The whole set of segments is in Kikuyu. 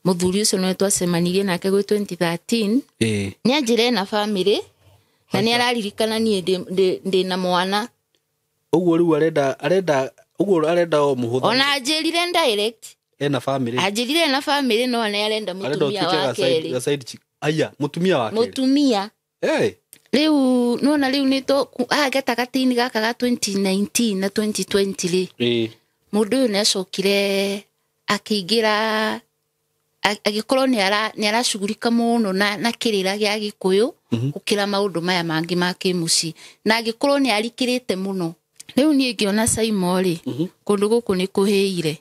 Mũthuri ũcio nĩwe twacemanirie nake gwĩ 2013. Nĩ anjĩra ena bamĩrĩ na nĩ araririkana niĩ ndĩ na mwana. Ũguo rĩu arenda ũguo arenda o mũhũthũ. Ona anjĩrire direct. Ena bamĩrĩ. Anjĩrire ena bamĩrĩ no nĩ arenda mũtumia wa kerĩ. Side chick. Aya, mũtumia wa kerĩ. Mũtumia. Rĩu nona rĩu nĩ to haha gatagatĩ-inĩ gaka ga 2019 na 2020 rĩ. Mũndũ ũyũ nĩ acokire akĩingĩra agĩkorwo nĩ aracugurika mũno na kĩrĩra gĩa Gĩkũyũ gũkĩra maũndũ maya mangĩ ma kĩmũciĩ na agĩkorwo nĩ arikĩrĩte mũno. Rĩu niĩ ngĩona Saimo rĩ, kũndũ gũkũ nĩ kũhĩire.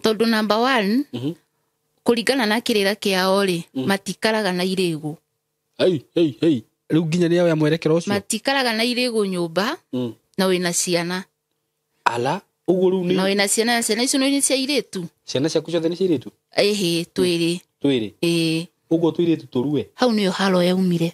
Tondũ number 1, kũringana na kĩrĩra kĩao rĩ, matikaraga na irĩgũ. Rĩu nginya nĩ ya mwerekero ũcio. Matikaraga na irĩgũ nyũmba na wĩna ciana. Ala, ũguo rĩu nĩ na wĩna ciana, ciana icio nĩ cia airĩtu. Ciana ciaku ciothe nĩ cia airĩtu? Ĩhĩ, twĩrĩ. Twĩrĩ? Ĩĩ. Ũguo tũirĩtu tũrue? Hau nĩyo haro yaumire.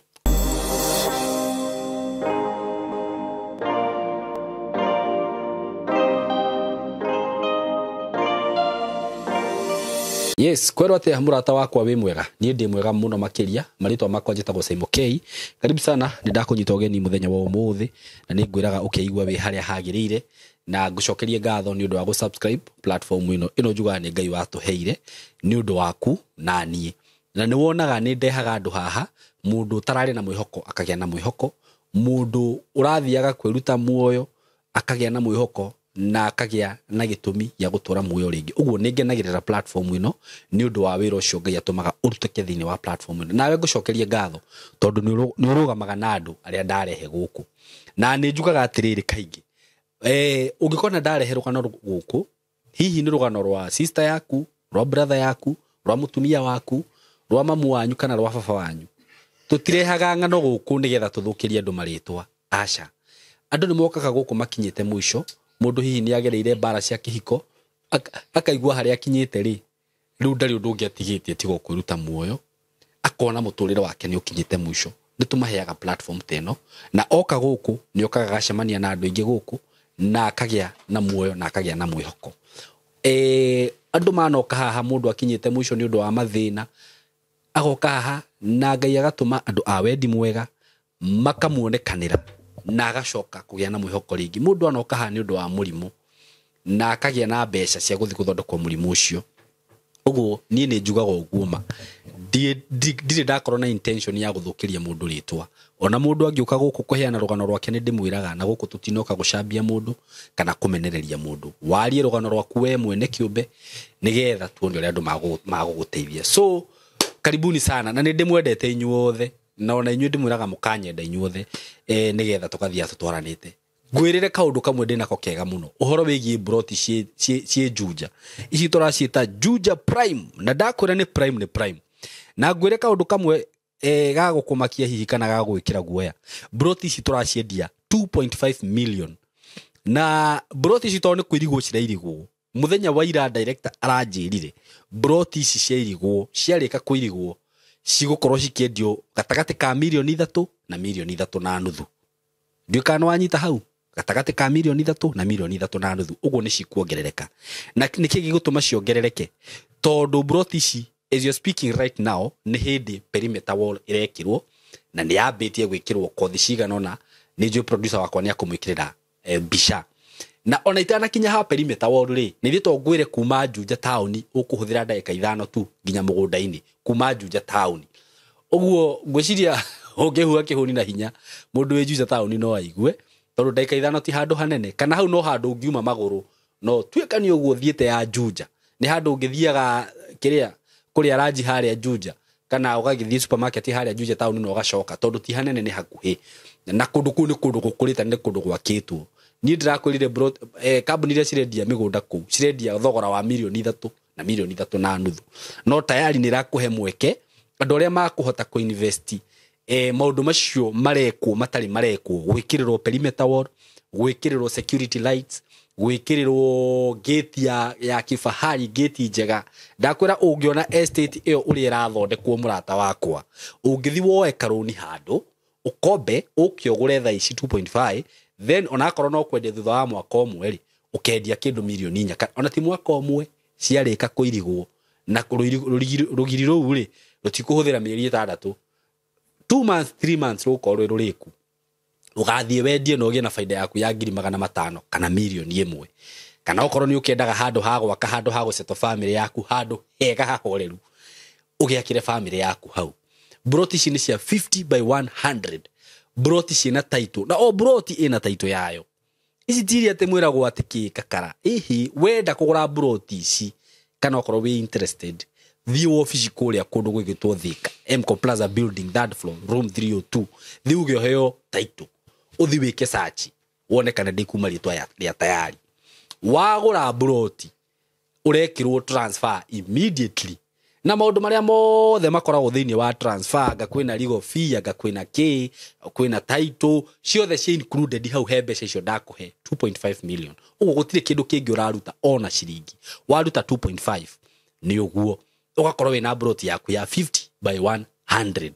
Yes, kwero atia murata wakwa wi mwega. Niĩ ndĩ mwega mũno makĩria. Marĩtwa makwa njĩtagwo Saimo K. Karibu sana, nĩ ndakũnyita ũgeni mũthenya wa ũmũthĩ na nĩ ngwĩraga ũkĩigua wĩ harĩa hagĩrĩire na ngũcokerie ngatho nĩ ũndũ wa gũ-subscribe platform ĩno. Ĩno njugaga nĩ Ngai watũheire nĩ ũndũ waku na niĩ. Na nĩ wonaga nĩ ndehaga andũ haha, mũndũ ũtararĩ na mwĩhoko akagĩa na mwĩhoko, mũndũ ũrathiaga kwĩruta muoyo akagĩa na mwĩhoko na akagĩa na gĩtũmi gĩa gũtũra muoyo rĩngĩ. Ũguo nĩ ngenagĩrĩra platform ĩno nĩ ũndũ wa wĩra ũcio Ngai atũmaga ũrutĩke thĩinĩ wa platform ĩno. Nawe ngũcokerie ngatho tondũ nĩ ũrũgamaga na andũ arĩa ndarehe gũkũ. Na nĩ njugaga atĩrĩrĩ kaingĩ, ũngĩkona ndarehe rũgano gũkũ, hihi nĩ rũgano rwa sister yaku, rwa brother yaku, rwa mũtumia waku, rwa mamu wanyu kana rwa baba wanyu. Tũtirehaga ng'ano gũkũ nĩgetha tũthũkĩrie andũ marĩtwa. Aca. Andũ nĩ mokaga gũkũ makinyĩte mũico. Mũndũ hihi nĩ agereire mbara cia kĩhiko, akaigua harĩa akinyĩte rĩ, rĩu ndarĩ ũndũ ũngĩ atigĩtie tiga kwĩruta muoyo, akona mũtũrĩre wake nĩ ũkinyĩte mũico. Nĩ tũmaheaga platform ta ĩno, na oka gũkũ nĩ okaga agacemania na andũ aingĩ gũkũ, na akagĩa na muoyo na akagĩa na mwĩhoko. Andũ manoka haha mũndũ akinyĩte mũico nĩ ũndũ wa mathĩna, agoka haha na Ngai agatũma andũ a wendi mwega makamuonekanĩra na agacoka kũgĩa na mwĩhoko rĩngĩ. Mũndũ anoka haha nĩ ũndũ wa mũrimũ na akagĩa na mbeca cia gũthiĩ gũthondekwo mũrimũ ũcio. Ũguo niĩ nĩ njugaga ũguo ma, ndirĩ ndakorwo na intention ya gũthũkĩria mũndũ rĩtwa. Ona mũndũ angĩũka gũkũ kũheana rũgano rwake nĩ ndĩmwĩraga, na gũkũ tũtinoka gũcambia mũndũ kana kũmenereria mũndũ. Warie rũgano rwaku we mwene kĩũmbe nĩgetha tuone ũrĩa andũ magũgũteithia. So karibuni sana, na nĩ ndĩmwendete inyuothe, na ona inyuĩ ndĩmwĩraga mũkanyenda inyuothe, nĩgetha tũgathiĩ tũtwaranĩte. Ngwĩrĩre kaũndũ kamwe ndĩnako kega mũno, ũhoro wĩgiĩ broti ciĩ Juja. Ici tũraciĩta Juja Prime, na ndakwĩra nĩ Prime nĩ Prime. Na ngwĩre kaũndũ kamwe ga gũkũmakia hihi kana ga gũgwĩkĩra guoya. Broti ici tũraciendia 2.5 million. Na broti ici tondũ nĩ kũirigwo cirairigwo, mũthenya wa ira director aranjĩrire broti ici ciairigwo, ciarĩka kũirigwo cigũkorwo cikĩendio gatagatĩ ka mirioni 3 na mirioni 3.5. Ndiũĩ kana nĩwanyita hau, gatagatĩ ka mirioni 3 na mirioni 3.5. Ũguo nĩ cikuongerereka. Na nĩkĩ gĩgũtũma ciongerereke? Tondũ broti ici as you're speaking right now nĩ hĩndĩ perimeter wall ĩrekĩrwo na nĩ yambĩtie gwĩkĩrwo kothi cigana ũna. Nĩ njũĩ producer wakwa nĩ akũmwĩkĩrĩra mbica. Na ona itanakinya ha perimeter wall rĩ, nĩ ithe to ngwĩre kuma Juja town ũkũhũthĩra ndagĩka 5 tu nginya mũgũnda-inĩ kuma Juja town. Ũguo ngwĩciria ũngĩhua kĩhũni na hinya mũndũ wĩ Juja town no aigue, tondũ ndagĩka 5 ti handũ hanene, kana hau no handũ ũngiuma magũrũ no tuĩka nĩ ũguo ũthiĩte ya Juja. Nĩ handũ ũngĩthiaga kĩrĩa kũrĩa ranji harĩa Juja, kana ũgagĩthiĩ supermarket harĩa Juja town na ũgacoka, tondũ ti hanene nĩ hakuhĩ. Na kũndũ kũu nĩ kũndũ gũkũrĩte, nĩ kũndũ gwakĩtwo. Niĩ ndĩrakwĩrire kambuni iria cirendia mĩgũnda kũu cirendia thogora wa mirioni 3 na mirioni 3.5. No tayari nĩ ĩrakũhe mweke andũ arĩa makũhota kũ-invest, maũndũ macio marekwo matarĩ marekwo, gwĩkĩrĩrwo perimeter wall, gwĩkĩrĩrwo security lights, gwĩkĩrĩrwo gate ya kifahari, gate njega. Ndakwĩra ũngĩona estate ĩyo ũrĩa ĩrathondekwo mũrata wakwa, ũngĩthiĩ woe karũni handũ ũkombe ũke ũgũre thaa ici 2.5, then onakorwo no kwendia thutha wa mwaka ũmwe rĩ, ũkendia kĩndũ mirioni 4, ona ti mwaka ũmwe ciarĩka kũirigwo Na rũgiri rũu rĩ rũtikũhũthĩra mĩeri 6, 2 months 3 months rũgũkorwo rwĩ rũrĩku. Ũgathiĩ wendie na ũgĩe na baida yaku ya 500,000 kana 1,000,000. Kana okorwo nĩ ũkĩendaga handũ ha gwaka, handũ ha gũceto family yaku, handũ hega hahoreru, ũgĩakĩre family yaku hau. Broti ici nĩ cia 50 by 100. Broti ciĩna title, na o broti ĩna title yayo. Ici ti iria atĩ mwĩragwo atĩ kĩ kakara. Ĩhĩ, wenda kũgũra broti ici kana okorwo wĩ interested, thiĩ wobici kũrĩa kũndũ gwĩgĩtwo Thika, Mco Plaza building, third floor, room 302. Thiĩ uge ũheo title, ũthiĩ wĩke search wone kana ndĩkuma rĩtwa rĩa tayari. Wagũra broti ũrekĩrwo transfer immediately, na maũndũ marĩa mothe makoragwo thĩinĩ wa transfer, anga kwĩna legal fee, anga kwĩna kĩ, kwĩna title, ciothe ci included hau he mbeca icio ndakũhe 2.5 million. Ũguo gũtirĩ kĩndũ kĩngĩ ũraruta ona ciringi. Waruta 2.5 nĩ ũguo ũgakorwo wĩna broti yaku ya 50 by 100.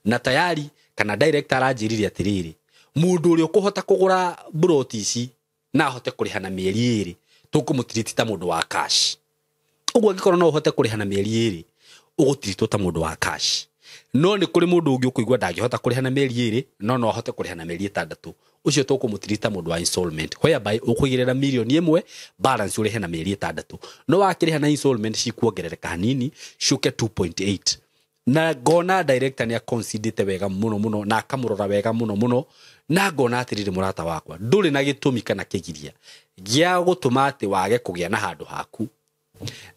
Na tayari kana director aranjĩrire atĩrĩrĩ, mũndũ ũrĩa ũkũhota kũgũra broti ici na ahote kũrĩha na mĩeri 2, tũkũmũtiriti ta mũndũ wa cash. Ũguo angĩkorwo no ũhote kũrĩha na mĩeri 2, ũgũtiritwo ta mũndũ wa cash. No nĩ kũrĩ mũndũ ũngĩ ũkũigua ndangĩhota kũrĩha na mĩeri 2, no ahote kũrĩha na mĩeri 6. Ũcio tũkũmũtirita mũndũ wa installment, whereby ũkũigĩrĩra 1,000,000, balance ũrĩhe na mĩeri 6. No wakĩrĩha na installment cikuongerereka hanini, ciũke 2.8. Na ngona director nĩ aconsiderĩte wega mũno mũno, na akamũrora wega mũno mũno, na ngona atĩrĩrĩ mũrata wakwa, ndũrĩ na gĩtũmi kana kĩgiria gĩa gũtũma atĩ wage kũgĩa na handũ haku.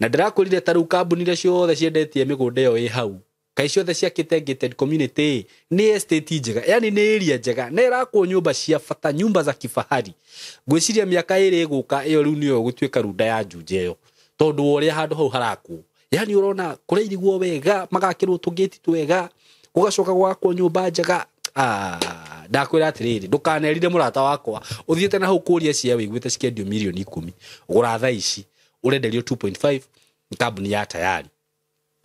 Na ndĩrakwĩrire ta rĩu kambuni iria ciothe ciendetie mĩgũnda ĩyo ĩ hau, kaĩ ciothe ciakĩte gated community, nĩ estate njega, yani nĩ area njega, na ĩrakwo nyũmba cia bata, nyumba za kifahari. Ngwĩciria mĩaka 2 ĩgũka ĩyo rĩu nĩyo ĩgũtuĩka runda ya Juja ĩyo, tondũ wa ũrĩa handũ hau harakwo. Yani ũrona kũrairigwo wega, magakĩrwo tũgĩti twega, gũgacoka gwakwo nyũmba njega. Ndakwĩra atĩrĩrĩ, ndũkanerire mũrata wakwa ũthiĩte na hau kũria cia wĩiguĩte cikĩendio 10,000,000, gũra thaa ici ũrenderio 2.5 kambuni ya tayari.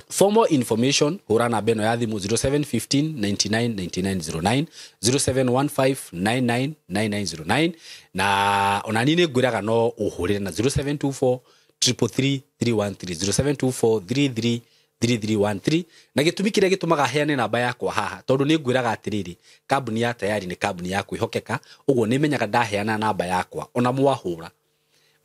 For more information, hũra namba ĩno ya thimũ 0715 99 99 09, 0715 99 99 09, na ona niĩ nĩ ngwĩraga no ũhũrĩre na 0724 333 313, 0724 33 3313. Na gĩtũmi kĩrĩa gĩtũmaga heane namba yakwa haha, tondũ nĩ ngwĩraga atĩrĩrĩ, kambuni ya tayari nĩ kambuni ya kwĩhokeka, ũguo nĩ menyaga ndaheana namba yakwa ona mwahũra,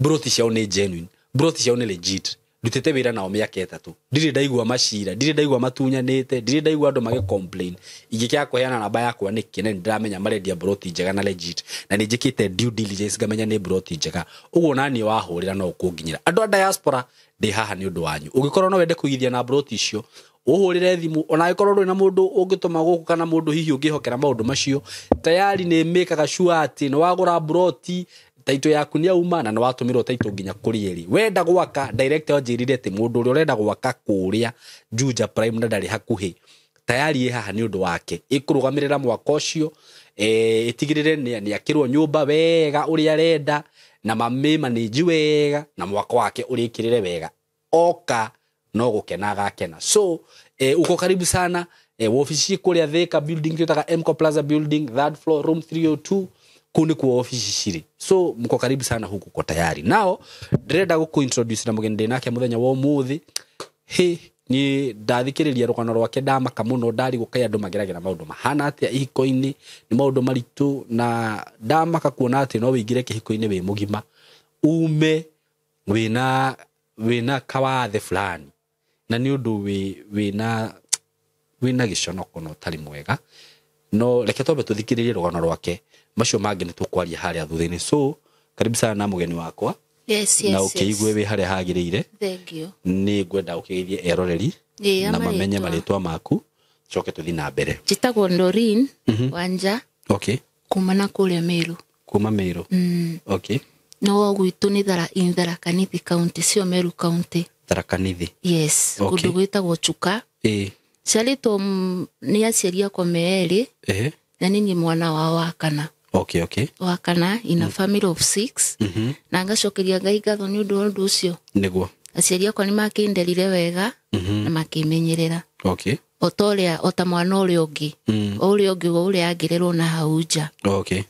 broti ciao nĩ genuine, broti ciao nĩ legit. Ndutĩte wĩra nao mĩaka 3, ndirĩ ndaigua macira, ndirĩ ndaigua matunyanĩte, ndirĩ ndaigua andũ magĩ complain. Ingĩkĩaga kũheana namba yakwa nĩkĩ? Na nĩndĩramenya marendia broti njega na legit, na nĩ njĩkĩte due diligence ngamenya nĩ broti njega. Ũguo naniĩ wahũrĩra no ũkũnginyĩra. Andũ a diaspora ndĩ haha nĩ ũndũ wanyu. Ũngĩkorwo no wende kũigithia na broti icio, ũhũrĩre thimũ, ona angĩkorwo ndũrĩ na mũndũ ũngĩtũma gũkũ kana mũndũ hihi ũngĩhokera maũndũ macio, tayari nĩ mĩkaga sure atĩ nĩ wagũra broti, taito yaku nĩ yauma na nĩ watũmĩrwo taito nginya kũrĩa ĩrĩ. Wenda gwaka, director anjĩrire atĩ mũndũ ũrĩa ũrenda gwaka kũrĩa Juja Prime na ndarĩ hakuhĩ, tayari ĩ haha nĩ ũndũ wake, ĩkũrũgamĩrĩra mwaka ũcio, ĩtigĩrĩre nĩ akĩrwo nyũmba wega ũrĩa arenda, na mamĩmanĩnji wega, na mwaka wake ũrĩkĩrĩre wega. Oka no gũkena agakena. So uko karibu sana. Wobici kũrĩa Thika building twĩtaga Mco Plaza building, third floor, room 302, kũu nĩkuo obici cirĩ. So mko karibu sana huku kwa tayari. Nao ndĩrenda gũkũ introduce na mũgeni ndĩ nake mũthenya wa ũmũthĩ. Hĩ, niĩ ndathikĩrĩria rũgano rwake ndamaka mũno, ndarigwo kaĩ andũ mageragĩra maũndũ mahana atĩa ihiko-inĩ, nĩ maũndũ maritũ, na ndamaka kuona atĩ no wĩingĩre kĩhiko-inĩ wĩ mũgima, ume wĩna kawathe fulani, na nĩ ũndũ wĩna gĩconoko na ũtarĩ mwega. No reke twambe tũthikĩrĩrie rũgano rwake, macio mangĩ nĩ tũkwaria harĩa thutha-inĩ. So karibu sana na mũgeni wakwa. Yes, yes, na ũkĩigue yes. wĩ harĩa hagĩrĩire. Thank you. Nĩ ngwenda ũkĩgeithie eroreri na mamenye marĩtwa maku, coke tũthiĩ na mbere. Njĩtagwo Doreen Wanja. Okay. Kuma na kũrĩa Meru. Kuma Meru. Okay. No gwitũ nĩ Tharaka Nithi County, cio Meru County. Tharaka Nithi. Yes, Okay. kũndũ gwĩtagwo Chuka. Ciarĩtwo nĩ aciari akwa me erĩ. Na niĩ mwana wao wa kana. Okay, okay. Wa kana in a family of 6. Na ngacokeria Ngai ngatho nĩ ũndũ wa ũndũ ũcio. Nĩguo. Aciari akwa nĩ makĩnderire wega na makĩmenyerera. Okay. O ta ũrĩa, o ta mwana ũrĩa ũngĩ. O ũrĩa ũngĩ, o ũrĩa angĩrerwo na hau nja. Okay.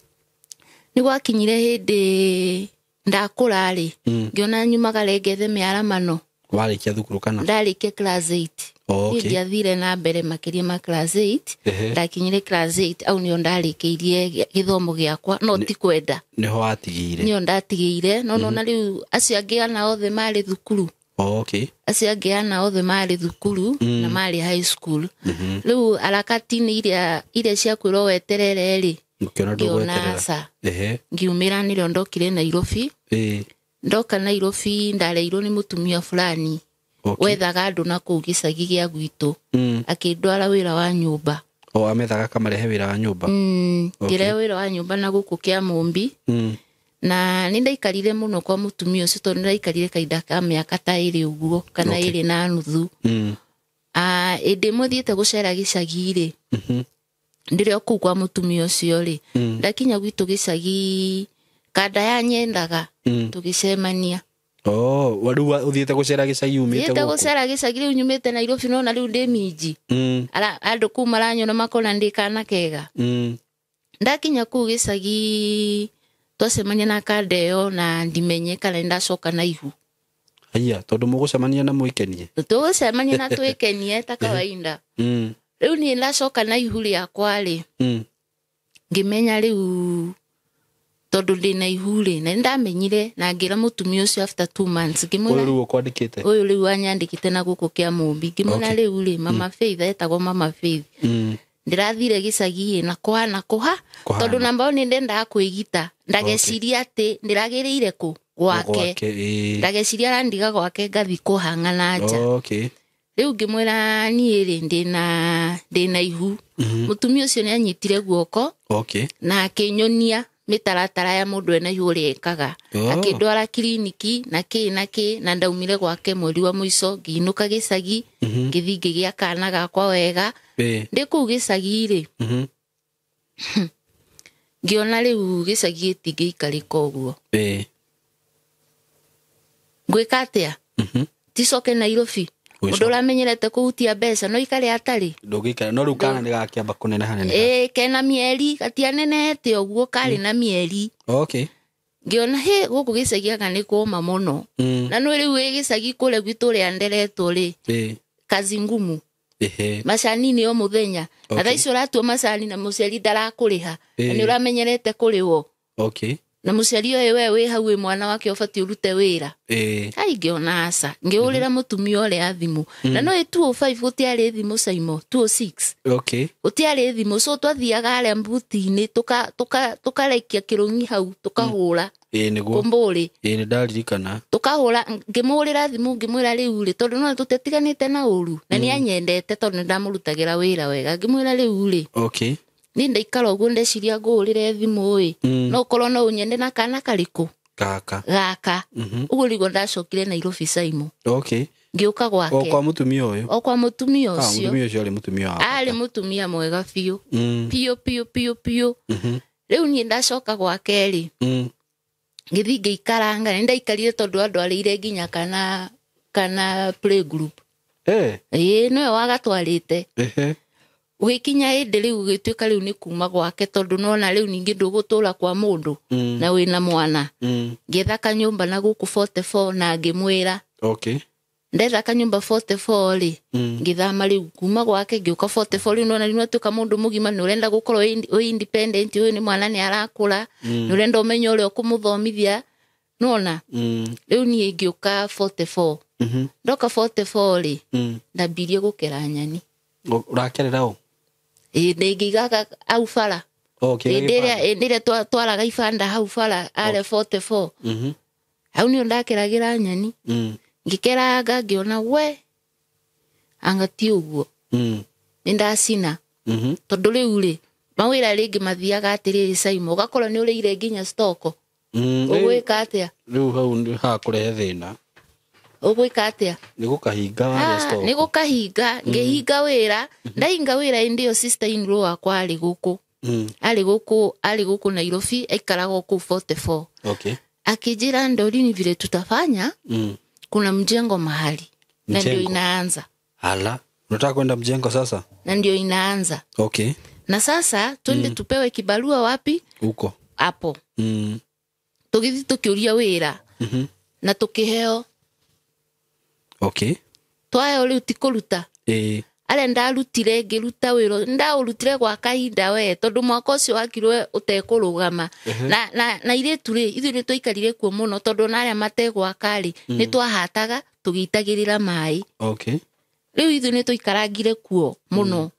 Nĩ gwakinyire hĩndĩ ndakũra rĩ, ngĩona nyumaga rengethe mĩaramano. Warĩkia thukuru kana? Ndarĩkia class 8. Oh, okay. Niĩ ndiathire na mbere makĩria ma class 8. Ehe. Ndakinyire class 8 au nĩo ndarĩkĩirie gĩthomo gĩakwa, no ti kwenda. Nĩho watigĩire. Nĩo ndatigĩire, no nona rĩu acio angĩ ana othe marĩ thukuru. Oh, okay. Acio angĩ ana othe marĩ thukuru na marĩ high school. Rĩu harakati-inĩ iria cia kwĩrwo weterere rĩ, Ũkĩona ngĩona ndũgweterera. aca. Ehe. Ngiumĩra nĩrĩo ndokire Nairobi. Ĩĩ. Ndoka Nairobi ndareirwo nĩ mũtumia fulani. Okay. Wethaga andũ na kũu gĩcagi gĩa gwitũ. Akĩndwara wĩra wa nyũmba. O amethaga akamarehe wĩra wa nyũmba. Ngĩrehe wĩra wa nyũmba na gũkũ kĩa Mũmbi. Na nĩ ndaikarire mũno kwa mũtumia ũcio tondũ nĩ ndaikarire kahinda ka mĩaka ta ĩrĩ ũguo kana Okay. ĩrĩ na nuthu. Ĩndĩ ĩmwe thiĩte gũcera gĩcagi rĩ, ndĩrĩ o kũu kwa mũtumia ũcio rĩ, ndakinya gwitũ gĩcagi kanda ya nyendaga tũgĩcemania. Oh, rĩu ũthiĩte gũcera gĩcagi umĩte Thiĩte gũkũ. gũcera gĩcagi rĩu nyumĩte Nairobi nona rĩu ndĩ minji. Andũ kũu maranyona makona ndĩ kana kega. Ndakinya kũu gĩcagi twacemania na kanda ĩyo na ndimenye kana nĩndacoka na ihu. Haiya, tondũ mũgũcemania na mwĩkenie. Tũgũcemania na twĩkenie ta kawaida. Rĩu niĩ ndacoka na ihu rĩakwa rĩ, ngĩmenya rĩu tondũ ndĩ na ihu rĩ, na nĩndamenyire na ngĩra mũtumia ũcio after 2 months ngĩmwĩra Ũyũ rĩu ũkwandĩkĩte. Ũyũ rĩu wanyandĩkĩte na gũkũ kĩa Mũmbi. Ngĩmwĩra Okay. rĩu rĩ, Mama Faith, etagwo Mama Faith. Ndĩrathire gĩcagi ĩ na kũhana kũha Kũhana. tondũ namba ĩyo nĩ ndendaga kwĩgita ndageciria atĩ ndĩragĩrĩire kũ gwake. Gwake, ĩĩ. Ndageciria arandiga gwake ngathi kũhang'a na nja. Okay. Rĩu ngĩmwĩra niĩ rĩ ndĩna ihu. Mũtumia ũcio nĩ anyitire guoko Okay. na akĩnyonia mĩtaratara ya mũndũ ena ihu ũrĩa ekaga. Oh. Akĩndwara kiriniki na kĩ na kĩ, na ndaumire gwake mweri wa mũico ngĩinũka gĩcagi, ngĩthiĩ ngĩgĩa kana gakwa wega. Ndĩ kũu gĩcagi rĩ, ngĩona rĩu gĩcagi gĩtingĩikarĩka ũguo. Ngwĩka atĩa? Ticoke Nairobi. Mũndũ ũramenyerete kũhutia mbeca no ikare atarĩ. Ndũngĩikara no rĩu kana nĩgakĩamba kũneneha neneha. Ĩĩ, kena mĩeri gatianenehete ũguo, karĩ na mĩeri. Okay. Ngĩona hĩ gũkũ gĩcagi anga nĩ kũma mũno. Na nĩ rĩu wĩ gĩcagi kũrĩa gwitũ ũrĩa nderetwo rĩ, kazi ngumu. Ehe. Macani nĩ o mũthenya. Na Okay. thaa ici ũratua macani na mũciari ndarakũrĩha. Na Ĩĩ. nĩ ũramenyerete kũrĩhwo. Okay. Na mũciari ũyũ we wĩ hau wĩ mwana wake ũbatiĩ ũrute wĩra. Ai ngĩona aca. Ngĩhũrĩra mũtumia ũrĩa thimũ. Na no ĩ 205 gũtiarĩ thimũ Saimo, 206. Okay. Gũtiarĩ thimũ, so twathiaga harĩa mbuti-inĩ tũkarekia kĩrũng'i hau tũkahũra. Ĩĩ nĩguo. Kũmbũrĩ. Ĩĩ nĩndaririkana. Tũkahũra, ngĩmũhũrĩra thimũ ngĩmwĩra rĩu rĩ, tondũ no tũtetiganĩte na ũru na nĩ anyendete tondũ nĩndamũrutagĩra wĩra wega. Ngĩmwĩra rĩu rĩ, Okay. niĩ ndaikara ũguo ndeciria ngũhũrĩre thimũ ĩ, no ũkorwo no ũnyende na kana karĩkũ? Gaka. Gaka. Ũguo nĩguo ndacokire Nairobi Saimo. Okay. Ngĩũka O gwake. kwa mũtumia ũyũ. O kwa mũtumia Ah, ũcio. mũtumia ũcio arĩ mũtumia wa Arĩ mũtumia mwega biũ. Biũ biũ biũ biũ. Rĩu niĩ ndacoka gwake rĩ, ngĩthiĩ ngĩikaranga, nĩ ndaikarire tondũ andwarĩire nginya kana playgroup. Ĩĩ nĩwe wagatwarĩte. Ũgĩkinya hĩndĩ rĩu ũgĩtuĩka rĩu nĩ kuma gwake tondũ nona rĩu ningĩ ndũgũtũra kwa mũndũ na wĩna mwana. Ngĩetha kanyũmba na gũkũ 44 na ngĩmwĩra. Okay. Ndetha kanyũmba 44 rĩ, ngĩthama rĩu kuma gwake ngĩũka 44 rĩu nona rĩu nĩwatuĩka mũndũ mũgima nĩ ũrenda gũkorwo wĩ independent, ũyũ nĩ mwana nĩ arakũra, nĩ ũrenda ũmenye ũrĩa ũkũmũthomithia, nona rĩu niĩ ngĩũka 44. Ndoka 44 rĩ, ndambirie gũkera nyeni. Ũrakerera ũ? Ĩĩ ndĩngĩigaga hau bara. Okay. Hĩndĩ ĩrĩa twaraga ibanda hau bara arĩa 44. Hau nĩho ndakeragĩra nyeni. Ngĩkeranga ngĩona we anga ti ũguo. Nĩ ndacina. Tondũ rĩu rĩ, mawĩra rĩngĩ mathiaga atĩrĩrĩ Saimo, ũgakorwo nĩ ũrĩire nginya stoko. Ũgwĩka atĩa? Rĩu hau nĩ hakũrehe thĩna. Ũgwĩka atĩa? Nĩ gũkahinga warĩa stoko. Nĩ gũkahinga, ngĩhinga wĩra. Ndahinga wĩra hĩndĩ ĩyo sister in law wakwa arĩ gũkũ. Arĩ gũkũ Nairobi, aikaraga o kũu 44. Okay. Akĩnjĩra Ndolini vile tutafanya, kuna mjengo mahali. Na ndio inaanza. Ala, unataka kwenda mjengo sasa? Na ndio inaanza. Okay. Na sasa twende tupewe kibarua wapi? Huko. Hapo. Tũgĩthiĩ tũkĩũria wĩra. Na tũkĩheo. Okay. Twaheo rĩu ti kũruta. Ĩĩ. Arĩa ndarutire ngĩruta wĩra ndaũrutire gwa kahinda we tondũ mwaka ũcio wakirwe ũtekũrũgama. Na airĩtu rĩ, ithuĩ nĩ twaikarire kuo mũno tondũ ona arĩa mategwaka rĩ, nĩ twahataga tũgĩitagĩrĩra maĩ. Okay. Rĩu ithuĩ nĩ twaikarangire kuo mũno.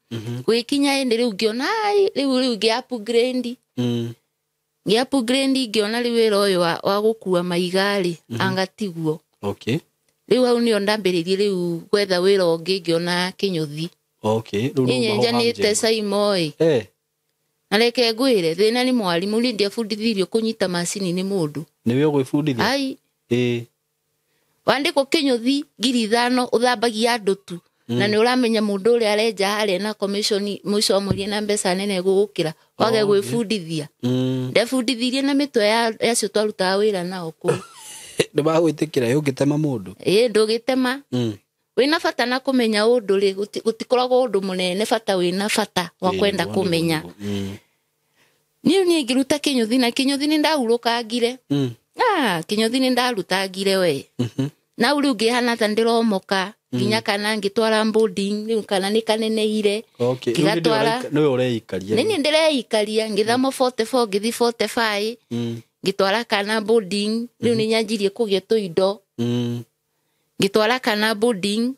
Gũgĩkinya hĩndĩ rĩu ngĩona ai, rĩu ngĩ upgrade. Ngĩ upgrade ngĩona rĩu wĩra ũyũ wa gũkua maiga rĩ, anga tiguo. Okay. Rĩu hau nĩo ndambĩrĩirie rĩu gwetha wĩra ũngĩ ngĩona kĩnyũthi. Okay. Rĩu Niĩ nyenjanĩte Saimo ĩ. Na reke ngwĩre thĩna nĩ mwarimũ, niĩ ndiabundithirio kũnyita macini nĩ mũndũ. Nĩwe ũgwĩbundithia? Ai. Ĩĩ. Wandĩkwo kĩnyũthi 5,000 ũthambagia andũ tu. Na nĩ ũramenya mũndũ ũrĩa arenja harĩa na commission mũico wa mweri na mbeca nene gũgũkĩra wage gwĩbundithia. Ndebundithirie na mĩtwe ya acio twarutaga wĩra nao kũu. Nĩ magwĩtĩkĩra ũngĩtema mũndũ? Ĩĩ ndũgĩtema. Wĩna bata na kũmenya ũndũ rĩ, gũtikoragwo ũndũ mũnene, bata wĩna bata wa kwenda kũmenya. Niĩ ngĩruta kĩnyũthi na kĩnyũthi nĩ ndahurũkangire. Kĩnyũthi nĩ ndarutangire we. Na rĩu ngĩhana ta ndĩromoka nginya kana ngĩtwara boarding rĩu kana nĩ kaneneire. Okay. Ngĩgatwara. Nĩwe ũreikaria. Nĩ ndĩreikaria ngĩthamo 44 ngĩthi 45. Ngĩtwara kana boarding rĩu nĩ nyanjirie kũgĩa tũindo. Ngĩtwara kana boarding.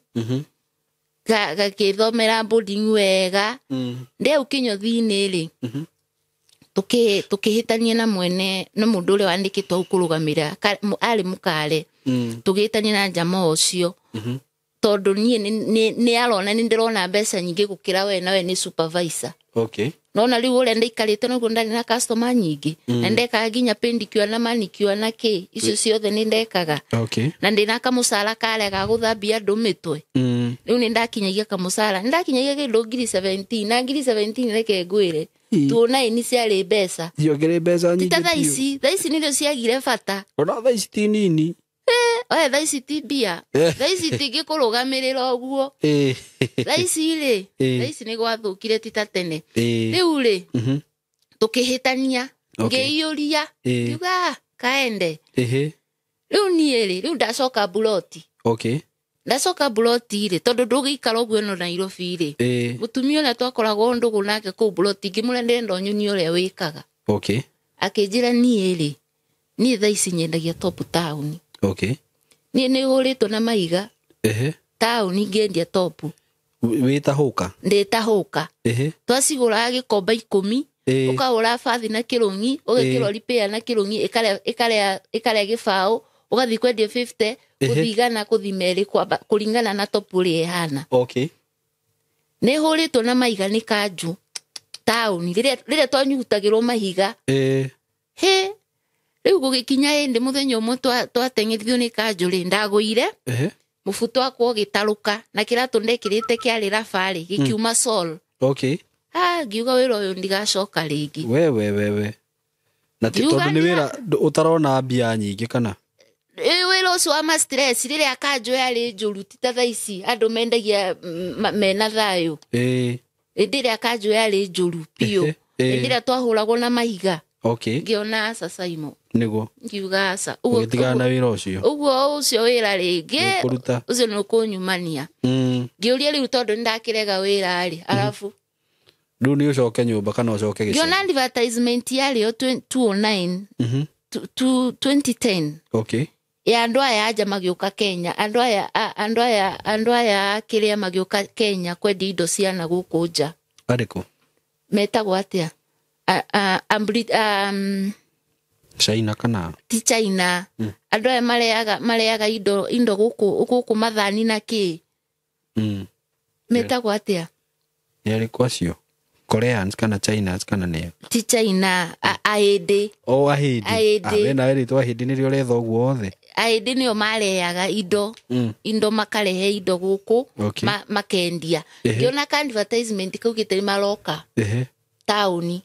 Gagĩthomera boarding wega. Ndĩu kĩnyũthi-inĩ rĩ, tũkĩhĩtania na mwene na mũndũ ũrĩa wandĩkĩtwo hau kũrũgamĩrĩra, arĩ mũkare. Tũgĩhĩtania na njama ũcio. Tondũ niĩ nĩ arona nĩ ndĩrona mbeca nyingĩ gũkĩra we, na we nĩ supervisor. Okay. Nona rĩu ũrĩa ndaikarĩte noguo ndarĩ na customer nyingĩ. Na ndekaga nginya pedicure na manicure na kĩ, icio ciothe nĩ ndekaga. Okay. Na ndĩna kamũcara karĩa ga gũthambia andũ mĩtwe. Rĩu nĩ ndakinyagia kamũcara, nĩ ndakinyagia kĩndũ 17,000 na 17,000 reke ngwĩre. Tuona ini ciarĩ mbeca. Ciongere mbeca nyingĩ. Ti ta thaa ici, thaa ici nĩrĩo ciagire bata. Ona thaa ici ti nini. Oe thaa ici ti mbia. Thaa ici tingĩkũrũgamĩrĩra ũguo. Thaa ici rĩ, thaa ici nĩ gwathũkire ti ta tene. Rĩu rĩ, tũkĩhĩtania, ngĩiyũria, ngiuga kaende. Rĩu niĩ rĩ, rĩu ndacoka mburoti. Okay. Ndacoka mburoti rĩ, tondũ ndũgĩikara ũguo ĩno Nairobi rĩ. Mũtumia ũrĩa twakoragwo ndũgũ nake kũu mburoti, ngĩmũra ndĩrenda ũnyonie ũrĩa wĩkaga. Okay. Akĩnjĩra niĩ rĩ, niĩ thaa ici nyendagia top town. Okay. Niĩ nĩ hũrĩtwo na mahiga. Taũni ngĩendia top. Wĩtahũka? Ndĩtahũka. Twacigũraga gĩkomba 10, ũkagũra bathi na kĩrũng'i, ũgekĩra repair na kĩrũng'i, ĩkarĩa gĩbaũ, ũgathiĩ kwendia 50, gũthiĩ igana, gũthiĩ merĩ, kũringana na top ũrĩa ĩhana. Okay. Nĩ hũrĩtwo na mahiga nĩ kanjũ taũni, rĩrĩa twanyugutagĩrwo mahiga. Hĩ, rĩu gũgĩkinya hĩndĩ mũthenya ũmwe twateng'erithio nĩ kanjũ rĩ, ndagũire. Mũbuto wakwa ũgĩtarũka, na kĩratũ ndekĩrĩte kĩarĩ raba rĩ, gĩkiuma sole. Okay. Ngiuga wĩra ũyũ ndigacoka rĩngĩ. We. Na ti tondũ nĩ wĩra ũtarona mbia nyingĩ kana? Wĩra ũcio wa ma stress, rĩrĩa kanjũ yarĩ njũru ti ta thaa ici, andũ mendagia mena thayũ. Hĩndĩ ĩrĩa kanjũ yarĩ njũru biũ. Hĩndĩ ĩrĩa twahũragwo na mahiga. Okay. Ngĩona aca Saimo. Nĩguo. Ngiuga aca. Ũgĩtigana na wĩra ũcio. Ũguo ũcio wĩra rĩngĩ. Ũkũruta. Ũcio nĩ ũkũnyumania. Ngĩũria rĩu tondũ nĩ ndakĩrega wĩra rĩ, arabu. Rĩu nĩ ũcoke nyũmba kana ũcoke gĩcagi? Ngĩona advertisement yarĩ yo 209. 2010. Okay. Ya andũ aya anja magĩũka Kenya, andũ aya kĩrĩa magĩũka Kenya kwendia indo cia na gũkũ nja. Arĩkũ? Metagwo atĩa? China kana? Ti China. Andũ aya mareaga indo gũkũ mathani na kĩ? Metagwo atĩa? Nĩ arĩkũ acio? Koreans kana Chinas kana nĩ? Ti China, Ahĩndĩ. O Ahĩndĩ. Ahĩndĩ. We nawe rĩtwa Ahĩndĩ nĩrĩo ũretha ũguo othe. Ahĩndĩ nĩo mareaga indo. Indo makarehe indo gũkũ, makendia. Ngĩona ka advertisement kaugĩte nĩ maroka. Taũni.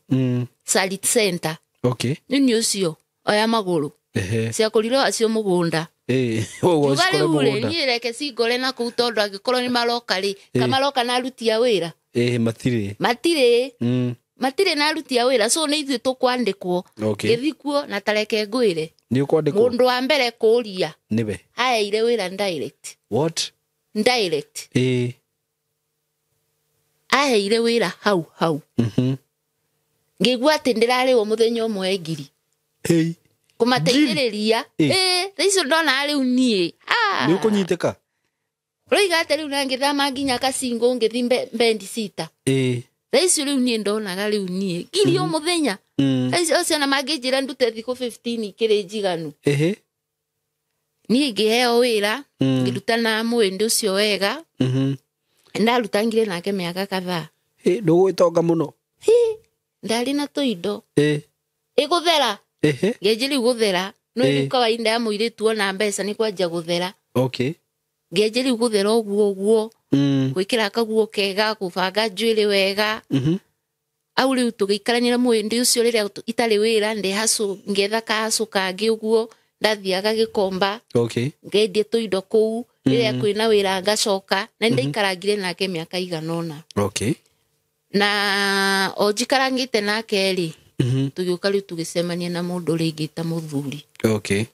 Sarit Center. Okay. Nĩ ũcio oya magũrũ. Ciakũrire acio mũgũnda. Ũguo Ngiuga cikore rĩu rĩ, mũgũnda. niĩ reke cingore na kũu tondũ angĩkorwo nĩ maroka rĩ, kamaroka na aruti a wĩra. Matirĩ. Matirĩ. Matirĩ na aruti a wĩra, so nĩ ithuĩ tũkwandĩkwo. Okay. Ngĩthiĩ kuo na tareke ngwĩre. Nĩ ũkwandĩkwo? Mũndũ wa mbere kũũria Nĩwe. aheire wĩra direct. What? Direct. Ĩĩ. Aheire wĩra hau hau. Ngĩigua atĩ ndĩrarĩhwo mũthenya ũmwe ngiri. Hey. Kũmateithĩrĩria. Ĩĩ. Ĩĩ, thaa icio ndona rĩu niĩ. Ah. Nĩ ũkũnyitĩka? Ũroiga atĩ rĩu na ngĩthama nginya Kasingũ ngĩthiĩ Mbendi Sita. Ĩĩ. Thaa icio rĩu niĩ ndonaga rĩu niĩ ngiri o mũthenya. Thaa icio ciana mangĩnjĩra ndute thikũ 15 ikĩrĩ njiganu. Ĩhĩ. Niĩ ngĩheo wĩra, ngĩruta na mũĩndĩ ũcio wega. Ndarutangire nake mĩaka kadhaa. Ĩ, ndũgũgĩtonga mũno. Hi, ndarĩ na tũindo. Ĩ. Ĩgũthera. Ĩhĩ. Ngĩanjia rĩu gũthera. No Ĩ. rĩu kawaida ya mũirĩtu ona mbeca nĩ kwanjia gũthera. Okay. Ngĩanjia rĩu gũthera ũguo ũguo. Gwĩkĩra kaguo kega, gũbanga njuĩrĩ wega. Au rĩu tũgĩikarania na mũĩndĩ ũcio rĩrĩa itarĩ wĩra, ndĩ hustle, ngĩetha ka hustle kangĩ ũguo, ndathiaga Gĩkomba. Okay. Ngendie tũindo kũu, rĩrĩa kwĩna wĩra ngacoka, na nĩndaikarangire nake mĩaka igana ũna. Okay. Na o njikarangĩte nake rĩ, tũgĩũka rĩu tũgĩcemania na mũndũ rĩngĩ ta mũthuri. Okay.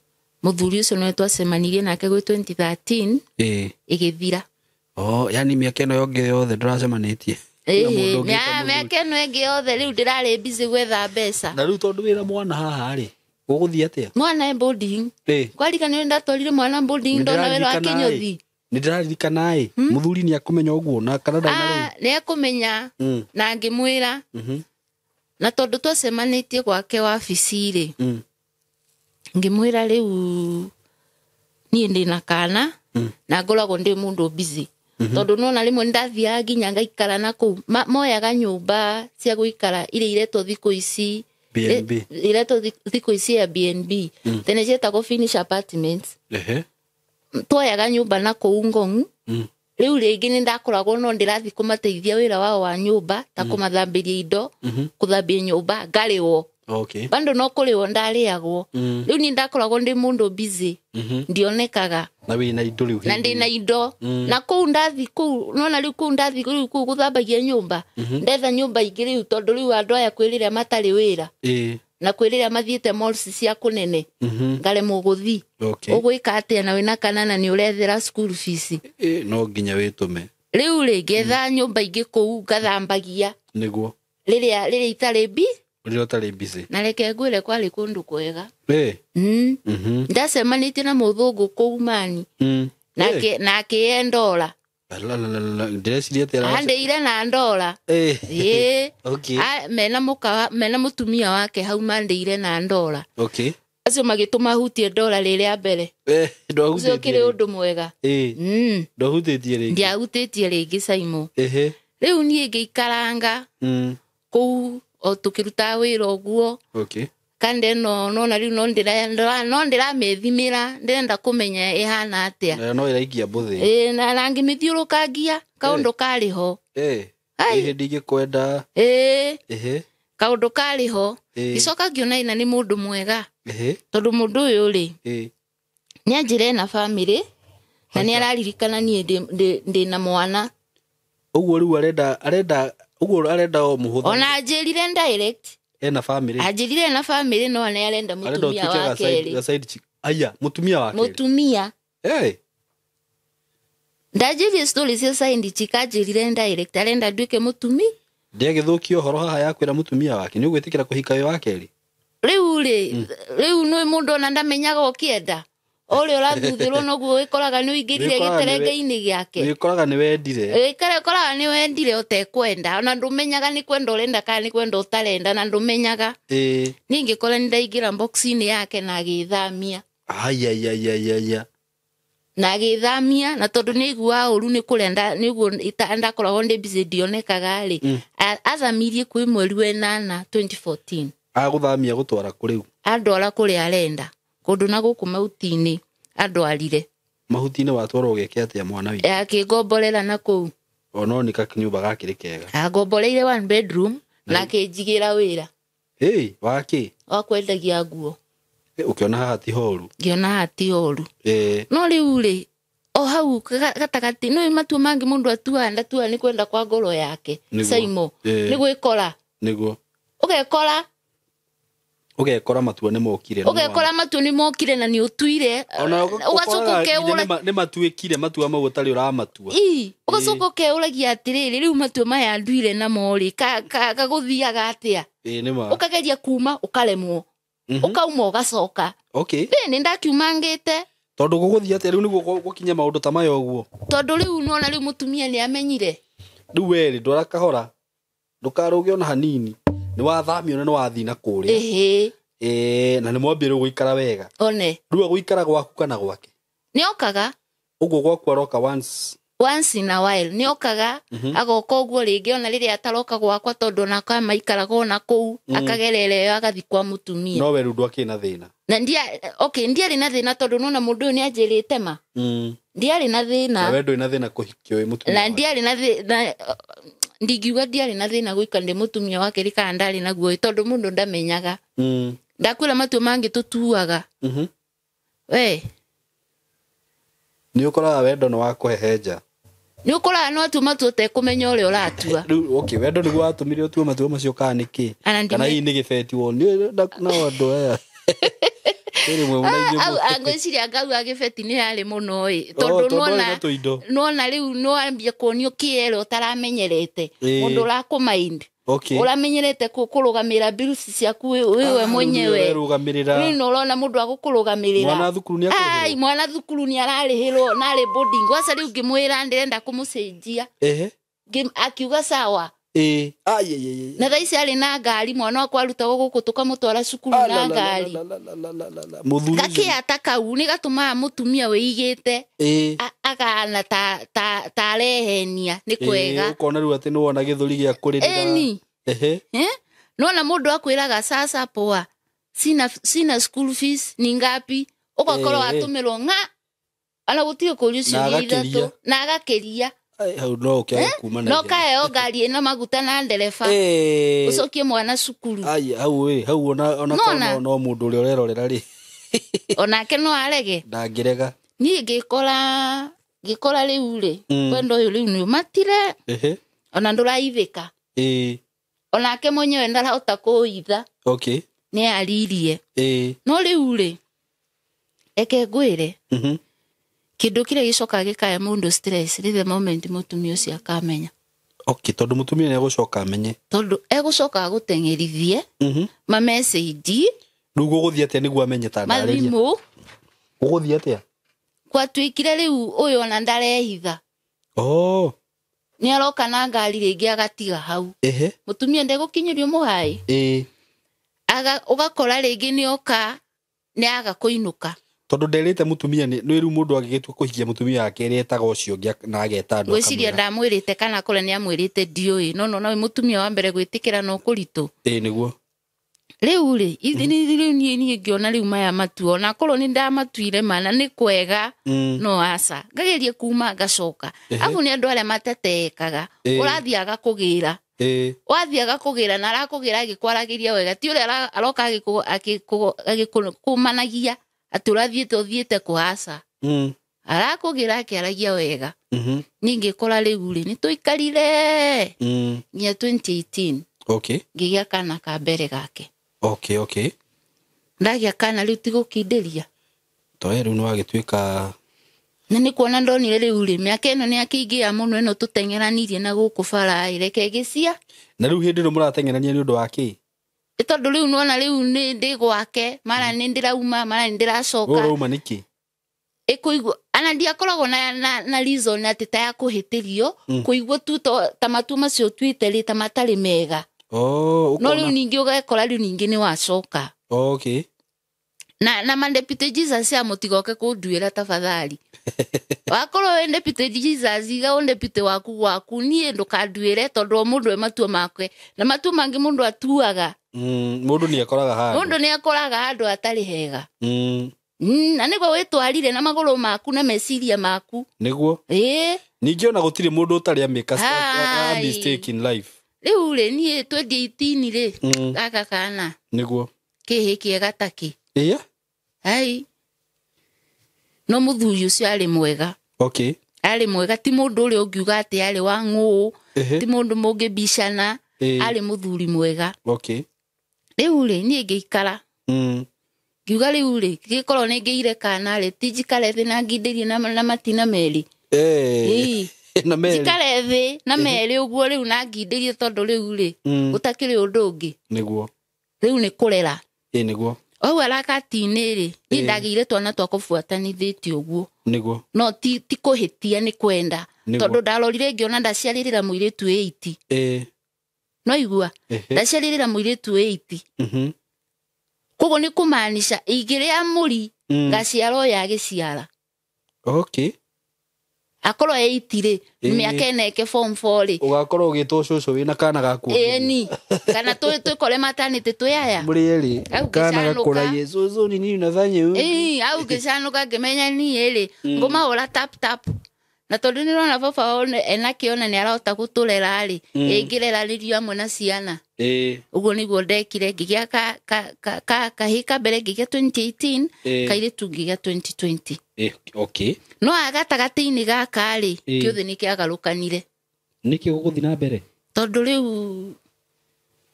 Mũthuri ũcio nĩwe twacemanirie nake gwĩ 2013 Ĩĩ. ĩgĩthira. Oh, yani mĩaka ĩno yongĩ yothe ndũracemanĩtie. Ĩhĩ, mĩaka ĩno ĩngĩ yothe rĩu ndĩrarĩ busy gwetha mbeca. Na rĩu tondũ wĩna mwana haha rĩ, gũgũthiĩ atĩa? Mwana e boarding. Ĩĩ. Kwariganĩrwo nĩndatwarire mwana boarding ndona wĩra wa kĩnyũthi. Nĩndĩraririkana ĩ, mũthuri nĩakũmenya ũguo na kana ndarĩ na rĩu. Nĩekũmenya na ngĩmwĩra. Na tondũ twacemanĩtie gwake wabici rĩ, ngĩmwĩra rĩu niĩ ndĩna kana na ngoragwo ndĩ mũndũ busy. Tondũ nona rĩmwe nĩndathiaga nginya ngaikara na kũu. Moyaga nyũmba cia gũikara iria iretwo thikũ ici B&B. Iretwo thikũ ici Airbnb. Tene cietagwo Finish Apartments. Ehe. Twoyaga nyũmba na kũu Ngong. Rĩu rĩngĩ nĩndakoragwo no ndĩrathiĩ kũmateithia wĩra wao wa nyũmba ta kũmathambĩria indo, kũthambia nyũmba, ngarĩhwo. Okay. Bado no kũrĩhwo ndarĩagwo. Rĩu niĩ ndakoragwo ndĩ mũndũ busy. Ndionekaga. Na wĩna indo rĩu Na ndĩna indo. Na kũu ndathi kũu, nona rĩu kũu ndathi rĩu kũu gũthambagia nyũmba. Ndetha nyũmba ingĩ rĩu tondũ rĩu andũ aya kwĩ rĩrĩa matarĩ wĩra. Ĩĩ. Na kwĩ rĩrĩa mathiĩte malls cia kũnene. Ngaremwo gũthiĩ. Okay. Ũgwĩka atĩa na wĩna kana na nĩ ũrethera school fees. Ĩĩ, no nginya wĩtũme. Rĩu rĩ, ngetha nyũmba ingĩ kũu ngathambagia. Nĩguo. Rĩrĩa itarĩ Rĩrĩa ũtarĩ busy. Na reke ngwĩre kwarĩ kũndũ kwega. Ĩĩ. Ndacemanĩtie na mũthũngũ kũu mani. Na akĩhe ndora. Ndĩreciria atĩ Andĩire na ndora. Ĩĩ. Ĩĩ. Okay. Mena mũka, mena mũtumia wake hau mandĩire na ndora. Okay. Acio magĩtũma hutie ndora rĩrĩa mbere. Ndwahutĩtie Ũcio ũkĩrĩ rĩngĩ. ũndũ mwega. Ĩĩ. Ndwahutĩtie rĩngĩ. Ndiahutĩtie rĩngĩ Simon. Ĩhĩ. Rĩu niĩ ngĩikaranga kũu o tũkĩrutaga wĩra ũguo. Okay. Kande ĩno nona rĩu no ndĩramĩthimĩra, ndĩrenda kũmenya ĩhana atĩa. Nayo no ĩraikia mbũthĩ. Ĩĩ, na ngĩmĩthiũrũkangia, kaũndũ karĩ ho. Ĩĩ. Ai. Ĩhĩ, ndingĩkwenda. Ĩĩ. Ĩhĩ. Kaũndũ karĩ ho. Ĩĩ. Ngĩcoka ngĩona ĩna nĩ mũndũ mwega. Ĩhĩ. Tondũ mũndũ ũyũ rĩ, Ĩĩ. nĩanjĩra ena bamĩrĩ, na nĩararirikana niĩ ndĩ na mwana. Ũguo rĩu arenda, ũguo arenda o mũhũthũ. Ona anjĩrire direct. Ena bamĩrĩ. Anjĩrire ena bamĩrĩ no nĩ arenda Arenda mũtumia ũtuĩke wa kerĩ. ga side chick. Aya, mũtumia wa kerĩ. Mũtumia. Ĩĩ. Ndanjĩrire story cia side chick, anjĩrire direct arenda nduĩke mũtumi. Ndĩagĩthũkia ũhoro haha ya kwĩra mũtumia wake, nĩ ũgwĩtĩkĩra kũhika wĩ wa kerĩ? Rĩu rĩ, rĩu nĩ mũndũ ona ndamenyaga ũkĩenda. Ũrĩa ũrathuthĩrwo noguo wĩkoraga nĩ ũingĩrire gĩterenge-inĩ gĩake. Wĩkoraga nĩ wendire. Wĩkoraga nĩ wendire ũtekwenda. Ona ndũmenyaga nĩ kwenda ũrenda kana nĩ kwenda ũtarenda, na ndũmenyaga. Ĩĩ. Niĩ ngĩkora nĩ ndaingĩra box-inĩ yake na agĩthamia. Ai, ai, ai, ai, ai, ai. Na agĩthamia, na tondũ nĩ aiguaga ũru nĩ kũrĩa nĩguo ndakoragwo ndĩ busy ndionekaga rĩ. Athamirie kwĩ mweri wa ĩnana 2014. Agũthamia gũtwara kũ rĩu? Andwara kũrĩa arenda. Kũndũ na gũkũ mahuti-inĩ andwarire. Mahuti-inĩ watwarwo ũgeke atĩa mwana witũ? Akĩngomborera na kũu. O no nĩ kanyũmba gakĩrĩ kega. Angomboreire one bedroom na akĩnjigĩra wĩra. Ĩĩ, wa kĩ? Wa kwendagia nguo. Ũkĩona haha ti horu. Ngĩona haha ti horu. Ĩĩ. No rĩu rĩ, o hau gatagatĩ, nĩ matua mangĩ mũndũ atuaga, ndatuaga nĩ kwenda kwa ngoro yake. Nĩguo. Saimo, Ĩĩ. nĩ gwĩkora. Nĩguo. Ũgekora Ũgekora matua nĩ mokire. Ũgekora matua nĩ mokire na nĩ ũtuire. Ũgacoka ũkeũra nĩ matuĩkire matua mau ũtarĩ ũramatua. Ii, ũgacoka ũkeũragia atĩrĩrĩ, rĩu matua maya nduire namo rĩ, kagũthiaga atĩa? Ĩĩ nĩ ma. Ũkageria kuma ũkaremwo. Ũkauma ũgacoka. Okay. Nĩ ndakiumangĩte. Tondũ gũgũthiĩ atĩa rĩu nĩguo gũkinye maũndũ ta maya ũguo? Tondũ rĩu nĩwona rĩu mũtumia nĩ amenyire. Rĩu we rĩ, ndwara kahora. Ndũkarũge ona hanini. Nĩ wathamio na nĩ wathiĩ na kũrĩa. Ĩhĩ. Ĩĩ, na nĩ mwambire rĩu gũikara wega. One. Rĩu agũikara gwaku kana gwake? Nĩ okaga. Ũguo gwaku aroka once. Once in a while. Nĩ okaga, agoka ũguo rĩngĩ ona rĩrĩa ataroka gwakwa tondũ onakwa maikaraga ona kũu, akagerera ĩyo agathiĩ kwa mũtumia. No we rĩu ndwakĩrĩ na thĩna. Na ndiarĩ na thĩna tondũ nĩwona mũndũ ũyũ nĩ anjĩrĩte ma. Ndiarĩ na thĩna. Na we ndũrĩ na thĩna kũhikio wĩ mũtumia. Na ndiarĩ na thĩna, ndingiuga ndiarĩ na thĩna gũikara ndĩ mũtumia wake rĩ kana ndarĩ naguo tondũ mũndũ ndamenyaga. Ndakwĩra matua mangĩ tũtuaga. We. Nĩ ũkoraga wendo nĩ wa kũhehenja. Nĩ ũkoraga no atua matua ũtekũmenya ũrĩa ũratua. Rĩu okay, wendo nĩguo watũmire ũtue matua macio kana nĩ kĩ? Kana hihi nĩ gĩbeti woni na andũ aya. Ngwĩciria ngauga gĩbeti nĩ yarĩ mũno ĩ. Tondũ nĩwona rĩu nĩwambia kuonio kĩero ũtaramenyerete. Mũndũ ũrakũmind. Ũramenyerete kũrũgamĩrĩra bills ciaku wewe mwenyewe. Rĩu nĩ ũrona mũndũ agũkũrũgamĩrĩra. Mwana thukuru nĩ akũrĩhĩrwo. Ai, mwana thukuru nĩ ararĩhĩrwo na arĩ boarding. Gwaca rĩu ngĩmwĩra ndĩrenda kũmũcenjia. Akiuga sawa. Na thaa ici arĩ na ngari, mwana wakwa arutagwo gũkũ tũkamũtwara cukuru na ngari. Gakĩa ta kau nĩ gatũmaga mũtumia wĩigĩte agana ta arehenia nĩ kwega. Ũkona rĩu atĩ nĩwona gĩthũri gĩa kũrĩrĩra. Ĩni. Nĩwona mũndũ akwĩraga sasa poa, sina school fees ni ngapi, ũgakorwo watũmĩrwo ng'a ona gũtirĩ kũrio ciũria ithatũ na agakĩria. Hau no ũkĩaga kuma na no kaheo ngari ĩna maguta na ndereba ũcokie mwana cukuru. Ai, hau ĩ, hau ona no mũndũ ũrĩa ũrerorera rĩ. Onake no arege. Ndangĩrega. Niĩ ngĩkora rĩu rĩ, wendo ũyũ rĩu nĩ ũmatire. Ona ndũraithĩka. Onake mwenyewe ndarahota kũũitha. Okay. Nĩ aririe. No rĩu rĩ, reke ngwĩre. Kĩndũ kĩrĩa gĩcokaga gĩkaya mũndũ stress rĩ the moment mũtumia ũcio akamenya. Okay, tondũ mũtumia nĩ egũcoka amenye. Tondũ egũcoka agũteng'erithie ma message. Rĩu gũgũthiĩ atĩa nĩguo amenye ta ndarĩria? Mathimũ. Gũgũthiĩ atĩa? Gwatuĩkire rĩu ũyũ ona ndarehitha. Oh. Nĩ aroka na ngari rĩngĩ agatiga hau. Mũtumia ndegũkinyĩrio mũhaĩ. Ũgakora rĩngĩ nĩ oka nĩ aga kũinũka. Tondũ nderĩte mũtumia nĩ rĩu mũndũ angĩgĩtua kũhikia mũtumia wake ĩrĩa etaga ũcio ũngĩ na ageta andũ. Ngwĩciria ndamwĩrĩte kana kũrĩa nĩ amwĩrĩte ndiũĩ, no nona mũtumia wa mbere gwĩtĩkĩra no kũritũ. Ĩĩ nĩguo. Rĩu rĩ, rĩu niĩ ngĩona rĩu maya matua ona korwo nĩ ndamatuire mana nĩ kwega no aca. Ngageria kuma ngacoka. Abu nĩ andũ arĩa mateteekaga. Ũrathiaga kũgĩra. Wathiaga kũgĩra na arakũgĩra agĩkwaragĩria wega ti ũrĩa aroka agĩkũmanagia atĩ ũrathiĩte ũthiĩte kũhaca. Arakũgĩra akĩaragia wega. Niĩ ngĩkora rĩu rĩ nĩ tũikarire nginya 2018. Okay. Ngĩgĩa kana ka mbere gake. Okay, okay. Ndagĩa kana rĩu ti gũkindĩria. Toe rĩu nĩ wagĩtuĩka. Na nĩ kuona ndonire rĩu rĩ mĩaka ĩno nĩ akĩingĩra mũno ĩno tũteng'eranirie na gũkũ bara ĩ reke gĩcia. Na rĩu hĩndĩ ĩno mũrateng'erania nĩ ũndũ wa kĩ? Tondũ rĩu nĩwona rĩu nĩ ndĩ gwake mara nĩ ndĩrauma mara nĩ ndĩracoka. Ũrauma nĩkĩ? Ĩkũigua ana ndiakoragwo na reason atĩ ta ya kũhĩtĩrio kũigua tu ta matua macio ũtuĩte rĩ ta matarĩ mega. Oh, no rĩu ningĩ ũgekora rĩu ningĩ nĩ wacoka. Okay. Na ma Deputy Jesus ya mũtigoke kũnduĩra tafadhali. Wakorwo wĩ Deputy Jesus iga ũ deputy waku gwaku niĩ ndũkanduĩre tondũ o mũndũ e matua make na matua mangĩ mũndũ atuaga. Mũndũ nĩ akoraga handũ. Mũndũ nĩ akoraga handũ hatarĩ hega. Na nĩguo wĩtwarire na magũrũ maku na meciria maku. Nĩguo. Ĩĩ. Ningĩ ona gũtirĩ mũndũ ũtarĩ amĩka a mistake in life. Rĩu rĩ niĩ 2018 rĩ gaka kana. Nĩguo. Kĩhĩ kĩega ta kĩ. Ĩya. Ai. No mũthuri ũcio arĩ mwega. Okay. Arĩ mwega ti mũndũ ũrĩa ũngiuga atĩ arĩ wa ng'ũũ, ti mũndũ mũngĩbicana. Arĩ mũthuri mwega. Okay. Rĩu rĩ, niĩ ngĩikara. Ngiuga rĩu rĩ, gĩkorwo nĩ ngĩire kana rĩ, ti njikare thĩ na ngindĩrie na matina merĩ. Eh. Na merĩ. Njikare thĩ na merĩ ũguo rĩu na ngindĩrie tondũ rĩu rĩ, gũtakĩrĩ ũndũ ũngĩ. Nĩguo. Rĩu nĩ kũrera. Ĩ nĩguo. Hau arakati-inĩ rĩ, niĩ ndagĩire twana twa kũbuatanithĩtie ũguo. Nĩguo. No ti kũhĩtia nĩ kwenda. Tondũ ndarorire ngĩona ndaciarĩrĩra mũirĩtu 8. No igua. Ndaciarĩrĩra mũirĩtu 8. Koguo nĩ kũmaanisha ingĩrĩa mũri ngaciara ũyũ agĩciara. Okay. Akorwo 8 rĩ, mĩaka ĩna eke form 4 rĩ. Ũgakorwo ũgĩtwo cũcũ wĩna kana gaku. Ĩni. Kana twĩkore matanĩtĩ twĩ aya. Mũrĩ erĩ. Kana gakũragie cũcũ ni nini unafanya huku. Au ngĩcanũka ngĩmenya niĩ rĩ, ngũmahũra tap tap. Na tondũ nĩndĩrona baba wao ena kĩona nĩ arahota gũtũrera rĩ, ĩngĩreranĩrio hamwe na ciana. Ũguo nĩguo ndekire, ngĩgĩa kahĩĩ ka mbere ngĩgĩa 2018, kairĩtu ngĩgĩa 2020. Okay. No gatagatĩ-inĩ gaka rĩ, kĩothe nĩ kĩagarũkanire. Nĩkĩ gũgũthiĩ na mbere? Tondũ rĩu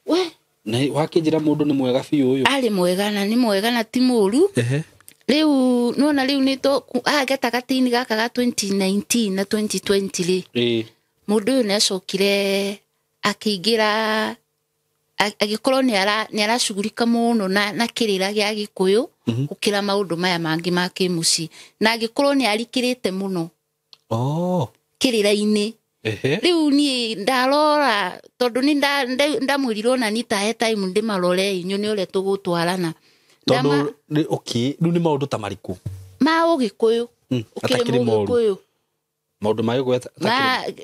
we na wakĩnjĩra mũndũ nĩ mwega biũ ũyũ. Arĩ mwega na nĩ mwega na ti mũũru. Rĩu nĩwona rĩu nĩ gatagatĩ-inĩ gaka ga 2019 na 2020 rĩ, mũndũ ũyũ nĩ acokire akĩingĩra agĩkorwo nĩ aracugurika mũno na kĩrĩra gĩa Gĩkũyũ gũkĩra maũndũ maya mangĩ ma kĩmũciĩ, na agĩkorwo nĩ arikĩrĩte mũno kĩrĩra-inĩ. Rĩu niĩ ndarora tondũ nĩ ndamwĩrire ona niĩ ta he time ndĩmarore nyone ũrĩa tũgũtwarana. Tondũ okay, rĩu nĩ maũndũ ta marĩkũ? Ma Ũgĩkũyũ. Ũkĩrĩ Mũgĩkũyũ. Maũndũ ma Gĩkũyũ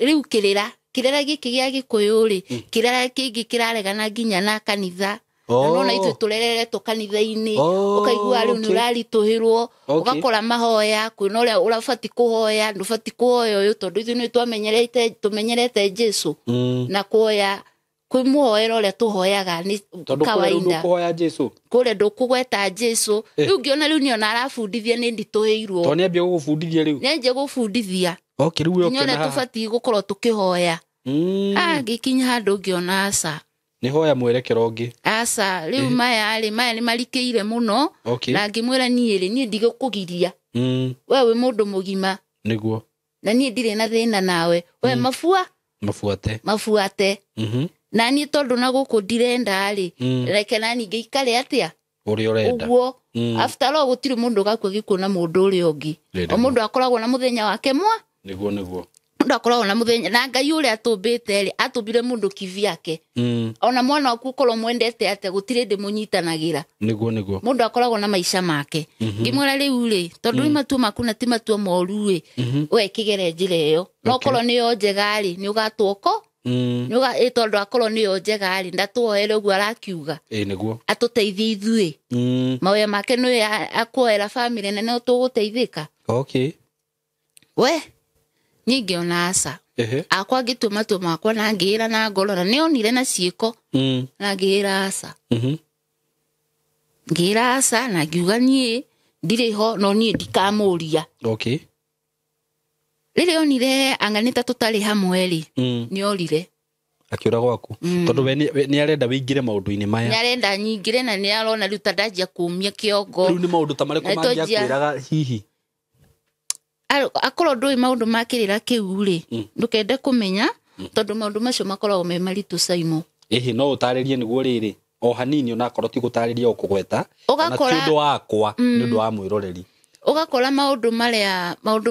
rĩu kĩrĩra gĩkĩ gĩa Gĩkũyũ rĩ, kĩrĩra kĩngĩ kĩraregana nginya na kanitha. Na nĩwona ithuĩ tũrereretwo kanitha-inĩ, ũkaigua rĩu nĩ ũraritũhĩrwo, ũgakora mahoya, kwĩna ũrĩa ũrabatiĩ kũhoya, ndũbatiĩ kũhoya ũyũ tondũ ithuĩ nĩ tũmenyerete Jesũ na kũhoya kwĩmũhoera ũrĩa tũhoyaga nĩ kawaida. Kũrĩa ndũkũgweta Jesũ. Rĩu ngĩona rĩu nĩona arabundithia nĩ nditũhĩirwo. Tondũ nĩambia gũgũbundithia rĩu. Nĩanjia gũbundithia. Okay, rĩu we ũkĩona ũkĩona haha. Tũbatiĩ gũkorwo tũkĩhoya. Ngĩkinya handũ ngĩona aca. Nĩ hoya mwerekero ũngĩ. Aca, rĩu maya rĩ, maya nĩ marikĩire mũno. Na ngĩmwĩra niĩ rĩ, niĩ ndigũkũgiria. We wĩ mũndũ mũgima. Nĩguo. Na niĩ ndirĩ na thĩna nawe. We mabuate. Mabuate. Na niĩ tondũ na gũkũ ndirenda rĩ, reke na niĩ ngĩikare atĩa? Ũrĩa ũrenda. Ũguo. After all gũtirĩ mũndũ ũgakua gĩkuũ na mũndũ ũrĩa ũngĩ. O mũndũ akoragwo na mũthenya wake mwa. Nĩguo nĩguo. Mũndũ akoragwo na mũthenya na Ngai ũrĩa atũmbĩte rĩ, atũmbire mũndũ kivyake. Ona mwana waku ũkorwo mwendete atĩa gũtirĩ ndĩ mũnyitanagĩra. Nĩguo nĩguo. Mũndũ akoragwo na maica make. Ngĩmwĩra rĩu rĩ, tondũ nĩ matua maku na ti matua moru rĩ, we kĩgere njĩra ĩyo. No korwo nĩyo njega rĩ, nĩ ũgatwoko. Nĩ tondũ akorwo nĩyo njega rĩ, ndatwoere ũguo arakiuga. Nĩguo. Atũteithie ithuĩ. Mawĩra make nĩwe akuoera bamĩrĩ na no tũgũteithĩka. Okay. We niĩ ngĩona aca. Akwa ngĩtua matua makwa na ngĩĩra na ngoro na nĩonire na ciĩko na ngĩĩra aca. Ngĩĩra aca na ngiuga niĩ ndirĩ ho no niĩ ndikamũria. Okay. Rĩrĩa onire anga nĩ ta tũtarĩ hamwe rĩ, nĩorire. Akĩũra gwaku. Tondũ we nĩ arenda wĩingĩre maũndũ-inĩ maya. Nĩ arenda nyingĩre na nĩ arona rĩu ta ndanjia kũmia kĩongo. Rĩu nĩ maũndũ ta marĩkũ mangĩakwĩraga hihi? Akorwo ndũĩ maũndũ ma kĩrĩra kĩu rĩ, ndũkende kũmenya tondũ maũndũ macio makoragwo me maritũ Saimo. Ĩhĩ, no ũtarĩrie nĩguo rĩrĩ o hanini onakorwo ti gũtarĩria ũkũgweta, ona ti ũndũ wakwa, nĩ ũndũ wa mwĩroreri. Ũgakora maũndũ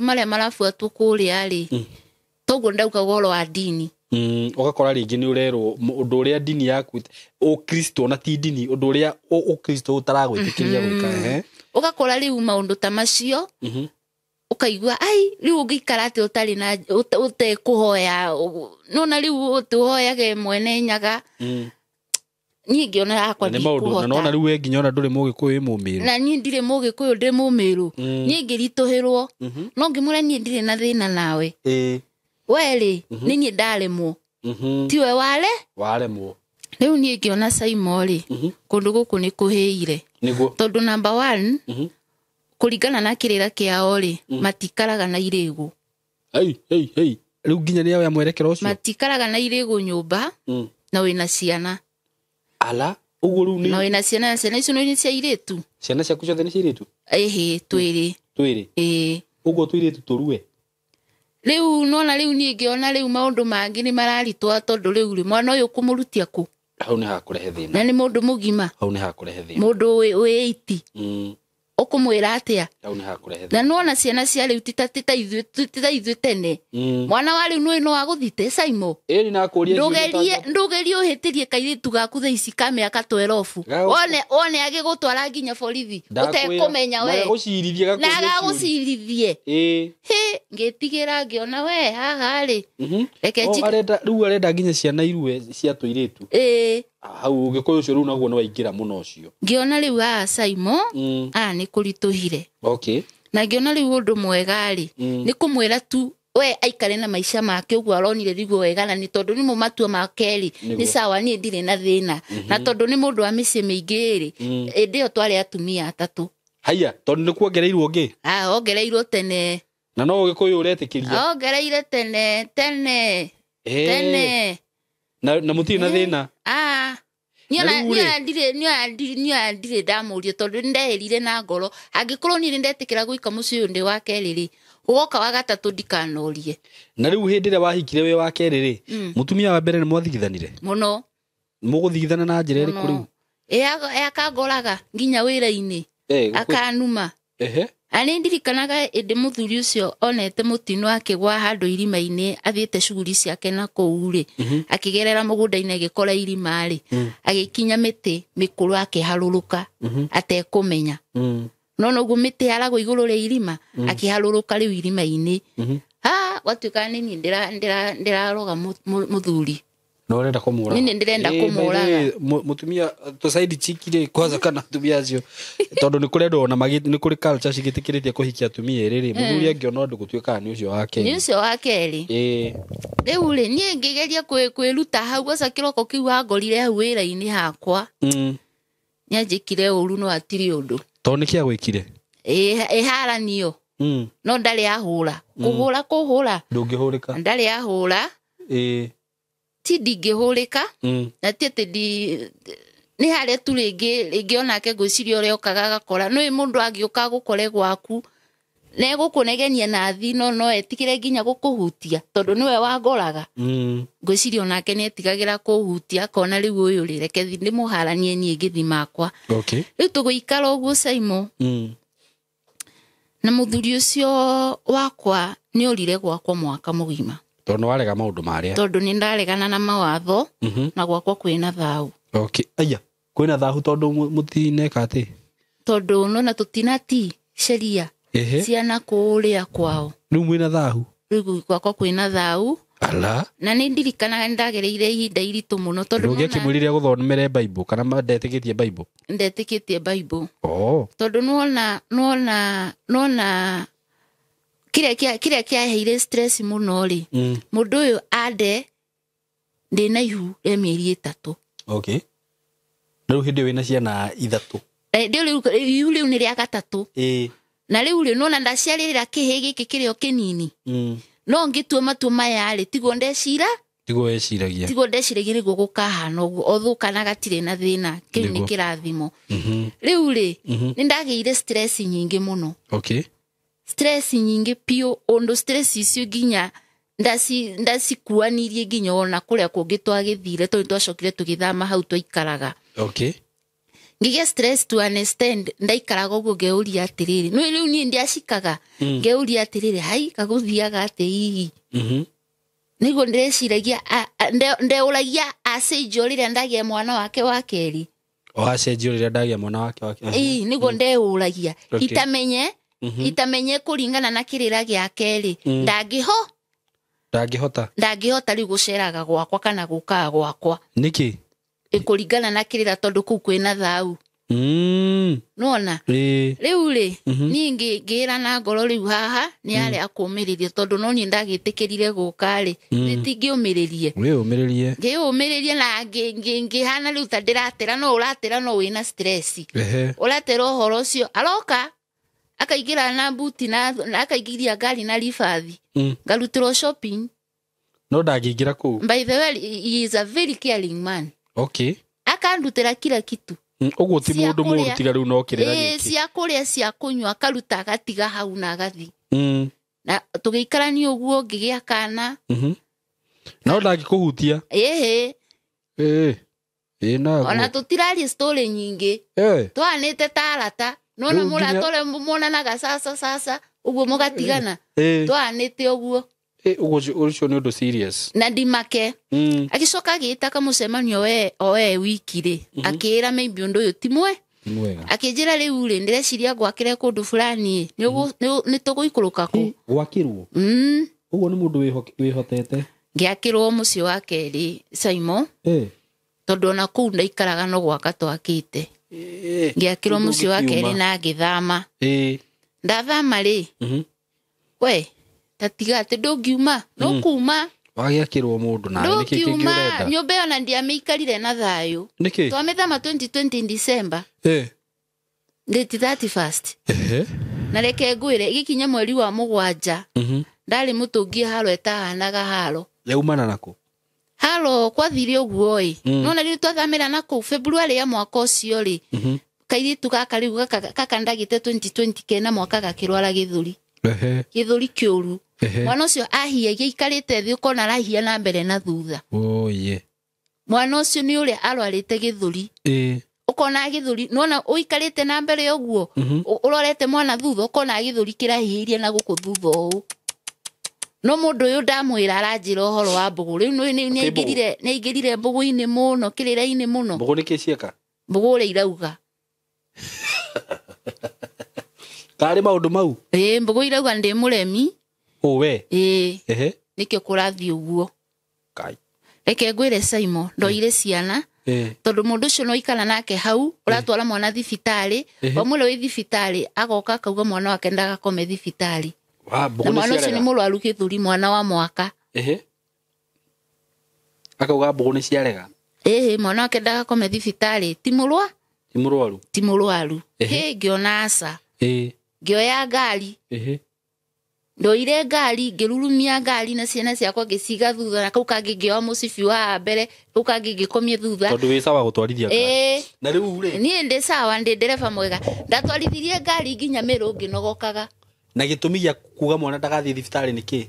marĩa marabuatwo kũrĩa rĩ, toguo ndauga ũhoro wa ndini. Ũgakora rĩngĩ nĩ ũrerwo ũndũ ũrĩa ndini yaku Ũkristo ona ti ndini, ũndũ ũrĩa Ũkristo ũtaragwĩtĩkĩria gwĩka. Ũgakora rĩu maũndũ ta macio, ũkaigua ai rĩu ũngĩikara atĩ ũtarĩ na ũtekũhoya, nona rĩu ũtũhoyage mwene Nyaga. Niĩ ngĩona yakwa ndikũhota. Na nona rĩu we nginya ona ndũrĩ Mũgĩkũyũ wĩ Mũmĩrũ. Na niĩ ndirĩ Mũgĩkũyũ ndĩ Mũmĩrũ. Niĩ ngĩritũhĩrwo. No ngĩmwĩra niĩ ndirĩ na thĩna nawe. We rĩ, nĩ niĩ ndaremwo. Tiwe wale? Waremwo. Rĩu niĩ ngĩona Saimo rĩ, kũndũ gũkũ nĩ kũhĩire. Nĩguo. Tondũ number 1, kũringana na kĩrĩra kĩao rĩ, matikaraga na irĩgũ. Rĩu nginya nĩ oya mwerekero ũcio. Matikaraga na irĩgũ nyũmba. Na wĩna ciana. Ala ũguo rĩu Na nĩ wĩna ciana, na ciana icio nĩ cia airĩtu. Ciana ciaku ciothe nĩ cia airĩtu? Ĩhĩ, twĩrĩ. Twĩrĩ? Ĩĩ. Ũguo tũirĩtu tũrue? Rĩu nona rĩu niĩ ngĩona rĩu maũndũ mangĩ nĩ mararitũha, tondũ rĩu rĩ, mwana ũyũ kũmũrutia kũ? Hau nĩ hakũrehe thĩna. Na nĩ mũndũ mũgima. Hau nĩ hakũrehe thĩna. Mũndũ wĩ 80. Ũkũmwĩra atĩa? Hau nĩ hakũrehe Na thĩna. nona ciana cia rĩu ti ta ithuĩ tene. Mwana wa rĩu nĩ no agũthite Saimo. Ĩni nakũria. Ndũgerie ũhĩtĩrie kairĩtu gaku thaa ici ka mĩaka 12. Wone agĩgũtwara nginya borithi ũtekũmenya we. Na gagũcirithie. Na agagũcirithie. Ĩĩ. Hĩ, ngĩtigĩra ngĩona we haha rĩ. Reke Arenda rĩu arenda nginya ciana irue cia tũirĩtu. Ĩĩ. Hau ũgĩkũyũ ũcio rĩu naguo nĩ waingĩra mũno ũcio. Ngĩona rĩu haha Saimo, aya nĩ kũritũhire. Okay. Na ngĩona rĩu ũndũ mwega rĩ, nĩ kũmwĩra tu we aikare na maica make ũguo aronire nĩguo wega, na nĩ tondũ nĩmo matua make rĩ, nĩ sawa, niĩ ndirĩ na thĩna. Na tondũ nĩ mũndũ wa mĩciĩ mĩingĩ rĩ, hĩndĩ ĩyo twarĩ atumia atatũ. Haiya, tondũ nĩ kuongereirwo ũngĩ? Ongereirwo tene. Na no ũgĩkũyũ ũretĩkĩria? Ongereire tene, tene. Tene. Na mũtirĩ na thĩna? Niĩ ndirĩ ndamũria tondũ nĩndehĩrire na ngoro. Angĩkorwo niĩ nĩndetĩkĩra gũika mũciĩ ũyũ ndĩ wa kerĩ rĩ, gũgoka wa gatatũ ndikanorie. Na rĩu hĩndĩ ĩrĩa wahikire wĩ wa kerĩ rĩ, mũtumia wa mbere nĩ mwathigithanire? Mũno. Mũgũthigithana na njĩra ĩrĩkũ rĩu? Ĩ akangoraga nginya wĩra-inĩ. Akanuma. Ehe. Na nĩ ndirikanaga ĩndĩ mũthuri ũcio onete mũtino akĩgwa handũ irima-inĩ athiĩte cuguri ciake na kũu rĩ, akĩgerera mũgũnda-inĩ agĩkora irima rĩ, agĩkinya mĩtĩ mĩkũrũ akĩharũrũka atekũmenya. No noguo mĩtĩ yaragwo igũrũ rĩa irima, akĩharũrũka rĩu irima-inĩ. Gwatuĩka nĩ niĩ ndĩraroga mũthuri. No ũrenda kũmũraga? Niĩ ndĩrenda kũmũraga. Mũtumia tũ side chick rĩ, kwanza kana atumia acio, tondũ nĩ kũrĩ andũ ona nĩ kũrĩ culture cigĩtĩkĩrĩtie kũhikia atumia erĩ rĩ, mũthuri angĩona ũndũ gũtuĩkaga nĩ ũcio wa kerĩ. Nĩ ũcio wa kerĩ. Rĩu rĩ, niĩ ngĩgeria kwĩruta hau, gwaca kĩroko kĩu angorire hau wĩra-inĩ hakwa. Nĩanjĩkire ũru no hatirĩ ũndũ. Tondũ nĩkĩ agwĩkire? Ĩharanio. No ndarĩ ahũra. Kũhũra, kũhũra. Ndũngĩhũrĩka. Ndarĩ ahũra. Ti ndingĩhũrĩka. Na ti atĩ nĩ harĩa tu rĩngĩ onake ngwĩciria ũrĩa okaga agakora. Nĩũĩ mũndũ angĩũka agũkore gwaku, na egũkũnegenia na thi, no etigĩre nginya gũkũhutia, tondũ nĩwe wangoraga. Ngwĩciria onake nĩetigagĩra kũhutia, akona rĩu ũyũ rĩ, reke ndĩmũharanie niĩ ngĩthi makwa. Okay. Rĩu tũgũikara ũguo Saimo. Na mũthuri ũcio wakwa nĩorire gwakwa mwaka mũgima. Tondũ nĩwarega maũndũ marĩa. Tondũ nĩndaregana na mawatho, na gwakwa kwĩna thahu. Okay. Aya, kwĩna thahu tondũ mũtineka atĩ? Tondũ nona tũtinati sheria ciana kũrĩa kwao. Rĩu mwĩna thahu? Rĩu gwakwa kwĩna thahu. Ala. Na nĩ ndirikanaga nĩndagereire ihinda iritũ mũno tondũ Ndũngĩ akĩmwĩrire gũthomere Bible kana ndetĩkĩtie Bible? Ndetĩkĩtie Bible. Tondũ nĩwona kĩrĩa kĩaheire stress mũno rĩ, mũndũ ũyũ ande ndĩna ihu rĩa mĩeri 3. Okay. Rĩu hĩndĩ ĩyo wĩna ciana 3. Rĩu ihu rĩu nĩ rĩa gatatũ. Na rĩu rĩ, nĩwona ndaciarĩrĩra kĩhĩ gĩkĩ kĩrĩa o kĩnini. No ngĩtua matua maya rĩ, tiguo ndecira? Tiguo weciragia. Tiguo ndeciragia nĩguo gũkahana ũguo, o thũkana gatirĩ na thĩna, kĩu nĩ kĩrathimo. Rĩu rĩ, nĩndagĩire stress nyingĩ mũno. Okay. Stress nyingĩ biũ, ũndũ stress icio nginya ndacikuanirie nginya ona kũrĩa kũngĩ twagĩthire, tondũ twacokire tũgĩthama hau twaikaraga. Okay. Ngĩgĩa stress to an extent, ndaikaraga ũguo ngeũria atĩrĩrĩ, nĩ rĩu niĩ ndiacikaga, ngeũria atĩrĩrĩ, hai, kagũthiaga atĩ hihi. Nĩguo ndĩreciragia, ndeũragia acenjio rĩrĩa ndagĩa mwana wake wa kerĩ. O acenjio rĩrĩa ndagĩa mwana wake wa kerĩ. Ĩĩ, nĩguo ndeũragia. Itamenye kũringana na kĩrĩra gĩake rĩ, ndangĩhota. Ndangĩhota rĩu gũceraga gwakwa kana gũkaga gwakwa. Nĩkĩ? Kũringana na kĩrĩra tondũ kũu kwĩna thau. Nĩwona? Rĩu rĩ, niĩ ngĩra na ngoro rĩu haha nĩ arĩa akũmĩrĩria tondũ no niĩ ndagĩtĩkĩrire gũka rĩ, nĩtingĩũmĩrĩrie. Wĩyũmĩrĩrie. Ngĩyũmĩrĩria na ngĩhana rĩu ta ndĩratera, no ũratera no wĩna stress. Ũratera ũhoro ũcio, aroka akaingĩra na buti na akaingĩria ngari na ribathi. Ngarutĩrwo shopping. No ndangĩingĩra kũu. By the way, he is a very caring man. Okay. Akandutĩra kila kitu. Ũguo ti Cia mũndũ mũũru kũrĩa. tiga rĩu no kĩrĩra Ĩĩ, gĩkĩ. cia kũrĩa, cia kũnyua, akaruta agatiga hau na agathi. Na tũgĩikarania ũguo ngĩgĩa kana. No ndangĩkũhutia. Ĩhĩ. Ĩĩ. Ĩĩ naguo. Ona tũtiraria story nyingĩ. Twaanĩte ta arata. Nona Rĩu mũrata nginya- ũrĩa muonanaga sasa sasa ũguo mũgatigana. Twaanĩte ũguo. Ũguo ũcio nĩ ũndũ serious. Na ndimake. Agĩcoka agĩĩta kamũcemanio we o we wiki rĩ. Akĩĩra maybe ũndũ ũyũ ti mwe. Ti mwega. Akĩnjĩra rĩu rĩ, ndĩreciria ngwakĩre kũndũ fulani ĩ, nĩ tũgũikũrũka kũ. Gwakĩrwo. Ũguo nĩ mũndũ wĩhotete. Ngĩakĩrwo mũciĩ wa kerĩ Saimo. Tondũ ona kũu ndaikaraga no gwaka twakĩte. Ngĩakĩrwo mũciĩ wa kerĩ na ngĩthama. Ndathama rĩ, we tatiga atĩ ndũngiuma, nũkuma. Wagĩakĩrwo mũndũ nawe nĩkĩ kĩngĩ Ndũngiuma ũrenda? nyũmba ĩyo na ndiamĩikarire na thayũ. Nĩkĩ? Twamĩthama 2020 December. Date 31st. Na reke ngwĩre ĩgĩkinya mweri wa 7. Ndarĩ mũtũngie haro ĩtahanaga haro. Yaumana nakũ? Haro kwathire ũguo ĩ. Nona rĩu twathamĩra na kũu February ya mwaka ũcio rĩ. Kairĩtu gaka rĩu gaka ndagĩte 2020 kena mwaka gakĩrwara gĩthũri. Gĩthũri kĩũru. Mwana ũcio ahiagia aikarĩte thĩ ũkona arahia na mbere na thutha. Oye. Mwana ũcio nĩ ũrĩa arwarĩte gĩthũri. Ũkona gĩthũri, nona ũikarĩte na mbere ũguo, ũrorete mwana thutha ũkona gĩthũri kĩrahihirie na gũkũ thutha ũũ. No mũndũ ũyũ ndamwĩra aranjĩra ũhoro wa mbũgũ. Rĩu nĩaingĩrire mbũgũ-inĩ mũno, kĩrĩra-inĩ mũno. Mbũgũ nĩkĩ cieka? Mbũgũ ũrĩa irauga. Karĩ maũndũ mau? Ĩĩ, mbũgũ irauga ndĩ mũremi. We. Ĩĩ. Nĩkĩo kũrathiĩ ũguo. Kai. Reke ngwĩre Saimo, ndoire ciana. Tondũ mũndũ ũcio no ikara nake hau, ũratwara mwana thibitarĩ, wamwĩra wĩ thibitarĩ, agoka akauga mwana wake ndagakome thibitarĩ. Na mwana ũcio nĩ mũrwaru gĩthũri, mwana wa mwaka. Akauga mbũgũ nĩ ciarega. Ĩĩ, mwana wake ndagakome thibitarĩ, ti mũrwa? Ti mũrwaru. Ti mũrwaru. Hĩ, ngĩona aca. Ngĩoya ngari. Ndoire ngari, ngĩrurumia ngari na ciana ciakwa ngĩciga thutha, na kau kangĩ ngĩoya mũcibi wa mbere, kau kangĩ ngĩkomia thutha. Tondũ wĩ sawa gũtwarithia ngari. Na rĩu rĩ? Niĩ ndĩ sawa, ndĩ ndereba mwega. Ndatwarithirie ngari nginya Meru ngĩnogokaga. Na gĩtũmi gĩa kuga mwana ndagathiĩ thibitarĩ nĩ kĩ?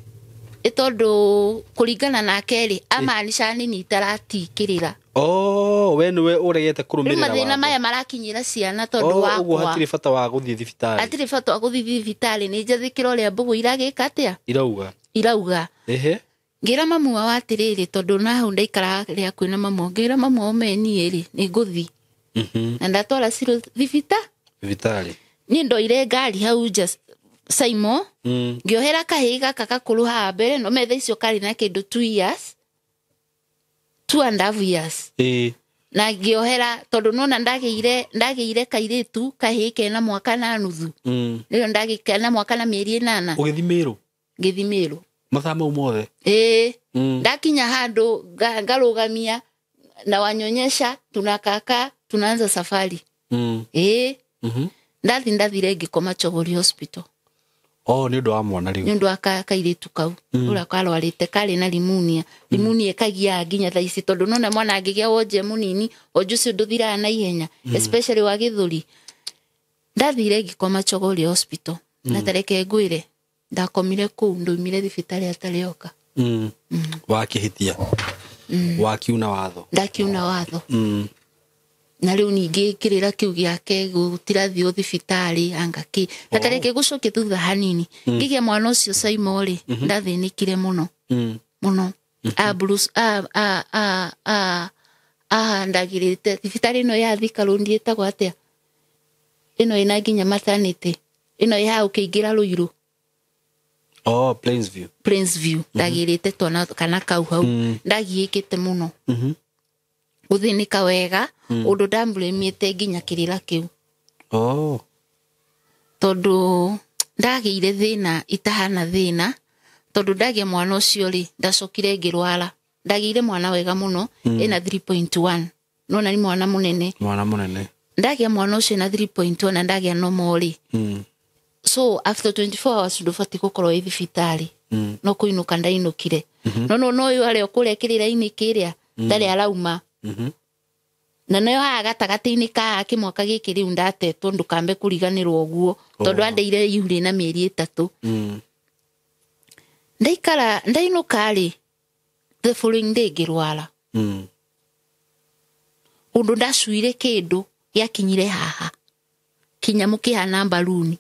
Ĩ tondũ kũringana nake rĩ, amaanisha nini itaratikĩrĩra. Oh, we nĩwe ũregete kũrũmĩrĩra Rĩu mathĩna watho. maya marakinyĩra ciana tondũ wakwa. Ũguo hatirĩ bata wa gũthiĩ thibitarĩ. Hatirĩ bata wa gũthiĩ thibitarĩ, nĩ njathĩkĩra ũrĩa mbũgũ iragĩka atĩa? Irauga. Irauga. Ngĩra mamu wao atĩrĩrĩ, tondũ na hau ndaikaraga rĩa kwĩna mamu wao, ngĩra mamu wao me niĩ rĩ, nĩ ngũthiĩ. Na ndatwara Ciro thibitarĩ. Niĩ ndoire ngari hau nja Saimo. Ngĩohera kahĩĩ gaka gakũrũ haha mbere, no metha icio karĩ na kĩndũ 2 years. 2.5 years. Na ngĩohera tondũ nona ndagĩire kairĩtu kahĩĩ kena mwaka na nuthu. Rĩu ndagĩkena na mwaka na mĩeri 8. Ũgĩthiĩ Meru? Ngĩthiĩ Meru. Mathaa mau mothe? Ĩĩ. Ndakinya handũ ngarũgamia na wanyonyesha, tunakaka, tunaanza safari. Ĩĩ. Ndathire ngĩkoma Chogori Hospital. Oh, nĩ ũndũ wa mwana rĩu. Nĩ ũndũ wa kairĩtu kau. Ũrĩa karwarĩte karĩ na rimunia. Rimunia ĩkagiaga nginya thaa ici tondũ nona mwana angĩgĩa wonje mũnini, wonje ũcio ndũthiraga na ihenya, especially wa gĩthũri. Ndathire ngĩkoma Chogori Hospital. Na tareke ngwĩre, ndakomire kũu, ndaumire thibitarĩ atarĩ oka. Wakĩhĩtia. Wakiuna watho. Ndakiuna watho. Na rĩu ningĩ kĩrĩra kĩu gĩake gũtirathiĩ thibitarĩ anga kĩ. Na tareke gũcokia thutha hanini. Ngĩgĩa mwana ũcio Saimo rĩ, ndathĩnĩkire mũno. Mũno. A Bruce, a a ndagirĩte thibitarĩ ĩno ya Thika Road ĩtagwo atĩa? Ĩno ĩna nginya maternity. Ĩno ĩ hau ũkĩingĩra Ruiru. Oh, Plainsview. Plainsview. Ndagirĩte twana kana kau hau. Ndagiĩkĩte mũno. Gũthĩnĩka wega, ũndũ ndamũrĩmĩte nginya kĩrĩra kĩu. Tondũ ndagĩire thĩna itahana thĩna, tondũ ndagĩa mwana ũcio rĩ, ndacokire ngĩrwara. Ndagĩire mwana wega mũno, ena 3.1. Nona nĩ mwana mũnene. Mwana mũnene. Ndagĩa mwana ũcio ena 3.1 na ndagĩa normal rĩ. So after 24 hours ndũbatiĩ gũkorwo wĩ thibitarĩ. No kũinũka ndainũkire. No no no ũyũ arĩ o kũrĩa kĩrĩra-inĩ kĩrĩa ndarĩ arauma. Na nayo haha gatagatĩ-inĩ ka kĩmwaka gĩkĩ rĩu ndatetwo ndũkambe kũriganĩrwo ũguo tondũ andeire ihu rĩna mĩeri 3. Ndaikara ndainũka rĩ the following day ngĩrwara. Ũndũ ndacuire kĩndũ gĩakinyire haha kinyamũ kĩhana mbaruni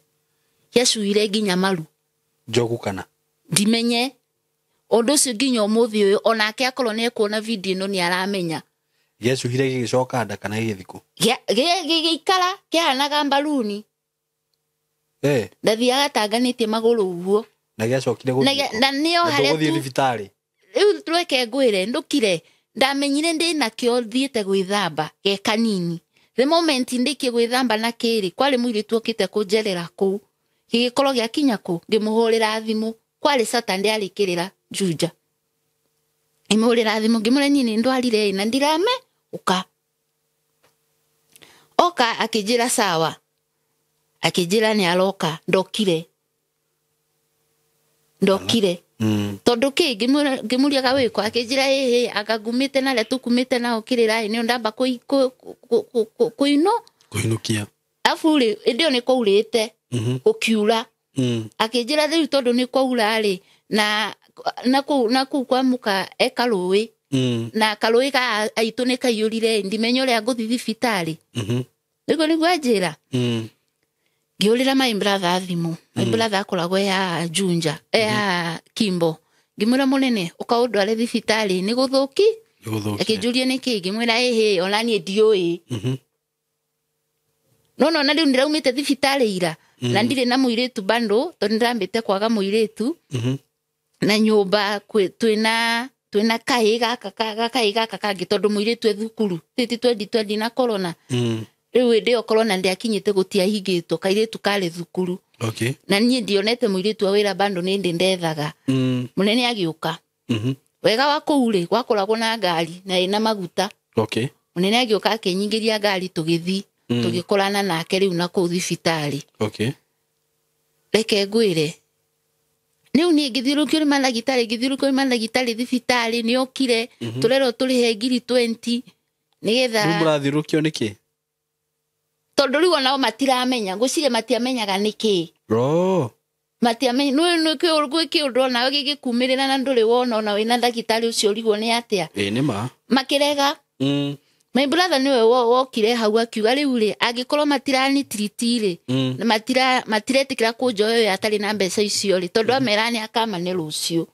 gĩacuire nginya maru. Njogu kana ndimenye ũndũ ũcio nginya ũmũthĩ ũyũ onake akorwo nĩ ekuona video ĩno nĩ aramenya. Gĩacuhire gĩgĩcoka nda kana gĩgĩthiĩ kũ? Gĩgĩikara kĩhanaga mbaruni. Ndathiaga tanganĩtie magũrũ ũguo. Na gĩacokire gũthiĩ na nĩo harĩa gũthiĩ thibitarĩ. Rĩu reke ngwĩre ndũkire ndamenyire ndĩ nakĩo thiĩte gwĩthamba ge kanini. The moment ndĩkie gwĩthamba na kĩrĩ kwarĩ mũirĩtu okĩte kũnjerera kũu gĩgĩkorwo gĩakinya kũ ngĩmũhũrĩra thimũ kwarĩ Saturday arĩ kĩrĩra Juja. Ngĩmũhũrĩra thimũ ngĩmwĩra niĩ nĩ ndwarire na ndirame ũka. Oka akĩnjĩra sawa. Akĩnjĩra nĩ aroka ndokire. Ndokire. Tondũ kĩ ngĩmũriaga wĩko akĩnjĩra ĩhĩ anga ngumĩte na arĩa tũkumĩte nao kĩrĩra ĩ nĩo ndamba kũino kũinũkia. Arabu rĩ ĩndĩ ĩyo nĩ kwaurĩte gũkiura. Akĩnjĩra rĩu tondũ nĩ kwaura rĩ na na kũu kwa mũka e karũĩ na karũĩ ka aitũ nĩ kaiyũrire ndimenya ũrĩa ngũthiĩ thibitarĩ. Nĩguo nĩguo anjĩra. Ngĩhũrĩra my brother thimũ. My brother akoragwo e haha Juja, e haha Kimbo. Ngĩmwĩra mũnene ũka ũndware thibitarĩ nĩ gũthũki. Akĩnjũria nĩkĩ ngĩmwĩra ĩhĩ ona niĩ ndiũĩ. No no na rĩu ndĩraumĩte thibitarĩ ira na ndirĩ na mũirĩtu bado tondũ nĩndĩrambĩte kwaga mũirĩtu. Na nyũmba twĩna kaĩ gaka kaĩ gaka kangĩ tondũ mũirĩtu e thukuru titi 2020 na corona. Rĩu hĩndĩ ĩyo corona ndĩakinyĩte gũtiahingĩtwo kairĩtu karĩ thukuru. Na niĩ ndionete mũirĩtu wa wĩra bado nĩ ndĩ ndethaga. Mũnene agĩũka. Wega wa kũu rĩ gwakoragwo na ngari na ĩna maguta. Mũnene agĩũka akĩnyingĩria ngari tũgĩthiĩ tũgĩkorana nake rĩu na kũu thibitarĩ. Reke ngwĩre rĩu niĩ ngĩthiũrũrũkio nĩ mandagĩtarĩ ngĩthiũrũrũkio nĩ mandagĩtarĩ thibitarĩ nĩokire tũrerwo tũrĩhe ngiri 20 nĩgetha. Rĩu mũrathiũrũrũkio nĩkĩ? Tondũ rĩu onao matiramenya ngwĩciria matiamenyaga nĩkĩ. Matiamenya nĩ gwĩ kĩũndũ onawe gĩgĩkumĩrĩra na ndũrĩ wona ona wĩna ndagĩtarĩ ũcio ũrigwo nĩ atĩa. Ĩĩ nĩ ma. Makĩrega. My brother nĩwe wokire hau akiuga rĩu rĩ angĩkorwo matiranitiriti rĩ na matiretĩkĩra kũnjoya ũyũ atarĩ na mbeca icio rĩ tondũ amera nĩ akamane rũciũ.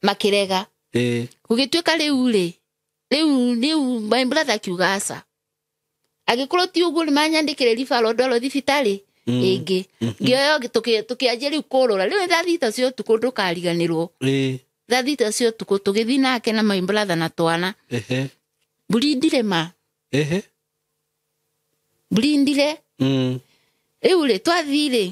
Makĩrega. Gũgĩtuĩka rĩu rĩ rĩu my brother akiuga aca. Angĩkorwo ti ũguo nĩ manyandĩkĩre referral ndwarwo thibitarĩ ĩngĩ. Ngĩoya tũkĩanjia rĩu kũrũra rĩu thaa thita cia ũtukũ ndũkariganĩrwo. Thaa thita cia ũtukũ tũgĩthiĩ nake na my brother na twana. Mburindire ma. Mburindire. Rĩu rĩ twathiĩ rĩ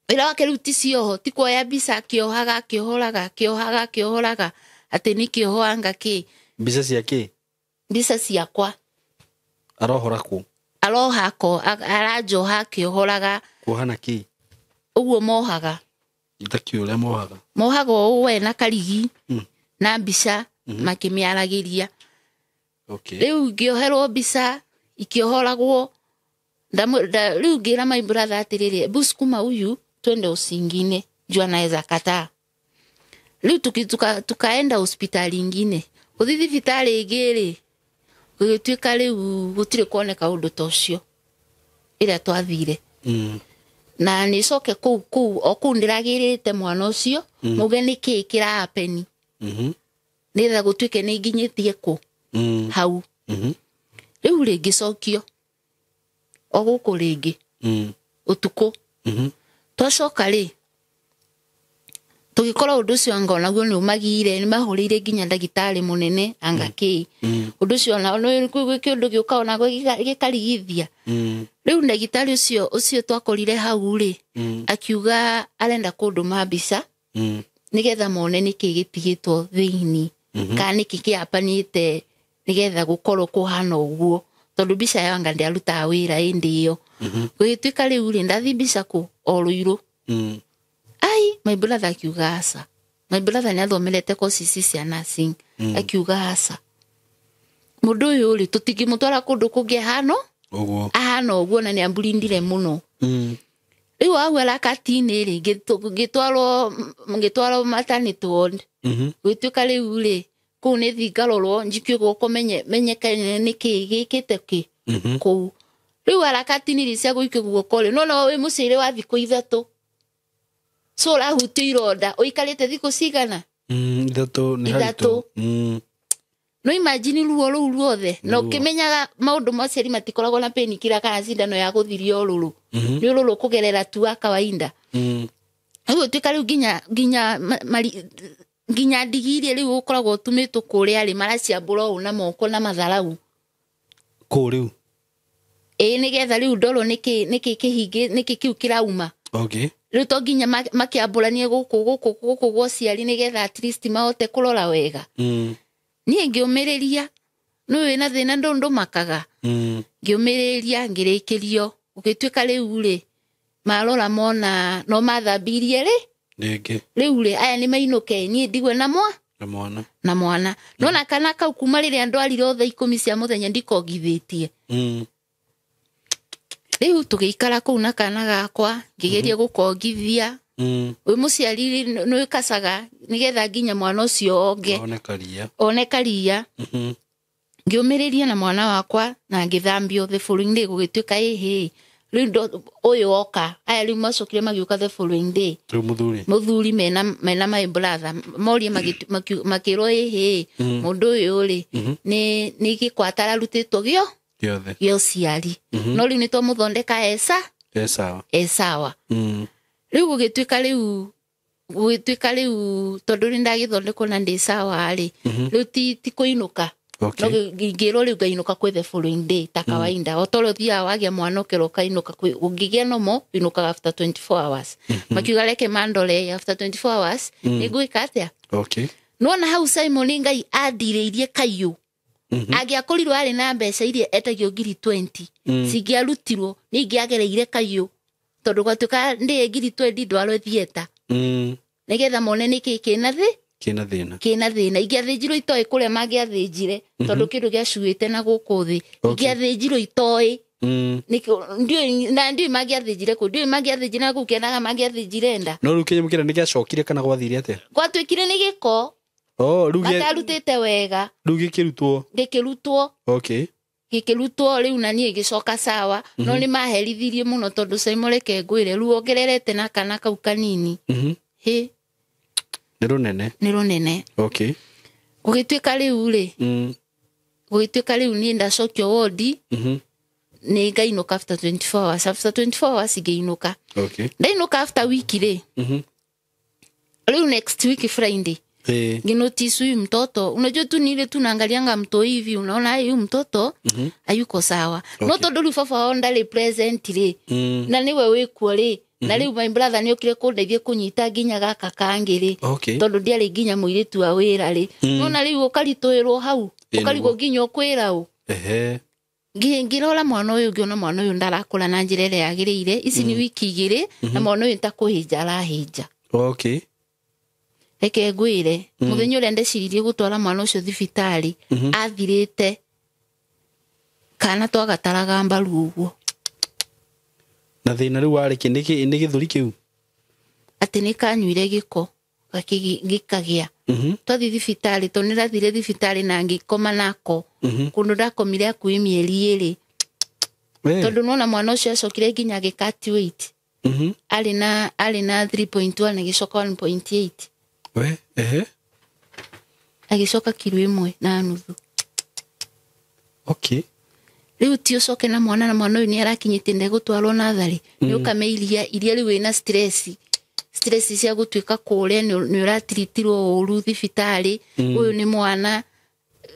wĩra wake rĩu ti cioho ti kuoya mbica akĩohaga akĩohoraga akĩohaga akĩohoraga atĩ nĩ kĩoho anga kĩ. Mbica cia kĩ? Mbica ciakwa. Arohora kũ? Aroha ko aranjoha akĩohoraga. Kuoha na kĩ? Ũguo mohaga. Itakĩũĩ ũrĩa mohaga. Mohaga ũũ we na karigi na mbica makĩmĩaragĩria. Rĩu ngĩoherwo mbica ikĩohoragwo rĩu ngĩra my brother atĩrĩrĩ hebu sukuma huyu twende usingine juu anaweza kataa. Rĩu tukaenda hospitali ingine. Gũthiĩ thibitarĩ ĩngĩ rĩ gũgĩtuĩka rĩu gũtirĩ kuoneka ũndũ ta ũcio ĩrĩa twathire. Na nĩcoke kũu kũu o kũu ndĩragĩrĩte mwana ũcio muge nĩkĩĩ kĩrahapeni nĩgetha gũtuĩke nĩ nginyĩtie kũ hau. Rĩu rĩ ngĩcokio o gũkũ rĩngĩ ũtukũ. Twacoka rĩ tũgĩkora ũndũ ũcio anga onaguo nĩ ũmagire nĩ mahũrĩire nginya ndagĩtarĩ mũnene anga kĩ. Ũndũ ũcio ona gwĩ kĩũndũ gĩũka onaguo gĩkarigithia. Rĩu ndagĩtarĩ ũcio twakorire hau rĩ akiuga arenda kũndũma mbica nĩgetha mone nĩkĩ gĩtigĩtwo thĩinĩ kana nĩkĩ kĩhapanĩte nĩgetha gũkorwo kũhana ũguo tondũ mbica ĩyo anga ndĩarutaga wĩra ĩndĩ ĩyo. Gũgĩtuĩka rĩu rĩ ndathiĩ mbica kũ o Rũirũ. Ai, my brother akiuga aca. My brother nĩ athomerete course ici cia nursing. Akiuga aca, mũndũ ũyũ rĩ, tũtingĩmũtwara kũndũ kũngĩ ahano Ũguo. Ahana ũguo, na nĩ amburindire mũno. Rĩu hau arakati-inĩ rĩ, ngĩtwarwo maternity ward. Gwĩtuĩka rĩu rĩ, kũu nĩ thi ngarorwo, njikio guoko, menyekane nĩkĩ gĩkĩte kĩ kũu. Rĩu harakati-inĩ cia gũikio guoko rĩ, no wĩ mũciĩre wa thikũ 3, so ũrahutio ironda ũikarĩte thikũ cigana? 3 nĩ 3. Haritũ. No imagine ruo rũu ruothe na Ruo. ũkĩmenyaga maũndũ ma aciari matikoragwo na painkiller kana cindano ya gũthiria ũrũrũ. Nĩ ũrũrũ kũgerera tu wa kawaida. Rĩu ũtuĩka rĩu nginya ndigi iria rĩu ũkoragwo ũtumĩtwo kũrĩa rĩ, maraciambũra ũũ na moko na matharau. Kũu rĩu. Ĩĩ, nĩgetha rĩu ndorwo nĩkĩ kĩhingĩ, nĩkĩ kĩu kĩrauma. Rĩu to nginya makĩambũranie gũkũ gwa ũciari, nĩgetha at least mahote kũrora wega. Niĩ ngĩũmĩrĩria, nĩ wĩna thĩna ndũmakaga. Ngĩũmĩrĩria, ngĩrĩkĩrio. Gũgĩtuĩka rĩu rĩ, marora mona no mathambirie rĩ. Rĩngĩ. Rĩu rĩ, aya nĩ mainũke, niĩ ndigwe na mwa Na mwana. Na mwana. Nona kana kau kuma rĩrĩa ndwarire thaa 10 cia mũthenya ndikongithĩtie. Rĩu tũgĩikara kũu na kana gakwa, ngĩgeria gũkongithia. Wĩ mũciari nĩ wĩkacaga nĩgetha nginya mwana ũcio onge. One karia. One karia. Ngĩũmĩrĩria na mwana wakwa na ngĩthambio. The following day gũgĩtuĩka ĩhĩ, rĩu ũyũ oka, aya rĩu macokire magĩũka the following day. Rĩu mũthuri. Mũthuri mena my brother morie, makĩrwo ĩhĩ, mũndũ ũyũ rĩ, nĩ gĩkwata ararutĩtwo gĩo Gĩothe. Gĩa ũciari, no rĩu nĩ twamũthondeka esa. E sawa. E sawa. Rĩu gũgĩtuĩka rĩu tondũ nĩ ndagĩthondekwo na ndĩ sawa rĩ, rĩu ti kũinũka. No ngĩrwo rĩu ngainũka kwĩ the following day ta kawaida, o torĩa ũthiaga wagĩa mwana ũkerwo ũkainũka ũngĩgĩa nomo ũinũkaga after 24 hours. Makiuga reke mandore after 24 hours nĩ ngwĩka atĩa. Nona hau Simon Ngai andirĩirie kaiyũ. Angĩakorirwo arĩ na mbeca iria etagio ngiri 20 cingĩarutirwo, nĩ ingĩagereire kaiyũ, tondũ gwatuĩka ndĩe ngiri 20 ndwarwo theatre nĩgetha mone nĩkĩ kĩna thĩ. Kĩna thĩna. Kĩna thĩna. Ingĩathĩnjirwo itoĩ kũrĩa mangĩathĩnjire, tondũ kĩndũ gĩacuĩte na gũkũ thĩ. Ingĩathĩnjirwo itoĩ ndiũĩ, na ndiũĩ mangĩathĩnjire kũ, ndiũĩ mangĩathĩnjire na kũu kĩenaga mangĩathĩnjire nda. No rĩu kĩnyamũ kĩrĩa nĩ gĩacokire kana gwathire atĩa? Gwatuĩkire nĩ gĩko. Oh, rĩu matarutĩte wega. Rĩu gĩkĩrutwo. Gĩkĩrutwo. Gĩkĩrutwo rĩu na niĩ ngĩcoka sawa. No nĩ maherithirie mũno, tondũ Simon, reke ngwĩre, rĩu wongererete na kana kau kanini. Hĩ. Nĩ rũnene. Nĩ rũnene. Gũgĩtuĩka rĩu rĩ, gũgĩtuĩka rĩu niĩ ndacokio wondi. Nĩ ngainũka after 24 hours. After 24 hours ngĩinũka. Ndainũka after wiki rĩ, rĩu next week Friday nginotice huyu mtoto, unajua tu ni ile tu naangalianga mto hivi, unaona huyu mtoto hayuko sawa. No tondũ rĩu baba wao ndarĩ present rĩ, na nĩwe wĩkuo rĩ, na rĩu my brother nĩ okire kũndeithia kũnyita nginya gaka kangĩ rĩ, tondũ ndiarĩ nginya mũirĩtu wa wĩra rĩ, nona rĩu ũkaritũhĩrwo hau. Ũkarigwo nginya ũkwĩra ũ. Ngĩrora mwana ũyũ, ngĩona mwana ũyũ ndarakũra na njĩra ĩrĩa yagĩrĩire. Ici nĩ wiki 2 na mwana ũyũ ta kũhĩnja arahĩnja. Reke ngwĩre, mũthenya ũrĩa ndeciririe gũtwara mwana ũcio thibitarĩ, athirĩte kana twagataraga mbaru ũguo. Na thĩna rĩu warĩ kĩ? Nĩ gĩthũri kĩu? Atĩ nĩ kanyuire gĩko gĩkagĩa. Twathiĩ thibitarĩ, tondũ nĩ ndathire thibitarĩ na ngĩkoma nako kũndũ ndakomire hakuhĩ mĩeri 2, tondũ nona mwana ũcio acokire nginya agĩcut weight. Arĩ na 3.1, agĩcoka 1.8. We, ehe. Agĩcoka kiro 1.5. Rĩu ti ũcoke na mwana, na mwana ũyũ nĩ arakinyĩtie ndegũtwarwo natharĩ, nĩ ũkame iria iria rĩu wĩna stress cia gũtuĩka kũrĩa nĩ ũratiritirwo ũru thibitarĩ. Ũyũ nĩ mwana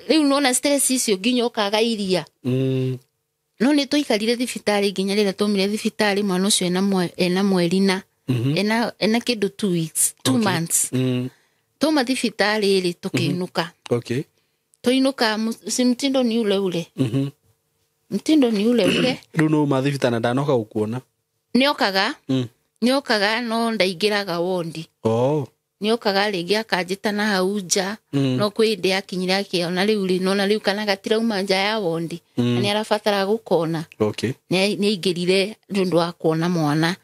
rĩu nona stress icio nginya ũkaga iria. No nĩ tũikarire thibitarĩ nginya rĩrĩa twaumire thibitarĩ, mwana ũcio ena mweri na ena kĩndũ 2 weeks, 2 months. Twauma thibitarĩ rĩ, tũkĩinũka. Twainũka, si mtindo ni ule ule. Mtindo ni ule ule. Rĩu nĩ uma thibitarĩ na ndanoka gũkuona? Nĩokaga. Nĩokaga no ndaingĩraga wondi. Oh. Nĩokaga rĩngĩ akanjĩta na hau nja. No kwĩ hĩndĩ akinyire akĩona rĩu rĩ, nona rĩu kana gatirauma nja ya wondi. Na nĩarabatara gũkona. Okay. Nĩaingĩrire nĩ ũndũ wa kuona mwana.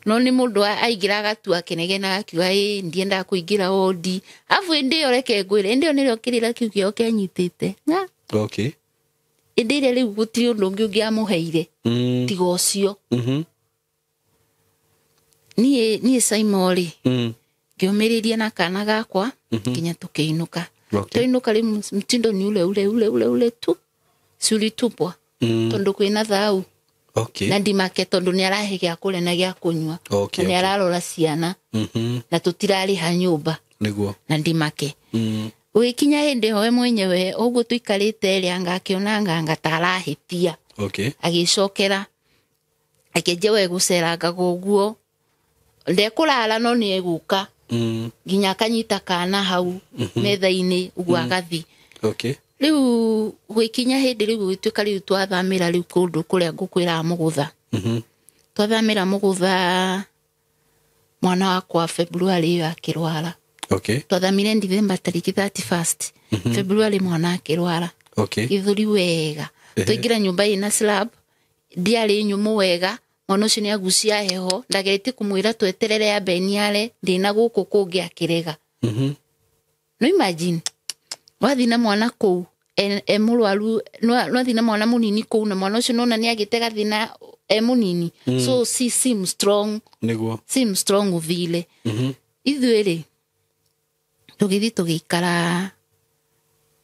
No nĩ mũndũ aingĩra agatua akĩnegena akiuga ĩ ndiendaga kũingĩra wondi. Arabu hĩndĩ ĩyo reke ngwĩre, hĩndĩ ĩyo nĩrĩo kĩrĩra kĩu kĩao kĩanyitĩte. Okay. Hĩndĩ ĩrĩa rĩu gũtirĩ ũndũ ũngĩ ũngĩamũheire tiga ũcio. Niĩ Saimo rĩ, ngĩũmĩrĩria na kana gakwa nginya tũkĩinũka. Twainũka rĩu mtindo ni ule ule ule ule ule tu, si ulitupwa tondũ kwĩna thau. Okay. Na ndimake tondũ nĩarahe gĩa kũrĩa na gĩa kũnyua. Okay, Na nĩararora ciana. Na tũtirarĩha nyũmba. Nĩguo. Na ndimake. Gũgĩkinya hĩndĩ ĩyo we mwenyewe ũguo tũikarĩte rĩ, anga akĩona anga ta arahĩtia. Okay. Agĩcokera akĩanjia we gũcerangaga ũguo, ndekũrara no nĩegũka. Nginya akanyita kana hau metha-inĩ ũguo agathi. Okay. Rĩu gũgĩkinya hĩndĩ rĩu gũgĩtuĩka rĩu twathamĩra rĩu kũndũ kũrĩa ngũkwĩraga Mũgũtha. Twathamĩra Mũgũtha mwana wakwa February ĩyo akĩrwara. Okay. Twathamire December tarĩki 31st. February mwana akĩrwara. Okay. Gĩthũri wega. Twaingĩra nyũmba ĩna slab, ndiarĩ nyũmũ wega. Mwana ũcio nĩagucia heho, ndageretie kũmwĩra tweterere ambe niare, ndĩna gũkũ kũngĩ akĩrega. No imagine, wathiĩ na mwana kũu, e mũrwaru, nwathiĩ na mwana mũnini kũu, na mwana ũcio nona nĩagĩte gathĩna e mũnini. So si sim strong. Nĩguo. Sim strong vile. Ithuĩ rĩ, tũgĩthiĩ tũgĩikara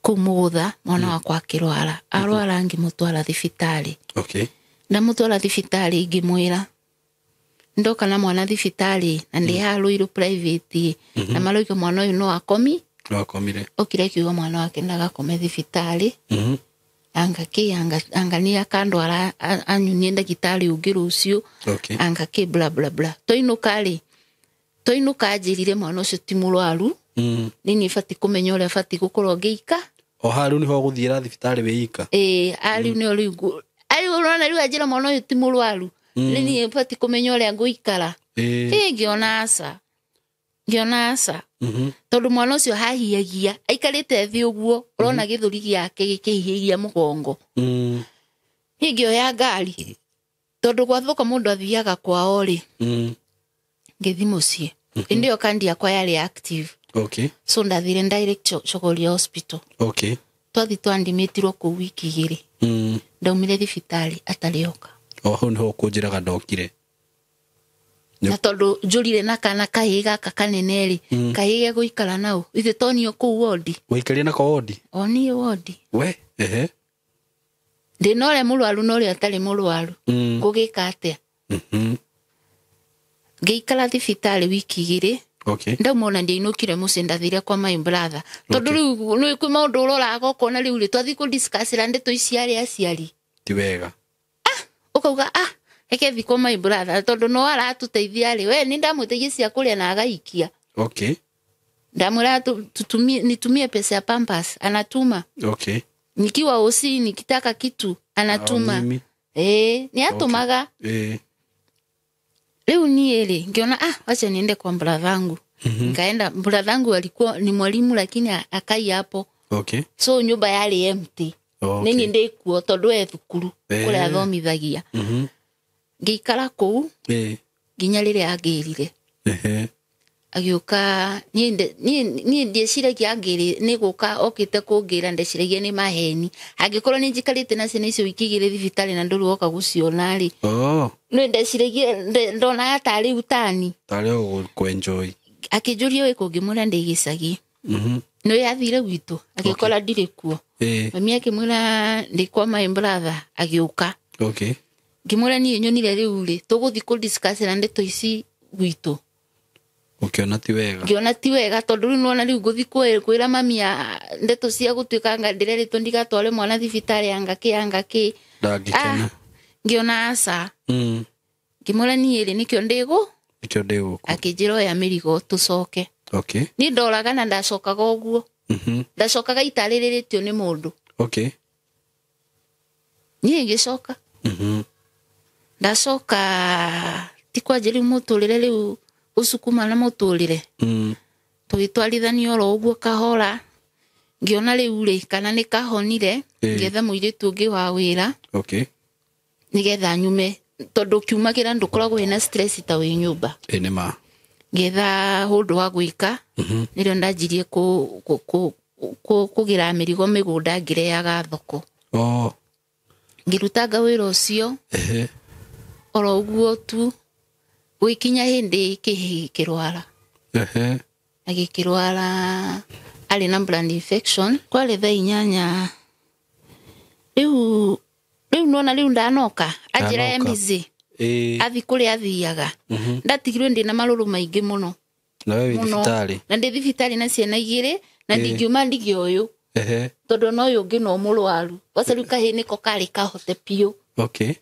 kũu Mũgũtha, mwana wakwa akĩrwara. Arwara ngĩmũtwara thibitarĩ. Okay. Ndamũtwara thibitarĩ ngĩmwĩra ndoka na mwana thibitarĩ na ndĩ haha Ruiru private, na marauga mwana ũyũ no akomi. No akomire. Okire akiuga mwana wake ndagakome thibitarĩ. Anga kĩ, anga nĩ akandwara anyunie ndagĩtarĩ ũngĩ rũciũ. Okay. Anga kĩ bla bla bla. Twainũka rĩ, twainũka anjĩrire mwana ũcio ti mũrwaru. Nĩ niĩ batiĩ kũmenya ũrĩa batiĩ gũkorwo ngĩika. O haha rĩu nĩho ũgũthiĩra thibitarĩ wĩ ika? Ĩĩ, rĩu nĩho rĩu rĩu ũrona rĩu anjĩra mwana ũyũ ti mũrwaru. Nĩ niĩ batiĩ kũmenya ũrĩa ngũikara. Ĩĩ, ngĩona aca. Ngĩona aca. Tondũ mwana ũcio hahiagia, aikarĩte thĩ ũguo, ũrona gĩthũri gĩake gĩkĩhihagia mũgongo. Niĩ ngĩoya ngari, tondũ gwathũka mũndũ athiaga kwao rĩ, ngĩthiĩ mũciĩ. Hĩndĩ ĩyo kandi yakwa yarĩ active. Okay. So ndathire direct Chogoria Hospital. Okay. Twathi twandimĩtirwo kũu wiki igĩrĩ. Ndaumire thibitarĩ atarĩ oka. O hau nĩho ũkũnjĩraga ndokire. Na tondũ njũrire na kana kahĩĩ gaka kanene rĩ, kahĩĩ gegũikara nao. Ithe tonio kũu wondi. Waikarire nako wondi? O niĩ wondi. We, ehe. Ndĩna ũrĩa mũrwaru na ũrĩa atarĩ mũrwaru. Ngũgĩka atĩa? Ngĩikara thibitarĩ wiki igĩrĩ. Okay. Ndauma ona ndiainũkire mũciĩ, ndathire kwa my brother. Tondũ rĩu nĩ kwĩ maũndũ ũroraga ũkona rĩu rĩ, twathiĩ kũ-discuss-ĩra ndeto ici arĩ aciari. Ti wega. Ũkauga, reke thiĩ kwa my brother, tondũ no aratũteithia rĩ, we nĩ ndamwĩtagia cia kũrĩa na agaikia. Okay. Ndamwĩra nitumie pesa ya Pampers, anatuma. Okay. Nikiwa osi nikitaka kitu anatuma. Mimi. Ni atumaga. Okay. Rĩu niĩ rĩ, ngiona, wacha niende kwa brother wangu. Nikaenda, brother wangu alikuwa ni mwalimu lakini akai hapo. Okay. So nyumba yarĩ empty. Okay. Nĩ niĩ ndĩ kuo tondũ e thukuru kũrĩa athomithagia. Ngĩikara kũu nginya rĩrĩa angĩrire. Agĩũka, niĩ ndieciragia angĩrĩ nĩ gũka okĩte kũngĩra, ndeciragia nĩ maheni. Angĩkorwo nĩ njikarĩte na ciana icio wiki igĩrĩ thibitarĩ na ndũrĩ woka gũciona rĩ. Nĩ ndeciragia, ndonaga tarĩ utani. Tarĩ o kũ-enjoy. Akĩnjũria wĩ kũ, ngĩmwĩra ndĩ gĩcagi. Nĩ athire gwitũ, agĩkora ndirĩ kuo. Mami akĩmwĩra ndĩ kwa my brother, agĩũka. Okay. Ngĩmwĩra niĩ nyonire rĩu rĩ, tũgũthiĩ kũ-discuss na ndeto ici gwitũ. Ũkĩona ti wega. Ngĩona ti wega tondũ rĩu nĩwona rĩu ngũthiĩ kwĩra mami ndeto cia gũtuĩka anga ndĩrerĩtwo ndigatware mwana thibitarĩ anga kĩ, anga kĩ. Ndangĩkena. Ngĩona aca. Ngĩmwĩra niĩ rĩ, nĩkĩo ndĩgũ? Nĩkĩo ndĩ gũkũ. Akĩnjĩra oya mĩrigo tũcoke. Okay. Niĩ ndoraga na ndacokaga ũguo. Ndacokaga itarĩrĩrĩtio nĩ mũndũ. Okay. Niĩ ngĩcoka. Ndacoka Ti kwanje rĩu mũtũrĩre rĩu ũcukuma na mũtũrĩre. Tũgĩtwarithania oro ũguo kahora, ngĩona rĩu rĩ kana nĩ kahonire, ngĩetha mũirĩtu ũngĩ wa wĩra. Okay. Nĩgetha nyume, tondũ ũkiumagĩra ndũkoragwo wĩna stress ta wĩ nyũmba. Ĩ nĩ ma. Ngĩetha ũndũ wa gwĩka, nĩrĩo ndanjirie kũgĩra mĩrigo mĩgũnda ngĩrehaga thoko. Oh. Ngĩrutanga wĩra ũcio. Oro ũguo tu gũgĩkinya hĩndĩ kĩhĩ gĩkĩrwara. Na gĩkĩrwara arĩ na blood infection, kwarĩ thaa 8. Rĩu nona rĩu ndanoka anjĩra MZ. Athi kũrĩa athiaga. Ndatigirwo ndĩ na marũrũ maingĩ mũno. Na wewe wĩ thibitarĩ? Na ndĩ thibitarĩ na ciana igĩrĩ, na ndingiuma ndige ũyũ. Tondũ no ũyũ ũngĩ no mũrwaru. Waca rĩu kahĩĩ nĩko karĩ kahote biũ. Okay.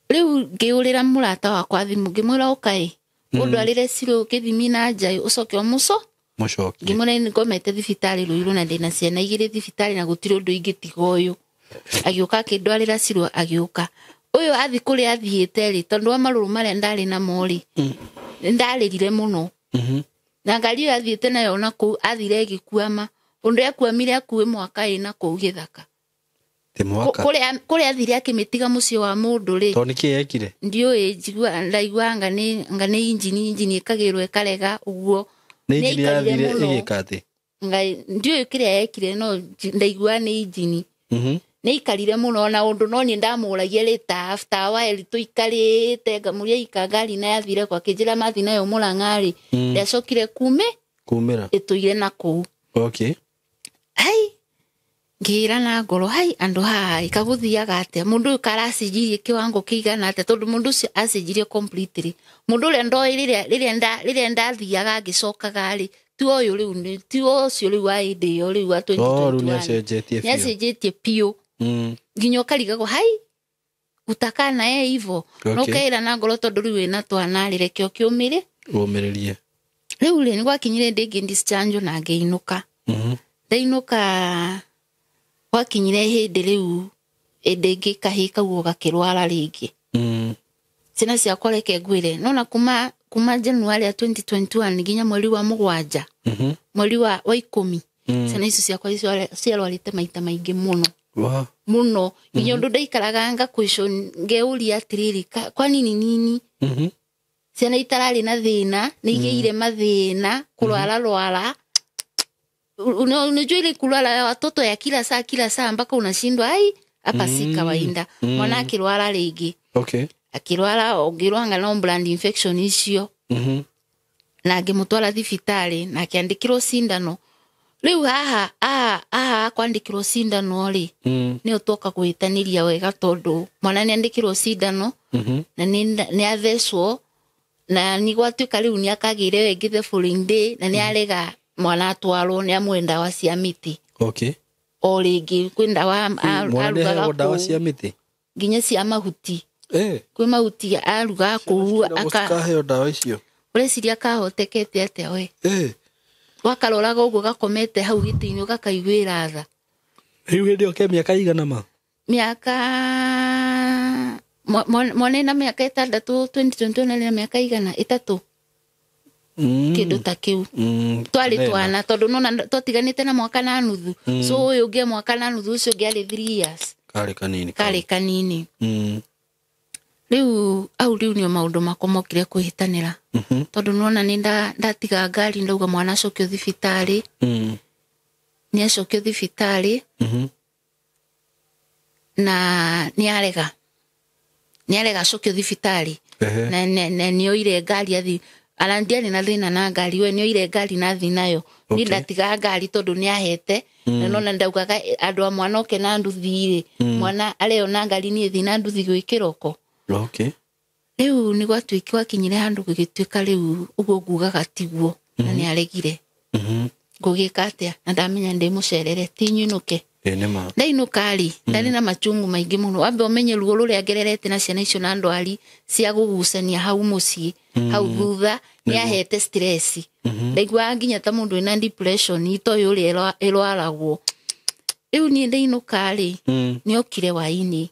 Rĩu ngĩũrĩra mũrata wakwa thimũ, ngĩmwĩra ũkaĩ, ũndwarĩre Cirũ gĩthimi na nja ũcoke ũmũco. Mũcokie. Ngĩmwĩra nĩ ngomete thibitarĩ Rũirũ na ndĩna ciana igĩrĩ thibitarĩ na gũtirĩ ũndũ ingĩtiga ũyũ. Agĩũka akĩndwarĩra Cirũ agĩũka. Ũyũ athi kũrĩa athiĩte rĩ, tondũ wa marũrũ marĩa ndarĩ namo rĩ, ndarĩrire mũno. Na ngari ĩyo athiĩte nayo na kũu athire ĩgĩkuama. Ũndũ ekuamire akuĩ mwaka ĩna kũu gĩthaka. Ti mwaka. Kũrĩa athire akĩmĩtiga mũciĩ wa mũndũ rĩ. Tondũ nĩkĩ ekire? Ndiũĩ, njigua, ndaigua anga nĩ injini ĩkagĩrwo ĩkarega ũguo. Nĩ injini Nĩ aikarire yathire mũno. ĩgĩka atĩ? Ngai, ndiũĩ kĩrĩa ekire, no ndaigua nĩ injini. Nĩ aikarire mũno na ũndũ no niĩ ndamũragia later after a while tũikarĩte, ngamũria ika ngari na yathire kwa kĩnjĩra mathi nayo Mũrang'a rĩ, ndĩacokire kumĩra ĩtũire na kũu. Okay. Ai, ngĩra na ngoro, hai andũ haha ikagũthiaga atĩa? Mũndũ ũyũ karacenjirie kĩwango kĩigana atĩa? Tondũ mũndũ ũcio acenjirie completely. Mũndũ ũrĩa ndoĩ rĩrĩa ndathiaga ngĩcokaga rĩ, ti ũyũ rĩu nĩ, ti ũcio rĩu wa hĩndĩ ĩyo rĩu wa twenty Oh, rĩu twenty one. nĩacenjetie biũ. Nĩacenjetie biũ. Nginya ũkarigagwo, hai, utakaa na yeye hivo. Okay. Na ũkeĩra na ngoro tondũ rĩu wĩna twana rĩ, reke ũkĩũmĩre. Ũmĩrĩrie. Rĩu rĩ, nĩgwakinyire hĩndĩ ĩngĩ discharge na ngĩinũka. Ndainũka, gwakinyire hĩndĩ rĩu, hĩndĩ ĩngĩ kahĩĩ kau gakĩrwara rĩngĩ. Ciana ciakwa reke ngwĩre, nona kuma January ya 2021 nginya mweri wa mũgwanja, mweri wa 10, ciana icio ciakwa ciarwarĩte maita maingĩ mũno. Wow. Mũno. Nginya ũndũ ndaikaraga nga question, ngeũria atĩrĩrĩ, kwa nini nini? Ciana itararĩ na thĩna, nĩ igĩire mathĩna, kũrwara rwara. Unajua ile kulala ya watoto ya kila saa, kila saa mpaka unashindwa, ai, hapa si kawaida. Mwana akirwara rĩngĩ. Okay. Akirwara, ũngĩrwanga no blood infection icio. Na ngĩmũtwara thibitarĩ, na akĩandĩkĩrwo cindano. Rĩu haha kwandĩkĩrwo cindano rĩ, nĩyo twoka gwĩtanĩria wega tondũ mwana nĩandĩkĩrwo cindano, na nĩathecwo, na nĩ gwatuĩka rĩu nĩakagĩre ĩngĩ the following day, na nĩarega mwana atwarwo, nĩamũhe ndawa cia mĩtĩ. Okay. O rĩngĩ kwĩ ndawa Mwana arugaga nĩaheagwo ndawa kũu. cia mĩtĩ? Nginya cia mahuti. Kwĩ mahuti arugaga kũu, Ciana cikaheo ndawa icio? Ũreciria kahotekete atĩa we? Wakaroraga ũguo gakomete hau gĩtĩ-inĩ ũgakaiguĩra tha. Rĩu hĩndĩ ĩyo ke mĩaka igana ma? Mĩaka mwana ena mĩaka ĩtandatũ, 2021 arĩ na mĩaka igana ĩtatũ. Kĩndũ ta kĩu. Twarĩ twana tondũ nona twatiganĩte na mwaka na nuthu. So ũyũ ũngĩ mwaka na nuthu, ũcio ũngĩ arĩ 3 years. Karĩ kanini. Karĩ kanini. Rĩu au rĩu nĩo maũndũ makwa mokire kwĩhĩtanĩra. Tondũ nĩwona nĩ ndatiga ngari ndauga mwana acokio thibitarĩ. Nĩ acokio thibitarĩ. Na nĩ arega. Nĩ arega acokio thibitarĩ. Na nĩ oire ngari athi. Ala ndiarĩ na thĩna na ngari, we nĩ oire ngari na athi nayo. Niĩ ndatigaga ngari tondũ nĩ ahete. Na nona ndaugaga andũ a mwana oke na nduthi rĩ. Mwana areo na ngari niĩ thiĩ na nduthi gwĩ kĩroko. Okay. Rĩu nĩ gwatuĩka gwakinyire handũ gũgĩtuĩka rĩu ũguo ngugaga tiguo, na nĩ aregire. Ngũgĩka atĩa? Na ndamenya ndĩ mũcerere, ti nyinũke. Ĩ, nĩ ma. Ndainũka rĩ, ndarĩ na machungu maingĩ mũno. Wambe ũmenye ruo rũrĩa ngererete na ciana icio na ndwari cia gũgucania hau mũciĩ, hau thutha, nĩ ahete stress. Ndaiguaga nginya ta mũndũ wĩna depression, itoĩ ũrĩa ĩrwaragwo. Rĩu niĩ ndainũka rĩ, nĩokire hwaĩ-inĩ.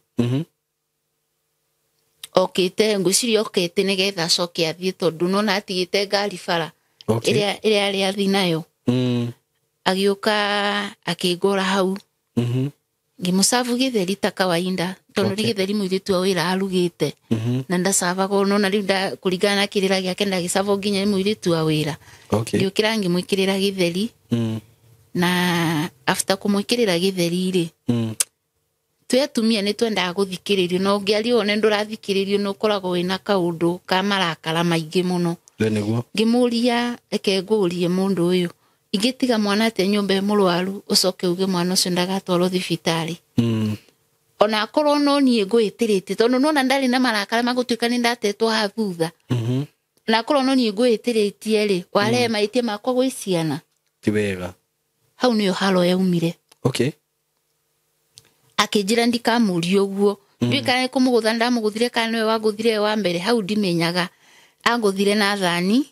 Okĩte ngwĩciria okĩte nĩgetha acoke athiĩ tondũ nona atigĩte ngari bara Okay. ĩrĩa arĩ athi nayo. Agĩũka akĩngũra hau. Ngĩmũcabu gĩtheri ta kawaida tondũ nĩ gĩtheri mũirĩtu wa wĩra arugĩte. Na ndacabagwo nona rĩu kũringana na kĩrĩra gĩake ndagĩcabwo nginya nĩ mũirĩtu wa wĩra. Ngĩũkĩra ngĩmwĩkĩrĩra gĩtheri. Na after kũmwĩkĩrĩra gĩtheri rĩ, twĩ atumia nĩ twendaga gũthikĩrĩrio na ũngĩaria wone ndũrathikĩrĩrio nĩ ũkoragwo wĩna kaũndũ ka marakara maingĩ mũno. Ngĩmũria reke ngũrie mũndũ ũyũ ingĩtiga mwana atĩa nyũmba ĩ mũrwaru ũcoke uge mwana ũcio ndagatwarwo thibitarĩ. Ona akorwo no niĩ ngwĩtĩrĩtie tondũ nona ndarĩ na marakara ma gũtuĩka nĩ ndatetwo haha thutha. Ona akorwo no niĩ ngwĩtĩrĩtie rĩ, warehe mahĩtia makwa gwĩ ciana. Ti wega. Hau nĩyo haro yaumire. Okay. Akĩnjĩra ndikamũrie ũguo. Ndiũĩ kana nĩ kũmũgũtha ndamũgũthire kana nĩwe wangũthire wa mbere hau ndimenyaga. Angũthire na thani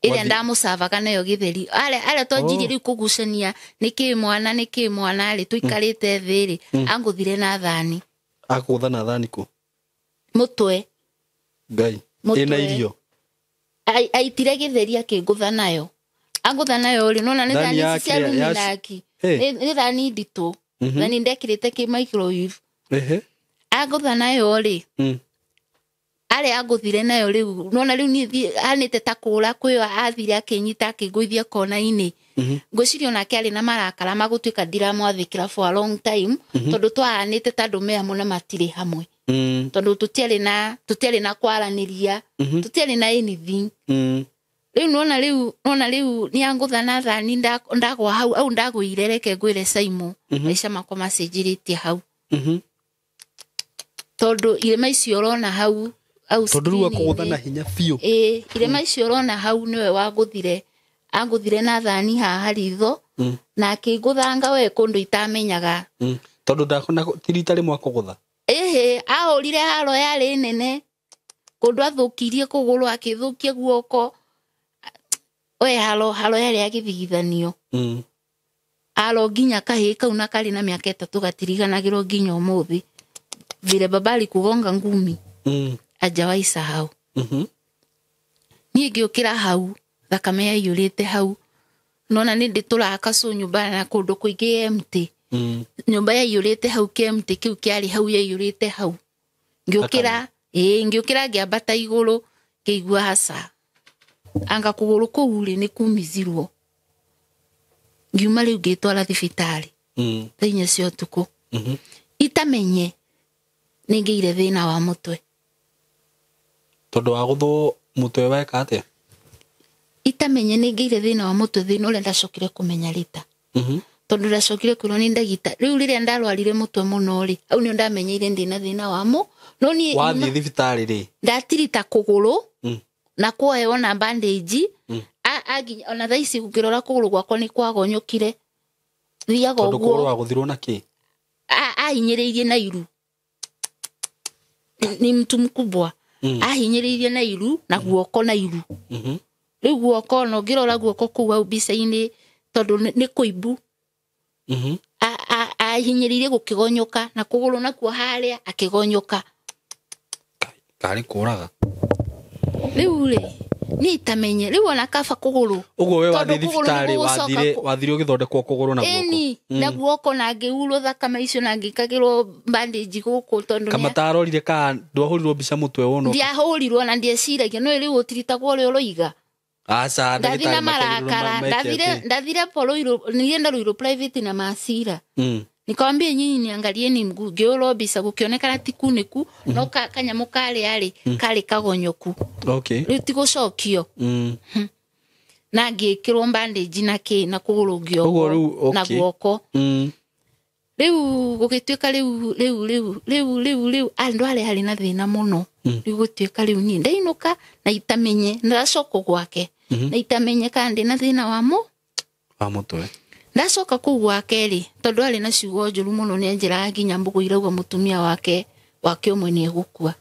ĩrĩa ndamũcavaga nayo gĩtheri. Arĩa twanjirie rĩu kũgucania nĩkĩĩ mwana nĩkĩĩ mwana rĩ tũikarĩte thĩ rĩ, angũthire na thani. Akũgũtha na thani kũ? Mũtwe. Ngai. Ĩna irio. Aitire gĩtheri akĩngũtha nayo. Angũtha nayo rĩ, nona nĩ thani ici cia Luminaki. Nĩ thani nditũ. Thani ndekĩrĩte kĩ microwave. Angũtha nayo rĩ, arĩa angũthire nayo rĩu nona rĩu niĩ anĩte ta kũra kwĩyo athire akĩnyita akĩngũithia kona-inĩ. Ngwĩciria onake arĩ na marakara ma gũtuĩka ndiramwathĩkĩra for a long time tondũ twaanĩte ta andũ me hamwe na matirĩ hamwe. Tondũ tũtiarĩ na kwaranĩria, tũtiarĩ na anything. Rĩu nona rĩu nĩ angũtha na thani ndagwa hau au ndagũire reke ngwĩre Saimo maica makwa macenjirĩtie hau. Tondũ irema icio ũrona hau au tondũ rĩu akũgũtha na hinya biũ. Ĩĩ, irema icio ũrona hau nĩwe wangũthire. Angũthire na thani haha ritho na akĩngũthanga we kũndũ itamenyaga. Tondũ ndakona ti rita rĩmwe akũgũtha. Ĩhĩ, ahũrire haro yarĩ nene kũndũ athũkirie kũgũrũ akĩthũkia guoko. We haro yarĩ ya gĩthigithanio. Haro nginya kahĩĩ kau na karĩ na mĩaka 3 gatiriganagĩrwo nginya ũmũthĩ. Vile baba alikugonga ngumi. Hajawahi sahau. Niĩ ngĩũkĩra hau thakame yaiyũrĩte hau. Nona nĩ ndĩtũraga kacũ nyũmba na kũndũ kũingĩ empty. Nyũmba yaiyũrĩte hau kĩempty kĩu kĩarĩ hau yaiyũrĩte hau. Ngĩũkĩra, ngĩũkĩra ngĩambata igũrũ ngĩigua haca. Anga kũgũrũ kũu rĩ nĩ kumithirwo. Ngiuma rĩu ngĩtwara thibitarĩ. Thaa 4 cia ũtukũ. Itamenye nĩ ngĩire thĩna wa mũtwe. Tondũ wa gũthwo mũtwe weka atĩa? Itamenye nĩ ngĩire thĩna wa mũtwe thĩna ũrĩa ndacokire kũmenya rita. Tondũ ndacokire kwĩrwo nĩ ndagita. Rĩu rĩrĩa ndarwarire mũtwe mũno rĩ, hau nĩho ndamenyeire ndĩna thĩna wa mũ. No niĩ wathiĩ thibitarĩ rĩ, ndatirita kũgũrũ na kuohewo na bandage. Ona thaa ici ngĩrora kũgũrũ gwakwa nĩ kwagonyokire. Thiaga ũguo. Tondũ kũgũrũ wagũthirwo na kĩ? Ahinyĩrĩirie na iru. Ni mtu mkubwa. Ahinyĩrĩirie na iru na guoko na iru. Rĩu guoko no ngĩrora guoko kũu hau mbica-inĩ tondũ nĩ kũimbu. Ahinyĩrĩirie gũkĩgonyoka na kũgũrũ nakuo harĩa akĩgonyoka. Karĩ kũraga. Rĩu rĩ niĩ itamenye rĩu ona kaba kũgũrũ. Ũguo we wathiĩ thibitarĩ wathire ũgĩthondekwo kũgũrũ na guoko. Ĩni na guoko na ngĩurwo thakame icio na ngĩkagĩrwo bandage gũkũ tondũ kama tarorire ka ndwahũrirwo mbica mũtwe wono. Ndiahũrirwo na ndieciragia no rĩu ũtiritagwo ũrĩa ũroiga. Aca ndathire na marakara ndathire polo nilienda Ruiru private na masira. Nikamwambia nyinyi niangalieni mguu ngĩũrwo mbica gũkĩonekana ti kunĩku no kanyamũ karĩ arĩ karĩ kagonyoku. Okay. Rĩu ti gũcokio. Na ngĩkĩrwo bandage na kĩ na kũgũrũ ngĩohwo na guoko. Rĩu gũgĩtuĩka rĩu andũ arĩa harĩ na thĩna mũno. Rĩu gũtuĩka rĩu niĩ ndainũka na itamenye ndacoka gwake na itamenye kana ndĩna thĩna wa mũ wa mũtwe. Ndacoka kũu gwake rĩ tondũ arĩ na ciugo njũru mũno nĩ anjĩraga nginya mbũgũ irauga mũtumia wake ũmwe nĩ egũkua.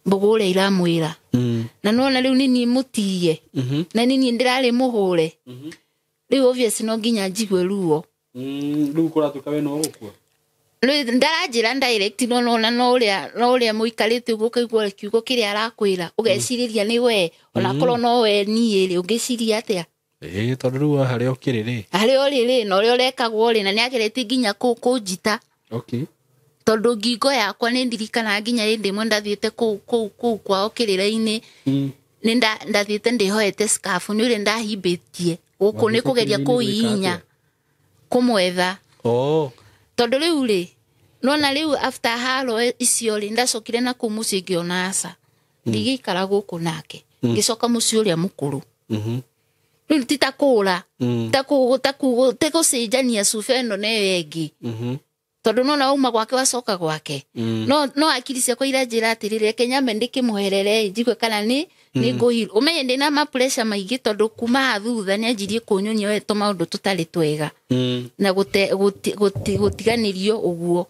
Mbũgũ ũrĩa iramwĩra. Na nona rĩu nĩ niĩ mũtiye. Na nĩ niĩ ndĩrarĩ mũhũre. Rĩu obvious no nginya njigue ruo. Rĩu kũratuĩka we nĩwe ũgũkua. Ndaranjĩra direct no nona no ũrĩa mũikarĩte ũguo ũkaigua kiugo kĩrĩa arakwĩra ũgecirĩria nĩ we onakorwo no we niĩ rĩ ũngĩciria atĩa ĩĩ tondũ rĩu harĩa ũkĩrĩ rĩ harĩa ũrĩ rĩ na ũrĩa ũrekagwo rĩ na nĩageretie nginya kũnjita okay tondũ ngingo yakwa nĩ ndirikanaga nginya hĩndĩ ĩmwe ndathiĩte kũu kwao kĩrĩra-inĩ nĩ ndathiĩte ndĩhoete scarf nĩ ũrĩa ndahimbĩtie gũkũ nĩ kũgeria kũhihinya kũmwetha tondũ rĩu rĩ nona rĩu after haro icio rĩ ndacokire na kũu mũciĩ ngĩona aca ndigĩikara gũkũ nake ngĩcoka mũciĩ ũrĩa mũkũrũ rĩu ti ta kũra ta gũcenjania cuba ĩno na ĩyo ĩngĩ tondũ nona wauma gwake wacoka gwake no akiri ciakwa iranjĩra atĩrĩrĩ reke nyambe ndĩkĩmũherere njigue kana nĩ ngũhirwo ũmenye ndĩna ma pressure maingĩ tondũ kuma haha thutha nĩanjirie kũnyonia we tũmaũndũ tũtarĩ twega na gũtiganĩrio ũguo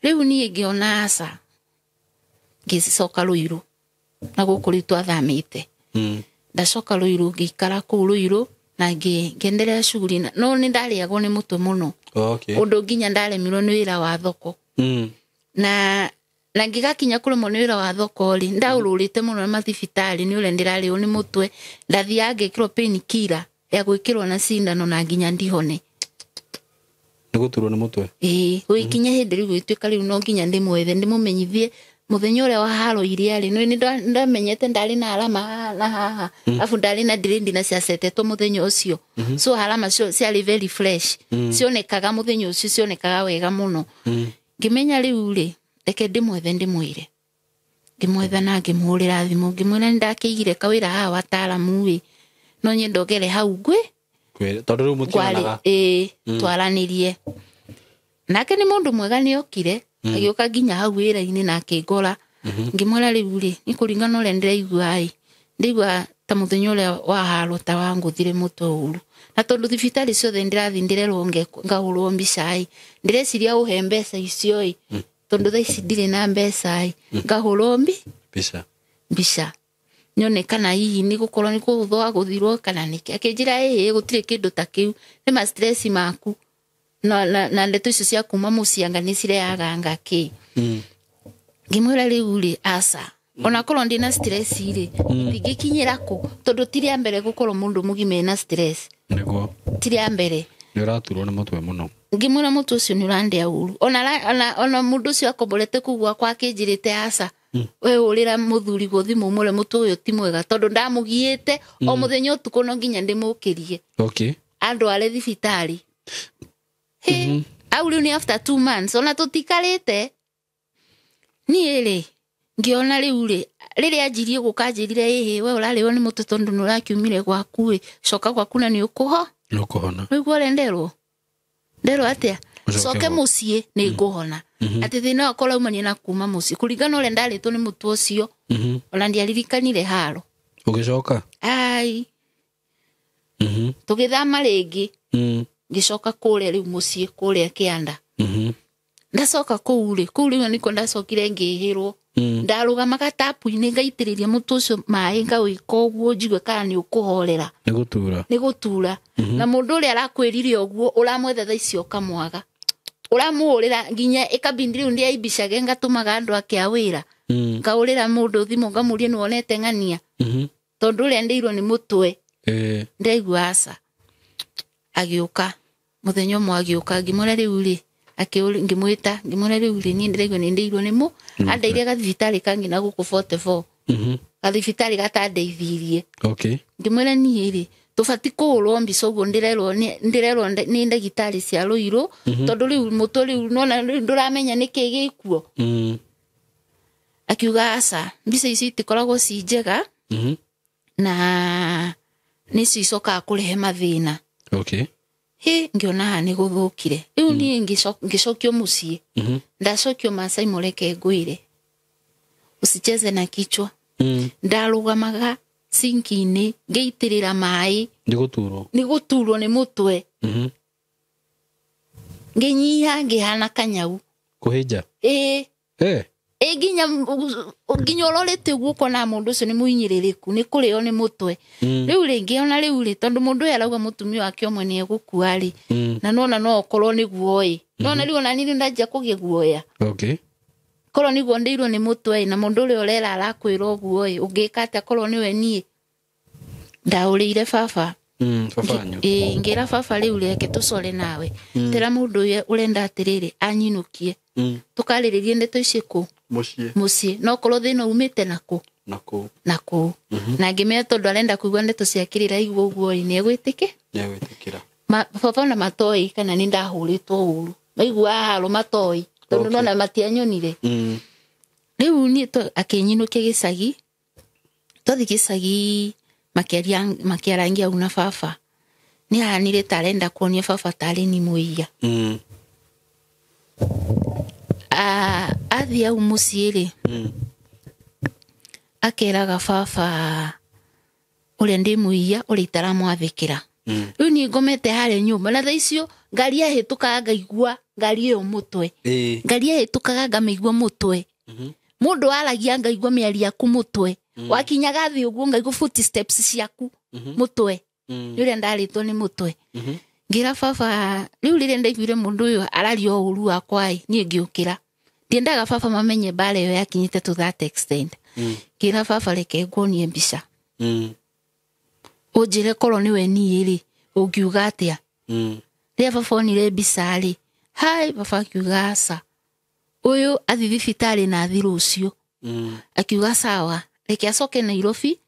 rĩu niĩ ngĩona aca ngĩcoka Rũirũ na gũkũ rĩu twathamĩte ndacoka Rũirũ ngĩikara kũu Rũirũ na ngĩenderea shughuli no nĩ ndarĩagwo nĩ mũtwe mũno ũndũ nginya ndaremirwo nĩ wĩra wa thoko na ngĩgakinya kũremwo nĩ wĩra wa thoko rĩ ndaũrũrĩte mũno na mathibitarĩ nĩ ũrĩa ndĩrarĩo nĩ mũtwe ndathiaga ngĩkĩrwo painkiller ya gwĩkĩrwo na cindano na nginya ndihone nĩ gũturwo nĩ mũtwe ĩĩ gũgĩkinya hĩndĩ rĩu gũgĩtuĩka rĩu no nginya ndĩmwethe ndĩmũmenyithie mũthenya ũrĩa wa haro iria rĩ nĩ ndamenyete ndarĩ na alama haha na haha alafu ndarĩ na dread na ciacetetwo mũthenya ũcio so alama ciarĩ very fresh cionekaga mũthenya ũcio cionekaga wega mũno ngĩmenya rĩu rĩ reke ndĩmwethe ndĩmwĩre ngĩmwetha na ngĩmũhũrĩra thimũ ngĩmwĩra nĩ ndakĩigire kawĩra haha wataaramu ĩ no nyende ngere hau ngwĩ tondũ rĩu mũtionanaga ĩĩ twaranĩrie nake nĩ mũndũ mwega nĩokire agĩũka nginya hau wĩra-inĩ na akĩngora ngĩmwĩra rĩu rĩ nĩ kũringana ũrĩa ndĩraigua ĩ ndĩraigua ta mũthenya ũrĩa wa haro ta wangũthire mũtwe ũru na tondũ thibitarĩ ciothe ndĩrathiĩ ndĩrerwo ngahũrwo mbica ĩ ndĩreciria ũhe mbeca icio ĩ tondũ thaa ici ndirĩ na mbeca ĩ ngahũrwo mbica nyone kana hihi nĩ gũkorwo nĩ kũgũthwo agũthirwo kana nĩkĩ akĩnjĩra ĩĩ gũtirĩ kĩndũ ta kĩu nĩ ma stress maku na ndeto icio cia kuma mũciĩ anga nĩ cirehaga anga kĩ ngĩmwĩra rĩu rĩ aca onakorwo ndĩna stress rĩ ndingĩkinyĩra kũ tondũ ti rĩa mbere gũkorwo mũndũ mũgima ena stress nĩguo ti rĩa mbere nĩ ũraturwo nĩ mũtwe mũno ngĩmwĩra mũtwe ũcio nĩ ũrandĩa ũru ona mũndũ ũcio akomborete kũu gwakwa akĩnjĩrĩte aca we hũrĩra mũthuri guo thimũ ũmwĩre mũtwe ũyũ ti mwega tondũ ndamũgiĩte o mũthenya ũtukũ no nginya ndĩmũkĩrie andware thibitarĩ au rĩu nĩ after 2 months ona tũtikarĩte niĩ rĩ ngĩona rĩu rĩ rĩrĩa anjirie gũka anjĩrire ĩhĩ we ũrarĩo nĩ mũtwe tondũ nĩ ũrakiumire gwaku ĩ coka gwaku na nĩ ũkũhona rĩu ũrĩa nderwo atĩa coke mũciĩ nĩ ngũhona atĩ thĩna wakwa ũraumania na kuma mũciĩ kũringana ũrĩa ndarĩtwo nĩ mũtwe ũcio ona ndiaririkanire haro ũgĩcoka ai tũgĩthama rĩngĩ ngĩcoka kũrĩa rĩu mũciĩ kũrĩa kĩanda ndacoka kũu rĩ kũu rĩu nĩkuo ndacokire ngĩhĩrwo ndarũgamaga tapu-inĩ ngaitĩrĩria mũtwe ũcio maĩ ngawĩka ũguo njigue kana nĩ ũkũhorera nĩ gũtura na mũndũ ũrĩa arakwĩrire ũguo ũramwetha thaa icio ũkamwaga ũramũhũrĩra nginya ĩkabindi rĩu ndĩaimbicage ngatũmaga andũ ake a wĩra ngahũrĩra mũndũ thimũ ngamũria nĩwonete ng'ania tondũ ũrĩa ndĩirwo nĩ mũtwe ndĩraigua aca agĩũka mũthenya ũmwe agĩũka ngĩmwĩra rĩu rĩ ngĩmwĩta ngĩmwĩra rĩu rĩ niĩ ndĩraigua nĩ ndĩirwo nĩ mũ andeire gathibitarĩ kangĩ na gũkũ 44 gathibitarĩ gatandeithirie ngĩmwĩra niĩ rĩ tũbati kũhũrwo mbica ũguo ndĩrerwo nĩ ndagĩtarĩ cia Rũirũ tondũ rĩu mũtwe rĩu nona rĩu ndũramenya nĩkĩ gĩkuo akiuga aca mbica icio itikoragwo ci njega na nĩcio icokaga kũrehe mathĩna hĩ ngĩona haha nĩ gũthũkire rĩu niĩ ngĩcokio mũciĩ ndacokio Maasai mũreke ngwĩre usicheze na kichwa ndarũgamaga sinki-inĩ ngĩitĩrĩra maĩ nĩ gũturwo nĩ mũtwe ngĩnyiha ngĩhana kanyau kũhĩnja ĩĩ Ĩ nginya nginya ũrorete ũguo ũkona mũndũ ũcio nĩ mũhinyĩrĩrĩku, nĩ kũrĩo nĩ mũtwe. Rĩu rĩngĩ ona rĩu rĩ, tondũ mũndũ ũyũ arauga mũtumia wake ũmwe nĩ egũkua rĩ, na nona no okorwo nĩguo ĩ, nona rĩu ona niĩ ndanjia kũgĩa guoya. Okay. Korwo nĩguo ndĩirwo nĩ mũtwe ĩ, na mũndũ ũrĩa ũrera arakwĩra ũguo ĩ, ũngĩka atĩa korwo nĩwe niĩ? Ndaũrĩire baba. Baba wanyu. Ĩ, ngĩra baba rĩu reke tũcore nawe. Tĩra mũndũ ũyũ ũrenda atĩrĩrĩ anyinũkie. Tũkarĩrĩrie ndeto ici kũ? Mũciĩ. Mũciĩ. No korwo thĩna umĩte nakũ? Nakũ. Nakũ. Na ngĩmenya tondũ arenda kũigua ndeto cia kĩrĩra aigua ũguo ĩ, nĩegwĩtĩkĩ? Nĩegwĩtĩkĩra. Baba ona matoĩ kana nĩ ndahũrĩtwo ũru. Maiguaga haro matoĩ. Tondũ nona matianyonire. Rĩu niĩ akĩnyinũkia gĩcagi. Twathiĩ gĩcagi makĩarangia au na baba. Nĩ ahanire ta arenda kuonia baba tarĩ ni mũiya. Athiĩ au mũciĩ rĩ, akeraga baba ũrĩa ndĩ mũiya, ũrĩa itaramwathĩkĩra. Rĩu niĩ ngomete harĩa nyũmba, na thaa icio ngari yahĩtũkaga ngaigua ngari ĩyo mũtwe. Ngari yahĩtũkaga ngamĩigua mũtwe. Mũndũ aragia ngaigua mĩario yaku mũtwe. Wakinyaga thĩ ũguo ngaigua footsteps ciaku mũtwe. Nĩ ũrĩa ndarĩtwo nĩ mũtwe. Ngĩra baba, rĩu rĩrĩa ndaiguire mũndũ ũyũ araria ũũru wakwa ĩ, niĩ ngĩũkĩra. Ndiendaga baba mamenye mbara ĩyo yakinyĩte to that extent. Ngĩra baba reke nguonie mbica. Ũnjĩre korwo nĩwe niĩ rĩ, ũngiuga atĩa? Rĩrĩa baba onire mbica rĩ, hai, baba akiuga aca. Ũyũ athiĩ thibitarĩ na athiĩ rũciũ. Akiuga sawa, reke acoke Nairobi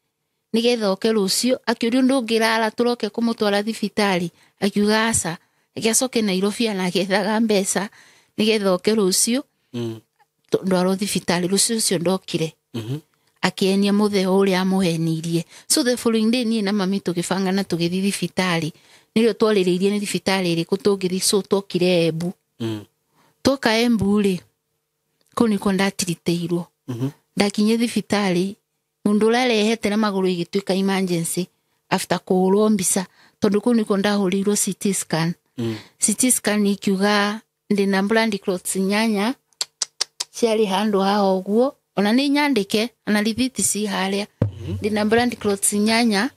nĩgetha oke rũciũ. Akĩũrio ndũngĩrara tũroke kũmũtwara thibitarĩ. Akiuga aca, reke acoke Nairobi anagethaga mbeca nĩgetha oke rũciũ. Ndwarwo thibitarĩ rũciũ ũcio ndokire. Akĩenia mũtheo ũrĩa amũhenirie. So the following day niĩ na mami tũgĩbanga na tũgĩthiĩ thibitarĩ. Nĩrĩo twarĩrĩirie nĩ thibitarĩ ĩrĩkũ tũngĩthiĩ, so twokire Embu. Twoka Embu rĩ, kũu nĩkuo ndatiritĩirwo. Ndakinyire thibitarĩ, mũndũ ũrĩa arehete na magũrũ ĩgĩtuĩka emergency after kũhũrwo mbica, tondũ kũu nĩkuo ndahũrĩirwo CT scan. CT scan ikiuga ndĩna blood clots 8 ciarĩ handũ haha ũguo, ona nĩ nyandĩke, ona rithiti ci harĩa. Ndĩna blood clots 8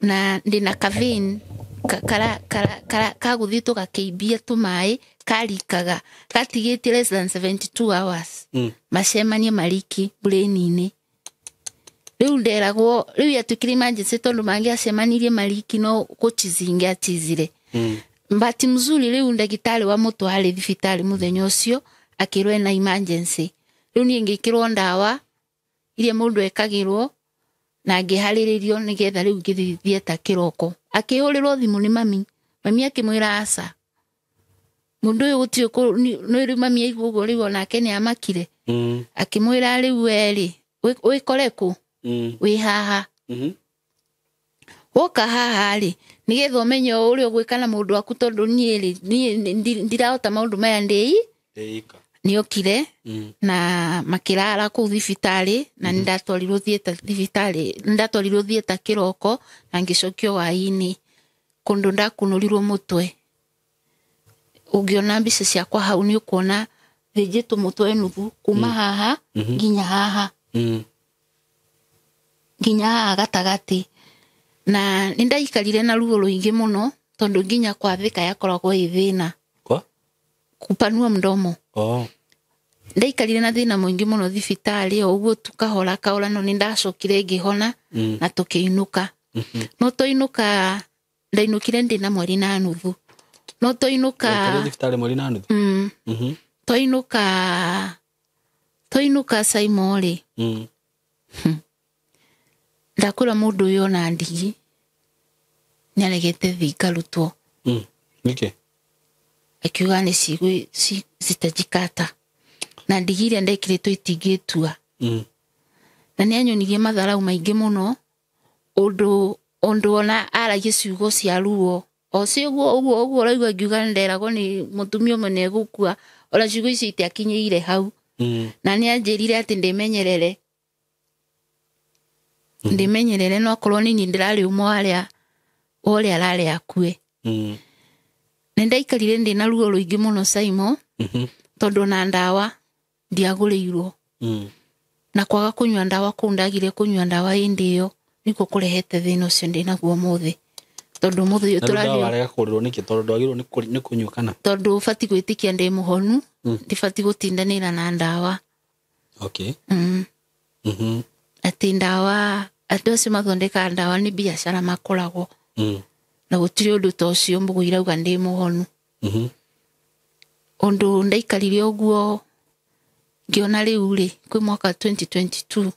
na ndĩna caffeine kagũthiĩ tũgakĩimbia tũmaĩ karikaga gatigĩtie less than 72 hours. Macemanie mariki brain-inĩ. Rĩu nderagwo, rĩu yatuĩkire emergency tondũ mangĩacemanirie mariki no gũchizinge achizire. Bahati mzuri rĩu ndagĩtarĩ wa mũtwe arĩ thibitarĩ mũthenya ũcio akĩrwo ena emergency. Rĩu niĩ ngĩkĩrwo ndawa iria mũndũ ekagĩrwo na ngĩharĩrĩrio nĩgetha rĩu ngĩthiĩ theatre kĩroko. Akĩhũrĩrwo thimũ nĩ mami. Mami akĩmwĩra aca. Mũndũ ũyũ gũtirĩ nĩ rĩu mami aigua ũguo rĩu onake nĩ amakire. Akĩmwĩra rĩu we rĩ, wĩkore kũ? Wĩ haha. Woka haha rĩ, nĩgetha ũmenye ũrĩa ũgwĩka na mũndũ waku tondũ niĩ rĩ, niĩ ndirahota maũndũ maya ndĩi. Ndĩika. Nĩokire na makĩrara kũu thibitarĩ na nĩndatwarirwo theatre thibitarĩ, nĩndatwarirwo theatre kĩroko na ngĩcokio hwaĩ-inĩ kũndũ ndakunũrirwo mũtwe. Ũngĩona mbica ciakwa hau nĩ ũkuona thĩnjĩtwo mũtwe nuthu kuma haha nginya haha. Nginya haha gatagatĩ. Na nĩndaikarire na ruo rũingĩ mũno tondũ nginya kwathĩka yakoragwo ĩ thĩna. Kwa? Kupanua mdomo. Ndaikarire na thĩna mũingĩ mũno thibitarĩ o ũguo tu kahora kahora, no nĩndacokire ngĩhona na tũkĩinũka. No twainũka, ndainũkire ndĩ na mweri na nuthu. No twainũka Waikarire thibitarĩ mweri na nuthu? Twainũka Saimo rĩ. Ndakwĩra mũndũ ũyũ ona ndigi nĩaregete thiĩ ngarutwo. Nĩkĩ? Akiuga nĩ citajikata. Na ndigi iria ndekĩrĩtwo itingĩtua. Na nĩanyonirie matharau maingĩ mũno, ũndũ ona aragia ciugo cia ruo. O cio ũguo, ũguo, ũguo ũraigua ngiuga nderagwo nĩ mũtumia ũmwe nĩegũkua, ona ciugo icio itiakinyĩire hau. Na nĩanjĩrire atĩ ndĩmenyerere. Ndĩmenyerere no akorwo nĩ niĩ ndĩrarĩ ũmwe wa arĩa, wa ũrĩa ararĩ akue. Nĩ ndaikarire ndĩ na ruo rũingĩ mũno Saimo, tondũ ona ndawa ndiagũrĩirwo. Na kwaga kunyua ndawa kuu ndagire kunyua ndawa indi iyo nikuo kurehete thina ucio ndi naguo muthi tondu muthi uyu turario warega kurirwo niki tondu ndwagirwo ni kunyua kana tondu ubati gwitikia ndi muhonu ndibati gutindanira na ndawa. Okay. Ati ndawa andu acio mathondekaga ndawa ni biacara makoragwo na gutiri undu ta ucio mbugu irauga ndi muhonu. Undu ndaikarire uguo ngiona riu ri kwi mwaka 2022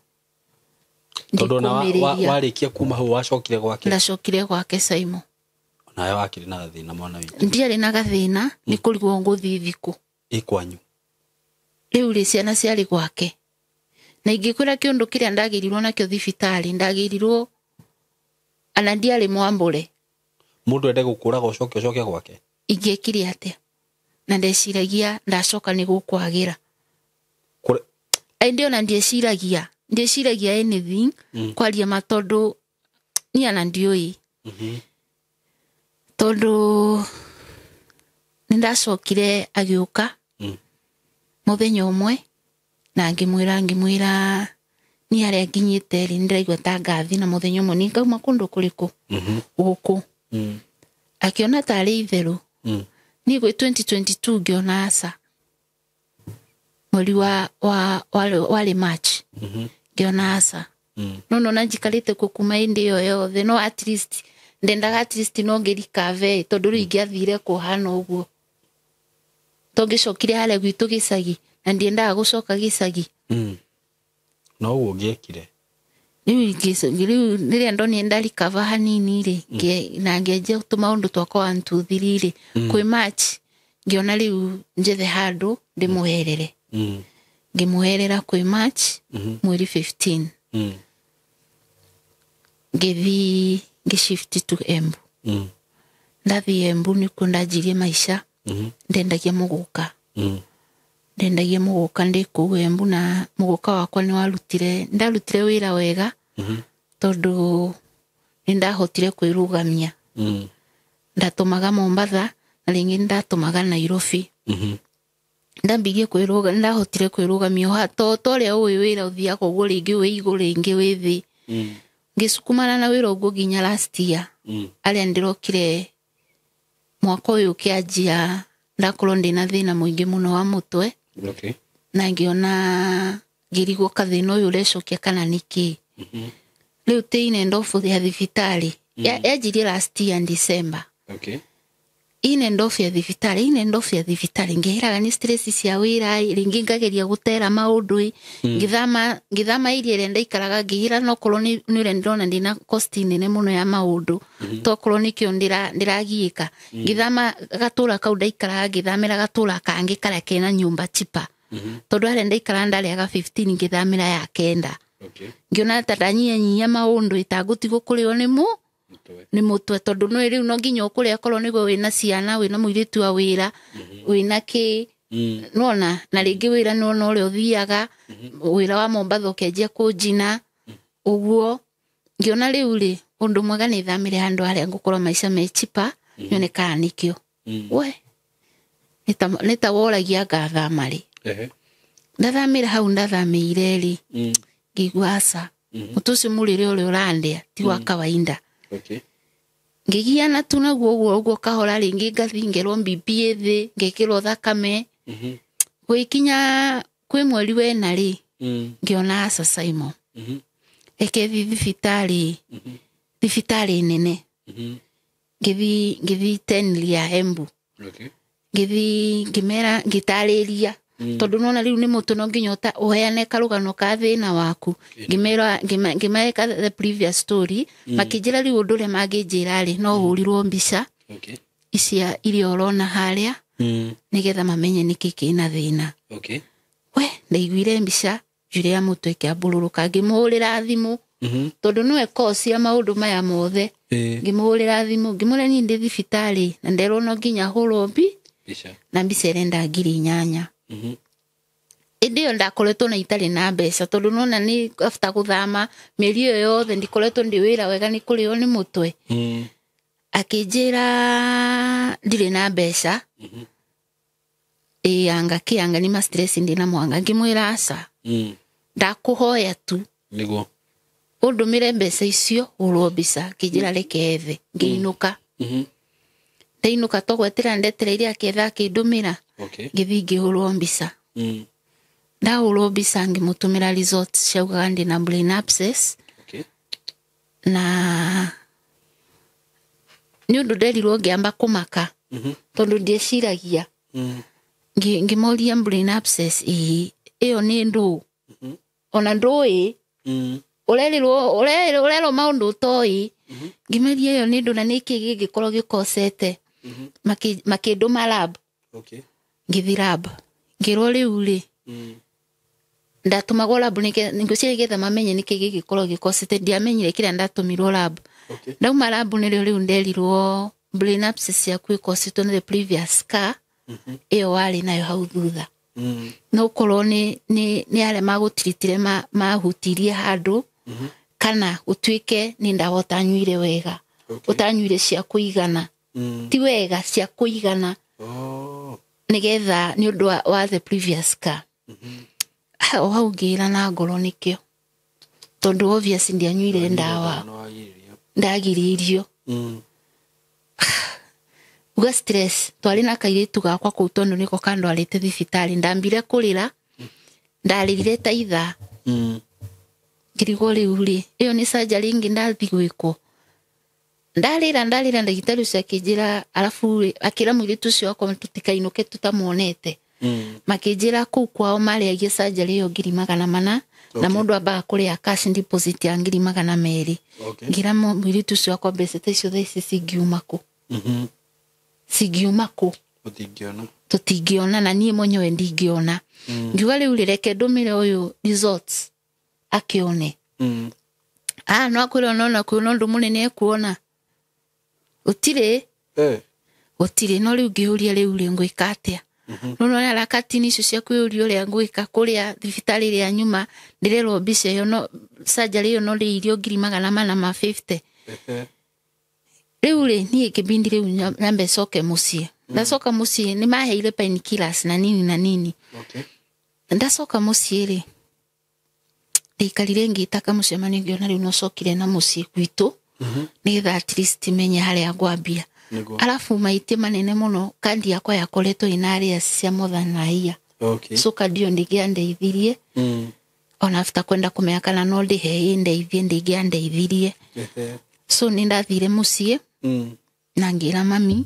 tondu na warikia kuma hau wacokire gwake. Ndacokire gwake Saimo. Nawe wakiri na gathina mwana witu. Ndiarĩ na gathina ni kurigwo nguthii thiku ikwanyu riu ri ciana ciarĩ gwake na ingĩkwĩra kĩũndũ kĩrĩa ndagĩrirwo nakĩo thibitarĩ ndagĩrirwo ana ndiarĩ mwambũre. Mũndũ ende gũkũraga ũcoke ũcoke gwake ingĩekire atĩa na ndeciragia ndacoka nĩ gũkwagĩra ĩndĩ ona ndieciragia anything kwaria ma tondu ni ana ndiũĩ tondu nindacokire agĩũka mũthenya ũmwe na ngĩmwĩra ni harĩa nginyĩte rĩ nĩndĩraigua ta ngathi na mũthenya ũmwe nĩ ngauma kũndũ kũrĩkũ gũkũ. Akĩona tarĩ itherũ. Niĩ gwĩ 2022 ngĩona aca mweri warĩ March ngĩona aca no nona njikarĩte kuo kuma ĩndĩ ĩyo yothe no at least ndendaga at least no ngĩrikave tondũ rĩu ingĩathire kũhana ũguo to ngĩcokire harĩa gwitũ gĩcagi na ndiendaga gũcoka gĩcagi. No ũguo ũngĩekire rĩu rĩrĩa ndonire ndarikava hanini rĩ na ngĩanjia tũmaũndũ twakwa 1 2 3 rĩ kwĩ March ngĩona rĩu njethe handũ ndĩmũherere. Ngĩmũherera kwĩ March mweri 15 ngĩthii ngĩshift to Embu. Ndathii Embu nĩkuo ndanjirie maica. Ndendagia mũgũka. Ndendagia mũgũka ndĩ kũu Embu na mũgũka wakwa nĩ warutire ndarutire wĩra wega tondũ nĩ ndahotire kwĩrũgamia. Ndatũmaga Mombatha na rĩngĩ ndatũmaga Nairobi. Ndambirie kwĩrũga ndahotire kwĩrũgamia to ũrĩa ũĩ wĩra ũthiaga ũguo rĩngĩ wĩ igũrũ rĩngĩ wĩ thĩ. Ngĩcukumana na wĩra ũguo nginya last year arĩa ndĩrokire mwaka ũyũ ũkĩanjia ndakorwo ndĩna thĩna mũingĩ mũno wa mũtwe. Okay. Na ngĩona ngĩrigwo kathĩna ũyũ ũrecokia kana nĩkĩ. Rĩu tĩ ndofu ya thibitarĩ yanjirie last year in December. Okay. Ine ndofu ya thibitarĩ ngĩhĩraga nĩ stress cia wĩra rĩngĩ ngageria gũtera maũndũ ngĩthama iria ĩrĩa ndaikaraga ngĩhĩra no korwo nĩ ũrĩa ndĩrona ndĩna cost nene mũno ya maũndũ tokorwo nĩkĩo ndĩragiĩka. Ngĩthama gatũra kau ndaikaraga ngĩthamĩra gatũra kangĩ karĩa kena nyũmba chipa tondũ harĩa ndaikaraga ndarĩaga 15 ngĩthamĩra ya 9. Okay. Ngĩona ta ndanyihanyihia maũndũ itangũtigwo kũrĩo nĩ nĩ mũtwe tondũ no rĩu no nginya ũkũrĩa korwo nĩguo wĩna ciana wĩna mũirĩtu wa wĩra wĩna kĩ nona na rĩngĩ wĩra nĩwona ũrĩa ũthiaga wĩra wa Mombatha ũkĩanjia kũnjina ũguo ngĩona rĩu rĩ ũndũ mwega nĩ thamĩre handũ harĩa ngũkorwo maica me chipa nyone kana nĩkĩo. We nĩ ta woragia ngathama rĩ. Ndathamĩra hau ndathamĩire rĩ ngĩigua aca mũtũ ũcio mũrĩre ũrĩa ũrandĩa ti wa kawaida. Okay. Ngĩgiana tu naguo ũguo ũguo kahora rĩngĩ ngathi ngerwo BP thĩ ngekĩrwo thakame. Gwĩkinya kwĩ mweri wena rĩ ngĩona aca Saimo reke thi thibitarĩ thibitarĩ nene. Ngĩthi Tenli ya Embu. Okay. Ngĩthi ngĩmera ngĩtarĩria tondu nona riu ni mutu no nginya uheane karugano ka thina waku. Ngimera ngimeka the previous story makinjira riu undu uria manginjira ri no hurirwo mbica icia iria urona haria nigetha mamenye niki kina thina. We ndaiguire mbica njuire ya mutu ikiambururuka ngimuhurira thimu tondu niwe cause ya maundu maya mothe. Ngimuhurira thimu ngimwira ni ndi thibitari na nderwo no nginya hurwo mbica na mbica irenda 8,000. Indi yo ndakoretwo na itari na mbeca tondu nona ni after guthama mieri iyo yothe ndikoretwo ndi wira wega ni kurio ni mutwe. Akinjira ndire na mbeca anga kianga ni ma stress ndi na mwanga ngimwira aca Ndakũhoya tu Nĩguo. Ũndũmĩre mbeca icio hũrwo mbica. Ngĩnjĩra reke ethe. Ngĩinũka. Ndainũka to gwetera ndetereire akĩetha akĩndũmĩra. Okay. Ngĩthiĩ ngĩhũrwo mbica. Ndahũrwo mbica ngĩmũtũmĩra results ciaugaga ndĩna brain abscess. Okay. Na nĩ ũndũ nderirwo ngĩamba kũmaka tondũ ndieciragia. Ngĩmoria brain abscess ĩĩ ĩyo nĩ ndũ. Ona ndũĩ. Ũrerirwo ũrerwo maũndũ ũtoĩ. Ngĩmeria ĩyo nĩ ndũ na nĩkĩ gĩngĩkorwo gĩkosete. Makĩndũma lab. Okay. Ngĩthiĩ lab. Ngĩrwo rĩu rĩ ndatũmagwo lab ngwĩciria nĩgetha mamenye nĩkĩ gĩngĩkorwo gĩkosete. Ndiamenyire kĩrĩa ndatũmirwo lab. Okay. Ndauma lab nĩrĩo rĩu nderirwo brain abscess yaku ĩkosetwo nĩ the previous scar ĩyo warĩ nayo hau thutha. No ũkorwo nĩ arĩa magũtiritire mahutirie handũ kana gũtuĩke nĩ ndawa ũtanyuire wega. Okay. Ũtanyuire cia kũigana. Ti wega cia kũigana. Oh. Nĩgetha nĩ ũndũ wa the previous scar. O hau ngĩra na ngoro nĩkĩo. Tondũ obvious ndianyuire ndawa. Ndagiririo. Uga stress twarĩ na kairĩtu gakwa kũu tondũ nĩko kandwarĩte thibitarĩ. Ndambire kũrĩra. Ndarĩrire ta ithaa. Ngĩrigwo rĩu rĩ ĩyo nĩ surgery ĩngĩ ndathiĩ gwĩkwo. Ndarĩra ndagĩtarĩ ũcio akĩnjĩra arabu rĩ akĩra mũirĩtu ũcio wakwa tũtikainũke tũtamuonete. Makĩnjĩra kũu kwao marĩagia surgery ĩyo 400,000 na mũndũ ambaga kũrĩha cash deposit ya 200,000. Okay. Ngĩra mũirĩtu ũcio wakwa mbeca ta icio thaa ici cingiuma kũ. Cingiuma kũ. Tũtingĩona na niĩ mwenyewe ndingĩona. Ngiuga rĩu rĩ reke ndũmĩre ũyũ results akĩone. No akwĩra ona kwĩna ũndũ mũnene ekuona. Gũtirĩ. Gũtirĩ no rĩu ngĩũria rĩu rĩ ngwĩka atĩa. No no arakatini icio cia kwĩyũria ũrĩa ngwĩka kũrĩa thibitarĩ ĩrĩa nyuma ndĩrerwo mbica ĩyo no surgery ĩyo no rĩirio 450,000. Rĩu rĩ niĩ ngĩbindi rĩu nyambe coke mũciĩ. Ndacoka mũciĩ nĩ maheire painkillers na nini na nini. Okay. Ndacoka mũciĩ rĩ ndaikarire ngĩtaka mũcemanio ngĩona rĩu no cokire na mũciĩ gwitũ nĩgetha at least menye harĩa ngwambia. Arabu maitĩ manene mũno kandi yakwa yakoretwo ĩna arrears cia more than a year. Okay. So kandi ĩyo ndĩngĩandeithirie. Ona after kwenda kũmenya kana no ndĩhe ĩndeithie ndĩngĩandeithirie. So nĩ ndathire mũciĩ na ngĩra mami.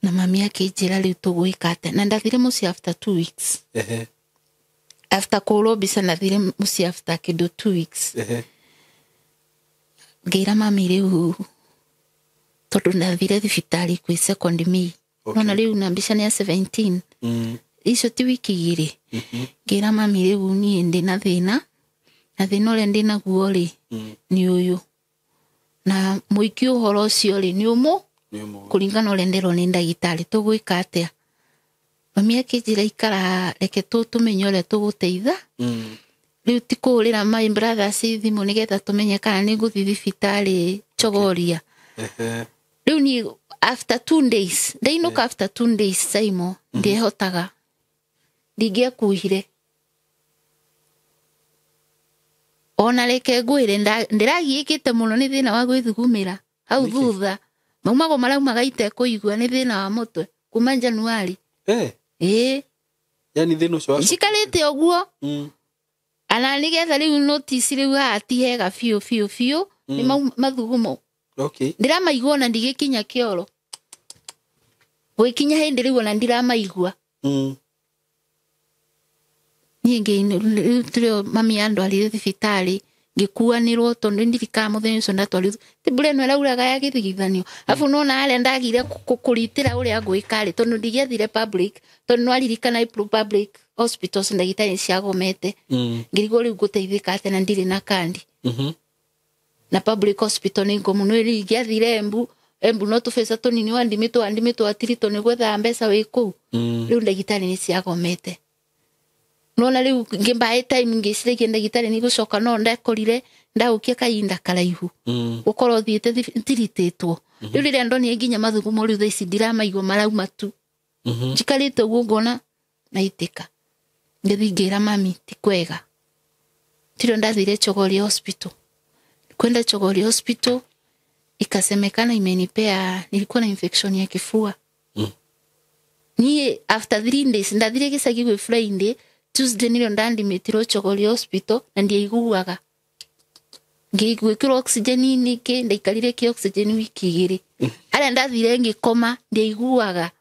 Na mami akĩnjĩra rĩu tũgwĩka atĩa. Na ndathire mũciĩ after 2 weeks. After kũhũrwo mbica ndathire mũciĩ after kĩndũ 2 weeks. Ngĩra mami rĩu tondũ ndathire thibitarĩ kwĩ second May. Okay. Nona rĩu na mbica nĩ ya 17. Icio ti wiki igĩrĩ. Ngĩra mami rĩu niĩ ndĩna thĩna. Na thĩna ũrĩa ndĩnaguo rĩ nĩ ũyũ. Na mũingĩ ũhoro ũcio rĩ nĩ ũmũ kũringana ũrĩa nderwo nĩ ndagĩtarĩ tũgwĩka atĩa. Mami akĩnjĩra ikara reke tũmenye ũrĩa tũgũteitha. Rĩu ti kũhũrĩra my brothers thimũ nĩgetha tũmenye kana nĩ ngũthiĩ thibitarĩ Chogoria. Rĩu niĩ after 2 days ndainũka after 2 days Saimo ndiehotaga. Ndingĩekuhire. Ona reke ngwĩre ndĩragiĩkĩte mũno nĩ thĩna wa gwĩthugumĩra hau thutha. Maumago maraumaga itekũigua nĩ thĩna wa mũtwe kuma Januari. Ĩĩ. Yani thĩna ũcio wa Njikarĩte ũguo. Ana nĩgetha rĩu notice rĩu haha ti hega biũ biũ biũ nĩ mathugumo. Okay. Ndĩramaigua ona ndigĩkinya kĩoro. Gwĩkinya hĩndĩ rĩu ona ndiramaigua. Niĩ rĩu tũrĩ mami andwarire thibitarĩ ngĩkuanĩrwo tondũ ndirikanaga mũthenya ũcio ndatwarirwo. Ti mbura ĩno ĩrauraga ya gĩthigithanio. Arabu nona harĩa ndagire kũritĩra ũrĩa ngwĩka rĩ tondũ ndingĩathire public tondũ nĩwaririkana public hospitals ndagĩtarĩ nĩciagomete. Ngĩrigwo rĩu ngũteithĩka atĩa na ndirĩ na kandi. Na public hospital nĩ ngomu no rĩu ingĩathire Embu Embu no tũbeca tũnini wandimĩtwo atiritwo nĩ gwethaga mbeca wĩ kũu. Rĩu ndagĩtarĩ nĩciagomete. Nona rĩu ngĩmbae time ngĩciragia ndagĩtarĩ nĩgũcoka no ndakorire ndaũkia kahinda karaihu. Gũkorwo thiĩte ndiritĩtwo. Rĩu rĩrĩa ndonire nginya mathugumo rĩu thaa ici ndiramaigua marauma tu. Njikarĩte ũguo ngona naitĩka. Ngĩthiĩ ngĩra mami ti kwega. Tirio ndathire Chogoria Hospital. Kwenda Chogoria Hospital ikasemekana imenipea, nilikuwa na infection ya kifua. Ni after 3 days ndathire gĩcagi gwĩ Friday, Tuesday nĩrĩo ndandimĩtirwo Chogoria Hospital na ndiaiguaga. Ngĩgwĩkĩrwo oxygen nĩkĩ ndaikarire kĩ oxygen wiki igĩrĩ. Arĩa ndathire ngĩkoma ndiaiguaga.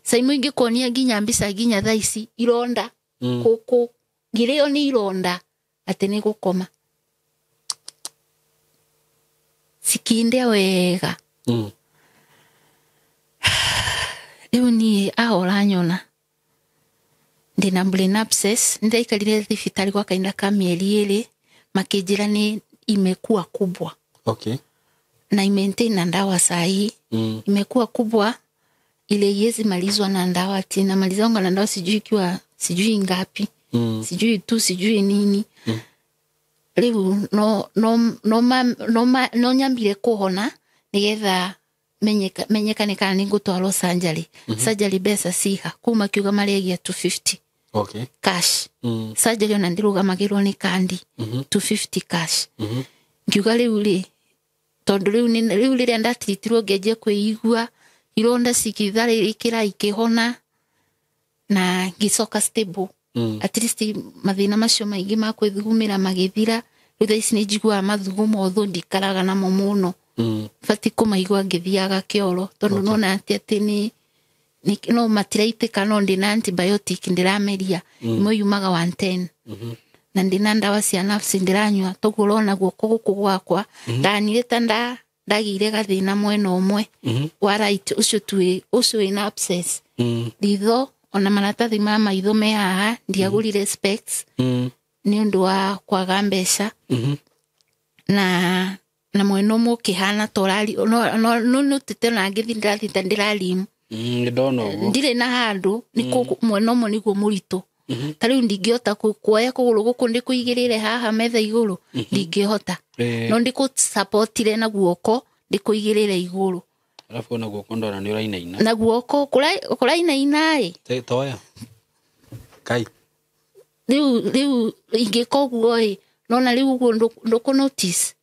Saimu ingĩkuonia nginya mbica nginya thaa ici ironda. Kũkũ ngĩrĩo nĩ ironda atĩ nĩ gũkoma. Cikindĩa wega. Rĩu niĩ ahora nyona ndĩna brain abscess. Nĩndaikarire thibitarĩ gwa kahinda ka mĩeri 2 makĩnjĩra nĩ imekuwa kubwa. Okay. Na imaintain na ndawa sahi. Imekuwa kubwa ile yezi malizwa na ndawa tena malizwa na ndawa sijui ikiwa sijui ngapi. Sijui tu sijui nini. Rĩu no nyambire kũhona nĩgetha menyekane kana nĩngũtwarwo surgery. Surgery mbeca ciha kuma kiuga maregia 250. Okay. Cash. Surgery ona ndirũgamagĩrwo nĩ kandi. 250 cash. Ngiuga rĩu rĩ tondũ rĩu rĩrĩa ndatiritirwo ngĩanjia kwĩigua ironda cikĩtharĩkĩra ikĩhona na ngĩcoka stable. At least mathĩna macio maingĩ ma kwĩthugumĩra magĩthira. Rĩu thaa ici nĩ njiguaga mathugumo ũthũ ndikaraga namo mũno. Batiĩ kũmaigua ngĩthiaga kĩoro tondũ nona atĩ nĩ no matiraitĩka no ndĩna antibiotic ndĩrameria. Ĩmwe yumaga 110. Na ndĩna ndawa cia nafsi ndĩranyua toguo ũrona guoko gũkũ gwakwa ndanire ta ndagĩire gathĩna mwena ũmwe wa right ũcio ũcio wĩna abscess. Ritho ona maratathi ma maitho me haha ndiagũrire specs nĩ ũndũ wa kwaga mbeca. Na mwena ũmwe ũkĩhana ta ũrari no nũtĩte ona ngĩthiĩ ndĩrathiĩ ta ndĩrarimu. Ndona ũguo. Ndirĩ na handũ nĩ mwena ũmwe nĩguo mũritũ. Ta rĩu ndingĩhota kuoya kũgũrũ gũkũ ndĩkũigĩrĩre haha metha igũrũ ndingĩhota. No ndĩkũsapotire na guoko ndĩkũigĩrĩre igũrũ. Alafu ona guoko ndona nĩ ũrainaina. Na guoko kũrainaina ĩ. Toya. Kai. Rĩu ingĩka ũguo ĩ nona rĩu ũguo ndũkũ notice.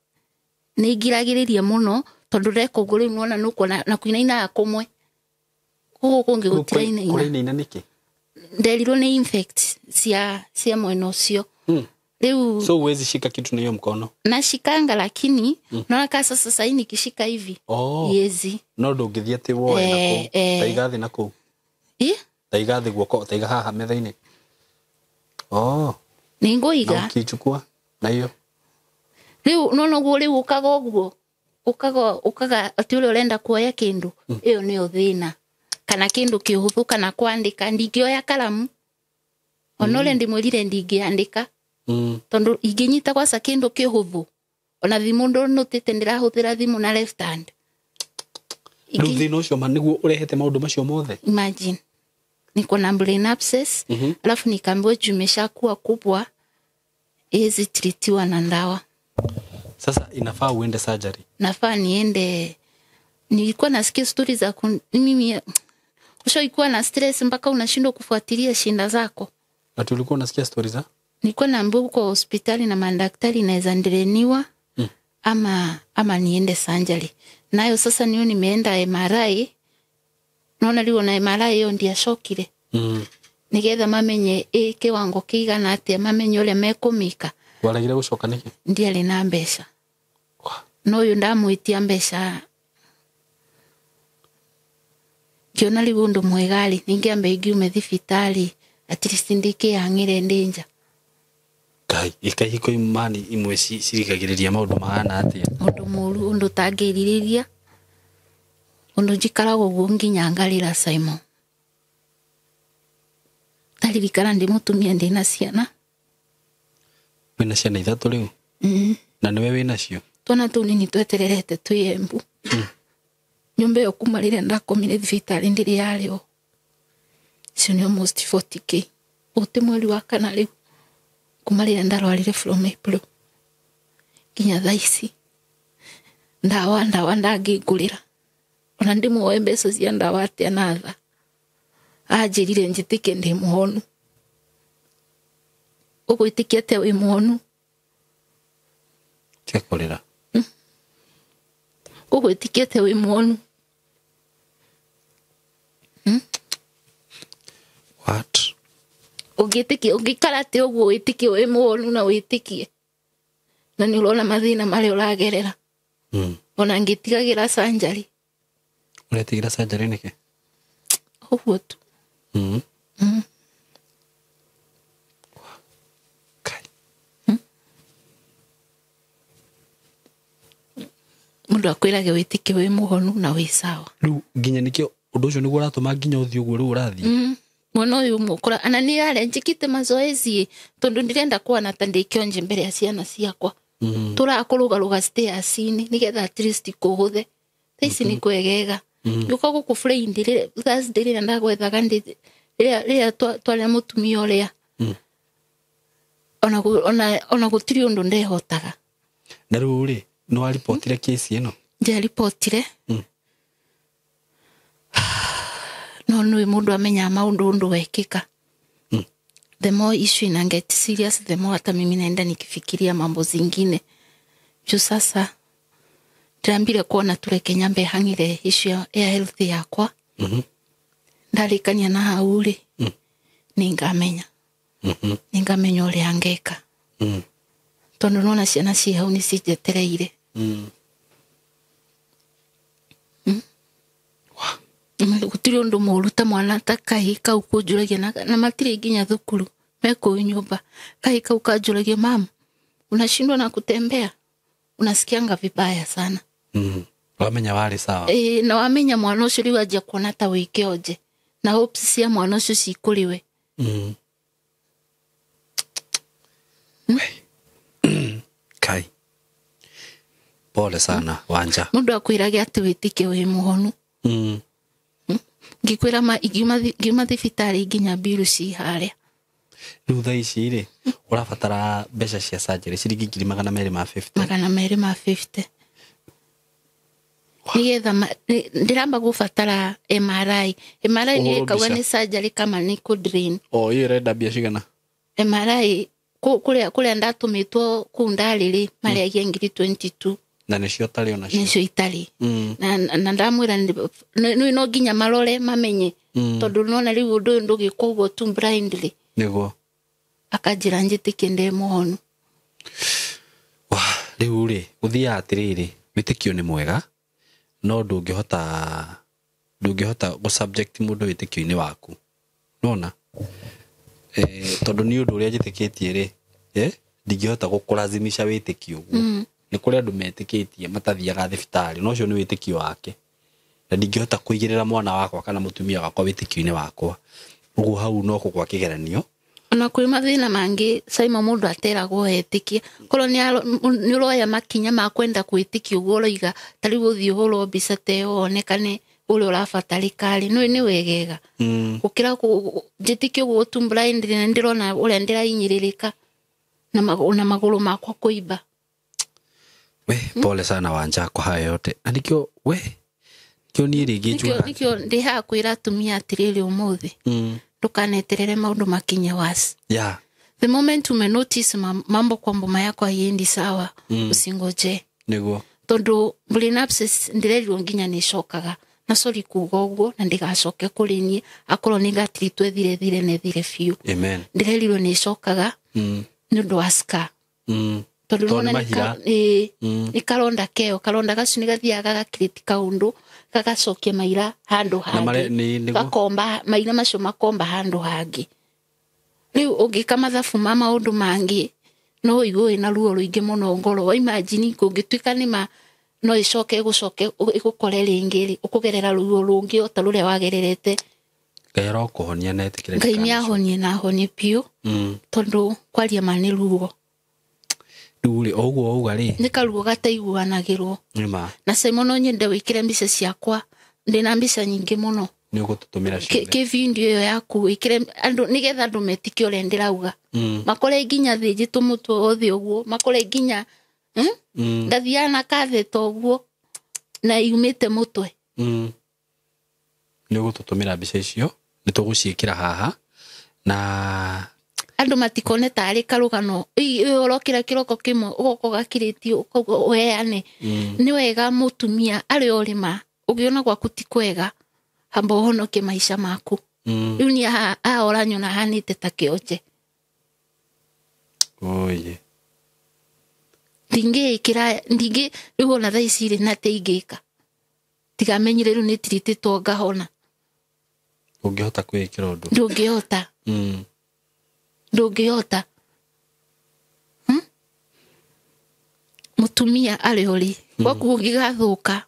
Nĩ ngiragĩrĩria mũno tondũ ndeka ũguo rĩu nona nũkuona na kũinainaga kũmwe. Gũkũ kũngĩ gũtirainaina. Kũrainaina nĩkĩ? Nderirwo nĩ infect cia mwena ũcio. Rĩu so huwezi shika kitu na hiyo mkono. Nashikanga lakini naona ka sasa sasa nikishika hivi. Yezi. No ndũngĩthiĩ atĩ woe na kũu. Taiga thĩ na kũu. Taiga thĩ guoko, taiga haha metha-inĩ. Nĩngũiga. Na ũkĩchukua na hiyo. Rĩu nona ũguo rĩu ũkaga ũguo. Ũkaga atĩ ũrĩa ũrenda kuoya kĩndũ. Ĩyo nĩyo thĩna. Kana kĩndũ kĩhũthũ kana kwandĩka ndingĩoya karamu. Ona ũrĩa ndĩmwĩrire ndingĩandĩka. Tondũ ingĩnyita gwaca kĩndũ kĩhũthũ. Ona thimũ ndũnũtĩte ndĩrahũthĩra thimũ na left hand. Rĩu thĩna ũcio ma nĩguo ũrehete maũndũ macio mothe. Imagine. Niko na brain abscess. Alafu nikaambiwa juu imeshakuwa kubwa iwezi tritiwa na ndawa. Sasa inafaa uende surgery. Nafaa niende. Nilikuwa nasikia stories za mimi ushaikuwa na stress mpaka unashindwa kufuatilia shinda zako. Na tulikuwa unasikia stories za? Nilikuwa naambiwa huko hospitali na madaktari naweza ndireniwa ama niende surgery. Nayo sasa niyo nimeenda MRI. Naona rĩu ona MRI ĩyo ndiacokire. Nigetha mamenye kiwango kĩigana atĩa mamenye ũrĩa mekũmĩka. Waregire gũcoka nĩkĩ? Ndiarĩ na mbeca. No ũyũ ndamwĩtia mbeca. Ngĩona rĩu ũndũ mwega rĩ ningĩamba ingiume thibitarĩ at least ndĩkĩang'ĩre ndĩ nja. Ngai ĩka ihiko imani imwe cirigagĩrĩria maũndũ mahana atĩa? Ũndũ mũru ũndũ ũtangĩrirĩria. Ũndũ njikaraga ũguo nginya ngarĩra Simon. Ndaririkana ndĩ mũtumia ndĩna ciana. Wĩna ciana 3 rĩu? Na nĩwe wĩnacio? Twana tũnini twetererete twĩ Embu. Nyũmba ĩyo kuma rĩrĩa ndakomire thibitarĩ ndĩrĩ yarĩo. Icio nĩ almost 40k. Ũũ mweri wa kana rĩu. Kuma rĩrĩa ndarwarire from April. Nginya thaa ici. Ndawa ndangĩngũrĩra. Ona ndĩmuoe mbeca cia ndawa atĩa na tha. Anjĩrire njĩtĩke ndĩ mũhonu. Ũgwĩtĩkia atĩa wĩ muonu? Tiga kũrĩra. Ũgwĩtĩkia atĩa wĩ muonu? What? Ũngĩtĩkia ũngĩikara atĩa ũguo wĩtĩkie wĩ muonu na wĩtĩkie? Na nĩ ũrona mathĩna marĩa ũragerera. Ona ngĩtigagĩra surgery. Ũretigĩra surgery nĩkĩ? Ũguo tu. Kai. Mũndũ akwĩrage wĩtĩkie wĩ mũhonu na wĩ sawa. Rĩu nginya nĩkĩo ũndũ ũcio nĩguo ũratũma nginya ũthiĩ ũguo rĩu ũrathiĩ. Mwana ũyũ ũmwe ũkũra ana nĩ arĩa njĩkĩte mazoezi tondũ ndĩrenda kuona ta ndĩ kĩonje mbere ya ciana ciakwa. Tũrakũrũgarũga stairs-inĩ nĩgetha at least kũhũthe. Thaa ici nĩ kwegega. Ngĩũka gũkũ Friday, Thursday rĩrĩa ndagwethaga rĩrĩa twarĩ na mũtumia ũrĩa. Ona gũtirĩ ũndũ ndehotaga. Na rĩu rĩ, nĩ waribotire kesi ĩno? Ndiaribotire. No nĩ mũndũ amenyaga maũndũ ũndũ wekĩka. The more issue ina get serious, the more hata mimi naenda nikifikiria mambo zingine. Juu sasa ndĩrambire kuona tureke nyambe hang'ire issue ya health yakwa. Ndarĩkania na hau rĩ, nĩngamenya. Nĩngamenya ũrĩa ngeka. Tondũ nona ciana ciĩ hau nĩcinjetereire. Gũtirĩ ũndũ mũũru ta mwana ta kahĩĩ kau kũnjũragia na matirĩ nginya thukuru me kũu nyũmba. Kahĩĩ kau kanjũragia, mam, unashindwa na kutembea? Unasikianga vibaya sana. Wamenya warĩ sawa. Na wamenya mwana ũcio rĩu anjia kuona ta wĩ kĩonje na hopes cia mwana ũcio cikũrĩwe. Kai. Pole sana Wanja. Mũndũ akwĩrage atĩ wĩtĩkie wĩ mũhonu. Ngĩkwĩra ma ngiuma thibitarĩ nginya mbiru ci harĩa. Rĩu thaa ici rĩ, ũrabatara mbeca cia surgery ciringi 250. 250. Nĩgetha ndĩramba gũbatara MRI. MRI nĩ ĩkauga nĩ surgery kama nĩ kũ drain. O ĩyo ĩrenda mbia cigana? MRI kũrĩa ndatũmĩtwo kũu ndarĩ rĩ, marĩagia 22,000. Na nĩcio ũtarĩ onacio? Nĩcio itarĩ. Na ndamwĩra nĩ no nginya marore mamenye. Tondũ nona rĩu ũndũ ũyũ ndũgĩkwo ũguo tu blindly. Nĩguo. Akanjĩra njĩtĩkie ndĩ mũhonu. Rĩu rĩ, gũthiaga atĩrĩrĩ, wĩtĩkio nĩ mwega, no ndũngĩhota gũ subject mũndũ wĩtĩkio-inĩ waku. Nĩwona? Tondũ nĩ ũndũ ũrĩa njĩtĩkĩtie rĩ, ndingĩhota gũkũrazimisha wĩtĩkio ũguo. Nĩ kũrĩ andũ metĩkĩtie matathiaga thibitarĩ, no ũcio nĩ wĩtĩkio wake. Na ndingĩhota kũigĩrĩra mwana wakwa kana mũtumia wakwa wĩtĩkio-inĩ wakwa. Ũguo hau no kũgwa kĩgeranio. Ona kwĩ mathĩna mangĩ Saima mũndũ ateragwo etĩkie. Korwo nĩ ũroya makinya ma kwenda kwĩtĩkia ũguo ũroiga ta rĩu ũthiĩ ũhũrwo mbica ta ĩyo wonekane ũrĩa ũrabatarĩka rĩ, nĩ wegega. Gũkĩra njĩtĩkie ũguo tu blind na ndĩrona ũrĩa ndĩrahinyĩrĩrĩka na magũrũ makwa kũimba. We, pole sana Wanja kwa hayo yote. Na nĩkĩo we, nĩkĩo niĩ rĩngĩ njugaga. Nĩkĩo ndĩ haha kwĩra atumia atĩrĩrĩ ũmũthĩ. Ndũkaneterere maũndũ makinye wasi. Yeah. The moment ume notice mambo kwa mboma yako haiendi sawa, usingoje. Nĩguo. Tondũ brain abscess ndĩrerirwo nginya nĩĩcokaga. Na sorry kuga ũguo na ndĩgacoke kũrĩ niĩ akorwo nĩ ngatiritwo ĩthire thire na ĩthire biũ. Amen. Ndĩrerirwo nĩĩcokaga nĩ ũndũ wa scar. Tondũ Tondũ nĩwona nĩ karonda keo, karonda gacio nĩ gathiaga gagakirĩti kaũndũ gagacokia maira handũ hangĩ. Gakomba maira macio makomba handũ hangĩ. Rĩu ũngĩka mathabu ma maũndũ mangĩ no ũigue wĩna ruo rũingĩ mũno ngoro. Wa imagine kũngĩtuĩka nĩ ma no ĩcoke ĩgũcoke ĩgũkore rĩngĩ rĩ, ũkũgerera ruo rũngĩ o ta rũrĩa wagererete. Ngai arokũhonia na etĩkĩre Ngai nĩ ahonie na ahonie biũ. Tondũ kwaria ma nĩ ruo. Rĩu rĩ, o ũguo wauga rĩ, nĩ karuo gataiguanagĩrwo. Nĩma. Na Simon no nyende wĩkĩre mbica ciakwa, ndĩna mbica nyingĩ mũno. Nĩ ũgũtũtũmĩra ciothe. Kĩ video ĩyo yaku wĩkĩre andũ nĩgetha andũ metĩkie ũrĩa ndĩrauga. Makore nginya thĩnjĩtwo mũtwe wothe ũguo, makore nginya ndathiaga na katheta ũguo na yumĩte mũtwe. Nĩ ũgũtũtũmĩra mbica icio, nĩ tũgũciĩkĩra haha na Andũ matikone tarĩ karũgano ũrokĩra kĩroko kĩmwe ũgoka ũgakirĩtio ũkauga ũheane. Nĩ wega mũtumia arĩ o rĩma ũngĩona gwaku ti kwega hamba ũhonokie maica maku. Rĩu niĩ haha ũranyona hanĩte ta kĩonje. Oye. Ndingĩĩkĩra ndingĩ rĩu ona thaa ici rĩ na atĩa ingĩka tigamenyire rĩu nĩ tiritĩtwo ngahona. Ũngĩhota kwĩĩkĩra ũndũ. Ndũngĩhota. Ndũngĩhota. Mũtumia arĩ ũrĩ gwaku ũngĩgathũka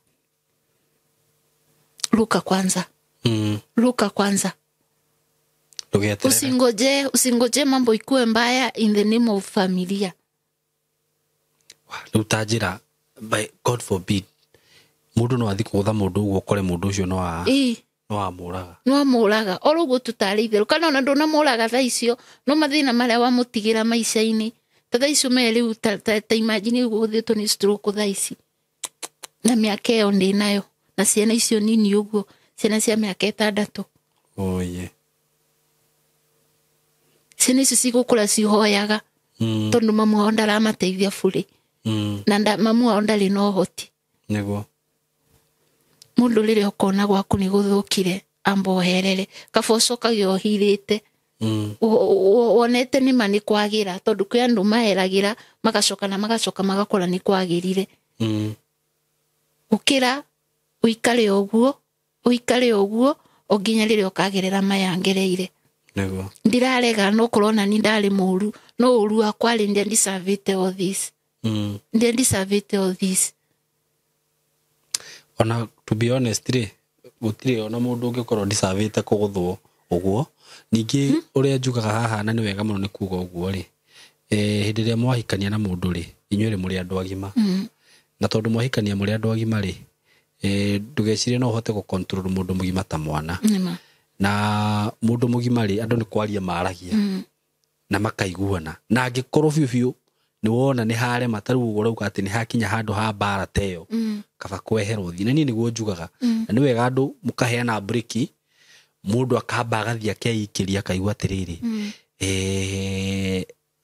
ruka kwanza. Ruka kwanza. Ndũgeterere. Usingoje mambo ikue mbaya in the name of familia. Rĩu ta njĩra by God forbid mũndũ no athiĩ kũgũtha mũndũ ũguo ũkore mũndũ ũcio no a no amũraga. No amũraga oro ũguo tũtarĩ itherũ kana ona ndũnamũraga thaa icio no mathĩna marĩa wamũtigĩra maica-inĩ ta thaa icio me rĩu ta imagine ũguo ũthĩtwo nĩ stroke thaa ici na mĩaka ĩyo ndĩ nayo na ciana icio nini ũguo ciana cia mĩaka 6. Oye. Ciana icio cigũkũra cihoyaga tondũ mamu wao ndaramateithia bũrĩ. Na mamu wao ndarĩ na ũhoti. Nĩguo. Mũndũ rĩrĩa ũkona gwaku nĩ gũthũkire amba ũherere kaba ũcokage ũhirĩte. Wonete nĩma nĩ kwagĩra tondũ kwĩ andũ maheragĩra magacoka na magacoka magakora nĩ kwagĩrire. Ũkĩra ũikare ũguo ũikare ũguo o nginya rĩrĩa ũkagerera maya ngereire. Nĩguo. Ndirarega no korwo ona ni ndarĩ mũru no ũru wakwa rĩ ndiandicavĩte all this. Ndiandicavĩte all this. Ona to be honest rĩ gũtirĩ ona mũndũ ũngĩkorwo ndicavĩte kũgũthwo ũguo. Ningĩ ũrĩa njugaga haha na nĩ wega mũno nĩ kuga ũguo rĩ hĩndĩ ĩrĩa mwahikania na mũndũ rĩ inyuĩ rĩ mũrĩ andũ agima. Na tondũ mwahikania mũrĩ andũ agima rĩ ndũgecirie no ũhote gũ-control mũndũ mũgima ta mwana. Na mũndũ mũgima rĩ andũ nĩ kwaria maragia na makaiguana na angĩkorwo biũ biũ nĩ wona nĩ harema ta rĩu ũguo ũrauga atĩ nĩ hakinya handũ ha mbara ta ĩyo kaba kwehera ũthiĩ. Na niĩ nĩguo njugaga. Na nĩ wega andũ mũkaheana breki mũndũ akamba agathiĩ akeikĩria akaigua atĩrĩrĩ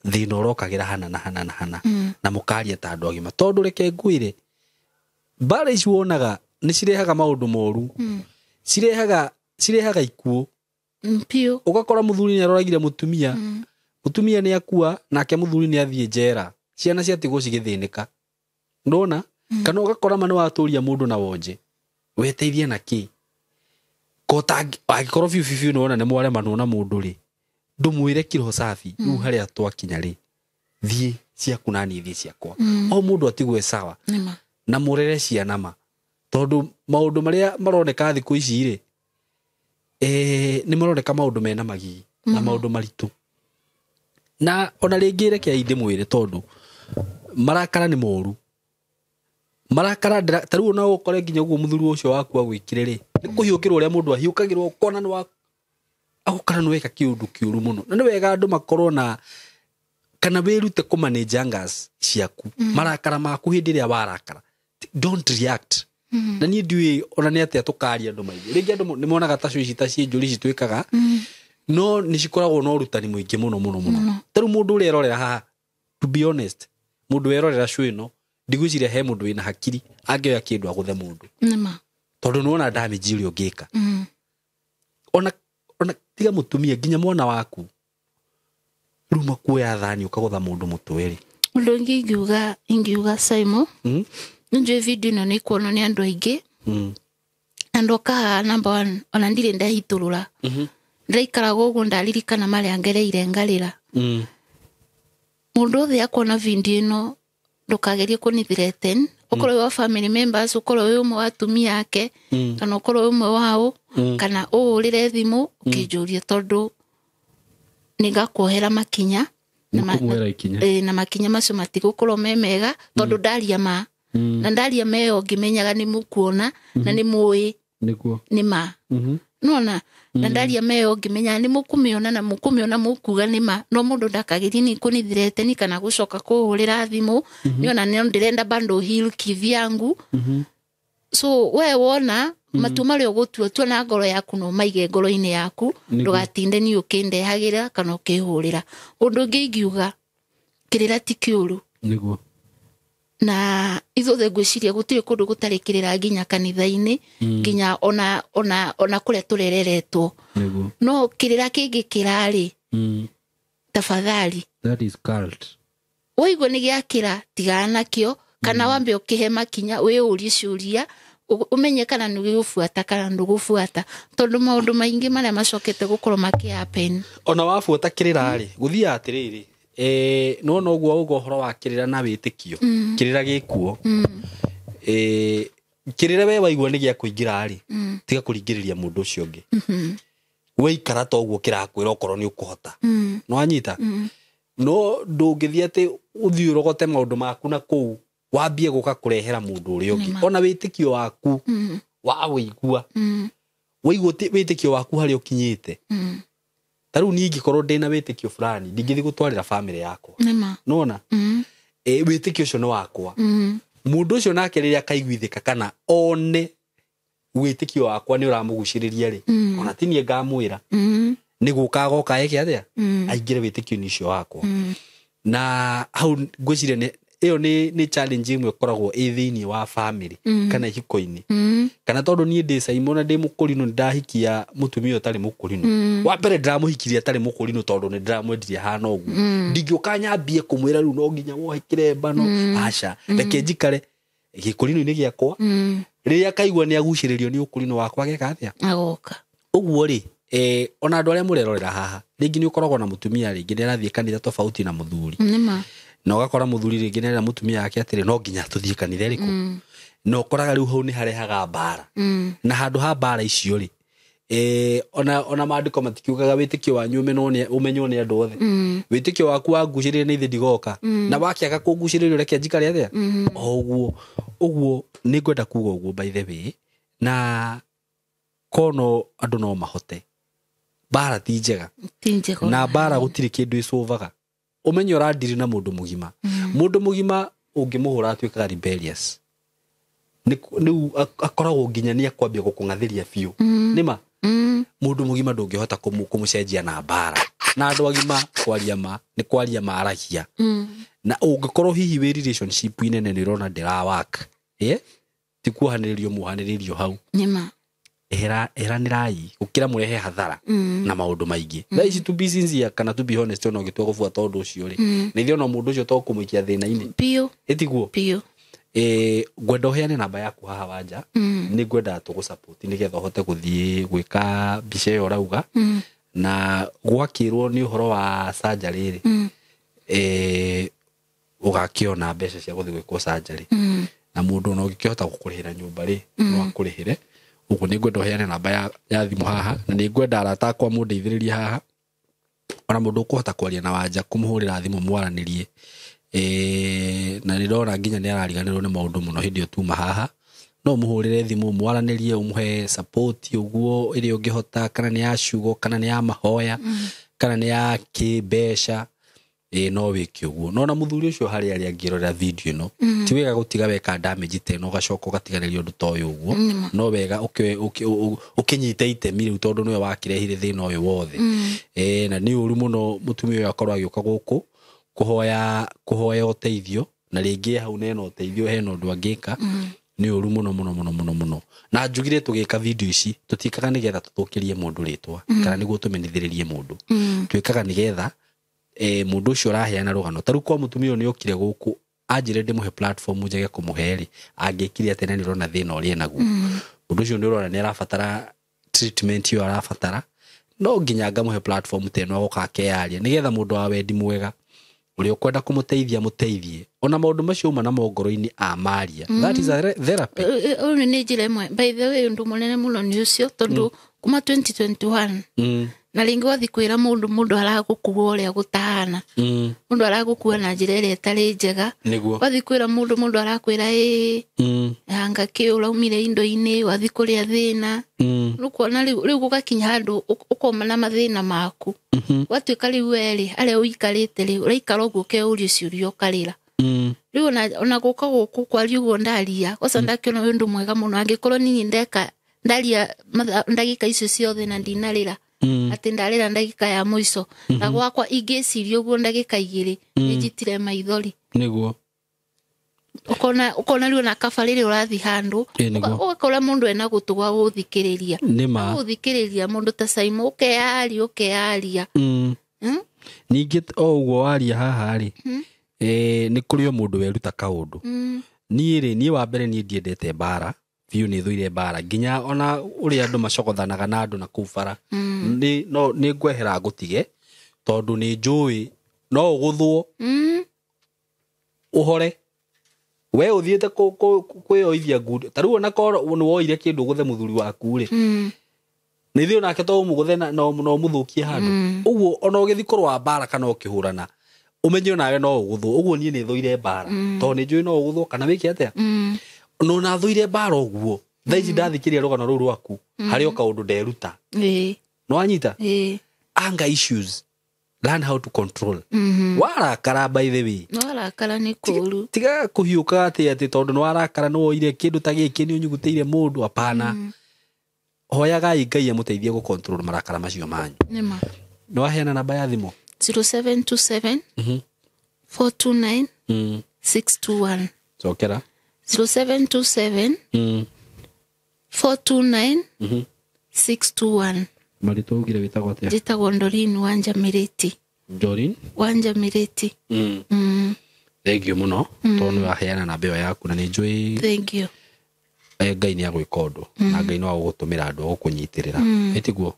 thĩna ũrokagĩra hana na hana na hana na mũkaria ta andũ agima tondũ reke ngwĩre mbara ici wonaga nĩ cirehaga maũndũ moru. Cirehaga ikuũ. Biũ. Ũgakora mũthuri nĩ aroragire mũtumia. Mũtumia nĩ akua nake mũthuri nĩ athiĩ njera ciana ciatigwo cigĩthĩnĩka. Ndona kana ũgakora ma nĩ watũria mũndũ na wonje weteithie na kĩ kota angĩkorwo biũ biũ biũ nĩ wona nĩ mwaremanwo na mũndũ rĩ ndũmwĩre kiroho safi rĩu harĩa twakinya rĩ thiĩ ciaku na niĩ thiĩ ciakwa. O mũndũ atigwe sawa na mũrere ciana ma tondũ maũndũ marĩa maroneka thikũ ici rĩ nĩ maroneka maũndũ mena magigi na maũndũ maritũ. Na ona rĩngĩ reke ndĩmwĩre tondũ marakara nĩ moru. Marakara ta rĩu no ũkore nginya ũguo mũthuri ũcio waku agwĩkire rĩ nĩ kũhiũkĩrwo ũrĩa mũndũ ahiũkagĩrwo ũkona nĩ wa agũkora nĩ weka kĩũndũ kĩũru mũno. Na nĩ wega andũ makorwo na kana wĩrute kũ manage angers ciaku. Marakara maku hĩndĩ ĩrĩa warakara don't react. Na niĩ ndiũĩ ona nĩ atĩa tũkaria andũ maingĩ. Rĩngĩ andũ nĩ monaga ta ici ta ciĩ ici twĩkaga no nĩ cikoragwo na ũrutani mũingĩ mũno mũno mũno. Ta rĩu mũndũ ũrĩa erorera haha to be honest mũndũ erorera show ĩno ndigwĩciria he mũndũ wĩna hakiri angĩoya kĩndũ agũthe mũndũ. Nĩma. Tondũ nĩwona damage ĩrĩa ũngĩka. Ona tiga mũtumia nginya mwana waku rĩu makuoya thani ũkagũtha mũndũ mũtwe rĩ. Ũndũ ũngĩ ingiuga Simon nĩnjũĩ video ĩno nĩ ĩkuonwo nĩ andũ aingĩ. Na ndoka haha number one ona ndirĩ ndahitũrũra. Ndĩraikaraga ũguo ndaririkana marĩa ngereire ngarĩra. Mũndũ othe akuona video ĩno ndũkagerie kũni-threaten. Ũkorwo wĩ wa family members ũkorwo wĩ ũmwe wa atumia ake kana ũkorwo wĩ ũmwe wao kana ũhũrĩre thimũ ũkĩnjũria tondũ nĩngakuohera makinya na makinya macio matigũkorwo me mega tondũ ndaria ma na ndaria meyo ngĩmenyaga nĩ mũkuona na nĩ mũĩ nĩ ma. Nona na ndaria meyo ngĩmenyaga nĩ mũkũmĩona na mũkũmĩona mũkuga nĩ ma no mũndũ ndakagerie nĩ kũni-threaten kana gũcoka kũhũrĩra thimũ nĩona nĩ ndĩrenda bado heal kivyangu. So we wona matua marĩa ũgũtua tua na ngoro yaku na ũmaige ngoro-inĩ yaku, ndũgatinde niĩ ũkĩndehagĩra kana ũkĩhũrĩra. Ũndũ ũngĩ ingiuga, kĩrĩra ti kĩũru. Nĩguo. Na ithuothe ngwĩciria gũtirĩ kũndũ gũtarĩ kĩrĩra nginya kanitha-inĩ, nginya ona kũrĩa tũrereretwo. Nĩguo. No kĩrĩra kĩngĩkĩra-rĩ, tafadhali. That is cult. Waigua nĩ gĩakĩra, tigana nakĩo, kana wambe ũkĩhe makinya, wĩyũrie ciũria, ũmenye kana nĩ ũgũbuata kana ndũgũbuata, tondũ maũndũ maingĩ marĩa macokete gũkorwo makĩ-happen. Ona wabuata kĩrĩra-rĩ, gũthiaga atĩrĩrĩ, no noguo uga ũhoro wa kĩrĩra na wĩtĩkio, kĩrĩra gĩkuo. Kĩrĩra we waigua nĩ gĩa kũingĩra-rĩ, tiga kũringĩrĩria mũndũ ũcio ũngĩ. Waikara ta ũguo kĩrakwĩra okorwo nĩ ũkũhota. No wanyita? No ndũngĩthiĩ atĩ ũthiĩ ũrogote maũndũ maku na kũu wambie gũka kũrehera mũndũ ũrĩa ũngĩ. Ona wĩtĩkio waku wa wĩigua, waigua wĩtĩkio waku harĩa ũkinyĩte. Ta rĩu niĩ ingĩkorwo ndĩna wĩtĩkio fulani, ndingĩthiĩ gũtwarĩra bamĩrĩ yakwa. Nĩwona? Wĩtĩkio ũcio nĩ wakwa. Mũndũ ũcio nake rĩrĩa akaiguithĩka kana one wĩtĩkio wakwa nĩ ũramũgucĩrĩria rĩ, ona ti niĩ ngamwĩra, nĩ gũka agoka eke atĩa, aingĩre wĩtĩkio-inĩ ũcio wakwa. Na hau ngwĩciria ĩyo nĩ challenge ĩmwe ĩkoragwo ĩ thĩinĩ wa family kana ihiko-inĩ. Kana tondũ niĩ ndĩ Simon na ndĩ mũkũrinũ, nĩndahikia mũtumia ũtarĩ mũkũrinũ. Wa mbere ndĩramũhikirie atarĩ mũkũrinũ tondũ nĩndĩramwendirie hana ũguo. Ndingĩũka nyambie kũmwĩra rĩu no nginya wohe kĩremba, no aca, reke njikare gĩkũrinũ-inĩ gĩakwa. Rĩrĩa akaigua nĩ agucĩrĩrio nĩ ũkũrinũ wakwa ageka atĩa? Agoka. Ũguo rĩ, ona andũ arĩa mũrerorera haha, rĩngĩ nĩ ũkoragwo na mũtumia rĩngĩ nĩ arathiĩ kanitha tofauti na mũthuri. Nĩma. Na ũgakora mũthuri rĩngĩ nĩ arera mũtumia wake atĩrĩ no nginya tũthiĩ kanitha ĩrĩkũ. Na ũkoraga rĩu hau nĩ harehaga mbara. Na handũ ha mbara icio rĩ, ona maandĩko matikiugaga wĩtĩkio wanyu ũmenywo nĩ andũ othe. Wĩtĩkio waku wangucĩrĩria nĩ ithe ndigoka. Na wakĩaga kũngucĩrĩria reke njikare atĩa? O ũguo, ũguo nĩ ngwenda kuga ũguo by the way, na kono andũ no mahote. Mbara ti njega. Na mbara gũtirĩ kĩndũ ĩcũvaga. Ũmenye ũrandiri na mũndũ mũgima. Mũndũ mũgima ũngĩmũhũra atuĩkaga rebellious. Nĩ akoragwo nginya nĩ akwambia gũkũng'athĩria biũ. Nĩma? Mũndũ mũgima ndũngĩhota kũmũcenjia na mbara. Na andũ agima kwaria ma, nĩ kwaria maragia. Na ũngĩkorwo hihi wĩ relationship-inĩ nene nĩ ũrona ndĩra work. Ti kuohanĩrĩrio muohanĩrĩrio hau. Nĩma. Eheranĩrai gũkĩra mũrehe hathara na maũndũ maingĩ. Thaa ici to be sincere kana to be honest, ona ũngĩtua gũbuata ũndũ ũcio rĩ, na ithuĩ ona mũndũ ũcio to kũmũikia thĩna-inĩ. Biũ. Ĩtiguo? Biũ. Ngwenda ũheane namba yaku haha wanja, nĩ ngwenda tũgũsupport nĩgetha ũhote gũthiĩ gwĩka mbica ĩyo ũrauga. Na gwakĩrwo nĩ ũhoro wa surgery rĩ, ũgakĩona mbeca cia gũthiĩ gwĩkwo surgery. Na mũndũ ona ũngĩkĩhota gũkũrĩhĩra nyũmba rĩ, no akũrĩhĩre. Ũguo nĩ ngwenda ũheane namba ya thimũ haha, na nĩ ngwenda arata akwa mũndeithĩrĩrie haha. Ona mũndũ ũkũhota kwaria na wanja, kũmũhũrĩra thimũ mwaranĩrie. Na nĩ ndona nginya nĩ arariganĩrwo nĩ maũndũ mũno hĩndĩ ĩyo tuma haha. No ũmũhũrĩre thimũ mwaranĩrie, ũmũhe support ũguo ĩrĩa ũngĩhota, kana nĩ ya ciugo, kana nĩ ya mahoya, kana nĩ ya kĩmbeca. No wĩke ũguo. No na mũthuri ũcio harĩa arĩa angĩrorera video ĩno, ti wega gũtiga weka damage ta ĩno ũgacoka ũgatiganĩria ũndũ ta ũyũ ũguo. No wega ũkĩnyite itemi rĩu tondũ nĩwe wakĩrehire thĩna ũyũ wothe. Na nĩ ũru mũno mũtumia ũyũ akorwo agĩũka gũkũ kũhoya ũteithio, na rĩngĩ hau nena ũteithio hena ũndũ angĩka. Nĩ ũru mũno mũno mũno mũno mũno. Na njugire tũgĩka video ici tũtiĩkaga nĩgetha tũthũkĩrie mũndũ rĩtwa, kana nĩguo tũmenithĩrĩrie mũndũ. Twĩkaga nĩgetha mũndũ ũcio ũraheana rũgano. Ta rĩu kwa mũtumia ũyũ nĩ okire gũkũ anjĩre ndĩmũhe platform njage kũmũhe rĩ, angĩkire atĩa na nĩ ũrona thĩna ũrĩa enaguo. Mũndũ ũcio nĩ ũrona nĩ arabatara treatment ĩyo arabatara, no nginya ngamũhe platform ta ĩno agoka akeyaria nĩgetha mũndũ wa wendi mwega ũrĩa ũkwenda kũmũteithia mũteithie. Ona maũndũ macio uma namo ngoro-inĩ amaria. That is a therapy. Ũyũ nĩ njĩra ĩmwe. By the way, ũndũ mũnene mũno nĩ ũcio tondũ kuma 2021 na rĩngĩ wathiĩ kwĩra mũndũ, mũndũ aragũkua ũrĩa gũtahana. Mũndũ aragũkua na njĩra ĩrĩa ĩtarĩ njega. Wathiĩ kwĩra mũndũ, mũndũ arakwĩra ĩĩ, anga kĩ ũraumire indo-inĩ, wathiĩ kũrĩa thĩna. Nĩũkuona rĩu gũgakinya handũ ũkoma na mathĩna maku. Gwatuĩka rĩu we rĩ, harĩa ũikarĩte rĩ, ũraikara ũguo ũkeyũria ciũria ũkarĩra. Rĩu ona gũka gũkũ kwaria ũguo ndaria ũcio ndakiona wĩ ũndũ mwega mũno angĩkorwo niĩ ndeka ndaria ndagĩka icio ciothe na ndinarĩra atĩ ndarĩra ndagĩka ya mũico na gwakwa ingĩciria ũguo ndagĩka igĩrĩ nĩnjitire maithori. Nĩguo. Ukona rĩu ona kaba rĩrĩa ũrathiĩ handũ ũgakora mũndũ ena gũtũ gwa gũthikĩrĩria. Nĩma. Gũthikĩrĩria mũndũ ta Saimo ũkeyaria. Ningĩ o ũguo waria haha rĩ, nĩ kũrĩ o mũndũ weruta kaũndũ. Niĩ rĩ, niĩ wa mbere niĩ ndiendete mbara, biũ nĩ thũire mbara nginya ona ũrĩa andũ macogothanaga na andũ na kũu bara. Nĩ no nĩ ngwehera ngũtige tondũ nĩ njũĩ no ũgũthwo ũhore. We ũthiĩte kwĩyoithia ngundi ta rĩu ona korwo nĩ woire kĩndũ ũgũthe mũthuri waku rĩ, nĩ ithuĩ onake to ũmũgũthe na no ũmũthũkie handũ. Ũguo ona ũgĩthiĩ kũrũa mbara kana ũkĩhũrana ũmenye onawe no ũgũthwo. Ũguo niĩ nĩ thũire mbara tondũ nĩ njũĩ no ũgũthwo kana wĩke atĩa. No na thũire mbara ũguo thaa ici ndathikĩrĩria rũgano rũu rwaku harĩ o kaũndũ nderuta. Nĩ wanyita? Anger issues, learn how to control. Warakara by the way. Warakara nĩ kũũru. Tiga kũhiũka atĩ tondũ nĩ warakara nĩ woire kĩndũ ta gĩkĩ nĩ ũnyugutĩire mũndũ, hapana. Hoyagai Ngai amũteithie gũ control marakara macio manyu. Nĩma. Nĩ waheana namba ya thimũ? 0727 429 621. Cokera. 0727 429 621. Marĩtwa ugire wĩtagwo atĩa? Njĩtagwo Doreen Wanja Miriti. Doreen Wanja Miriti. Thank you mũno tondũ nĩ waheana namba ĩyo yaku na nĩ njũĩ. Thank you. Ngai nĩ agwĩka ũndũ na Ngai no agũgũtũmĩra andũ agũkũnyitĩrĩra. Ĩtiguo?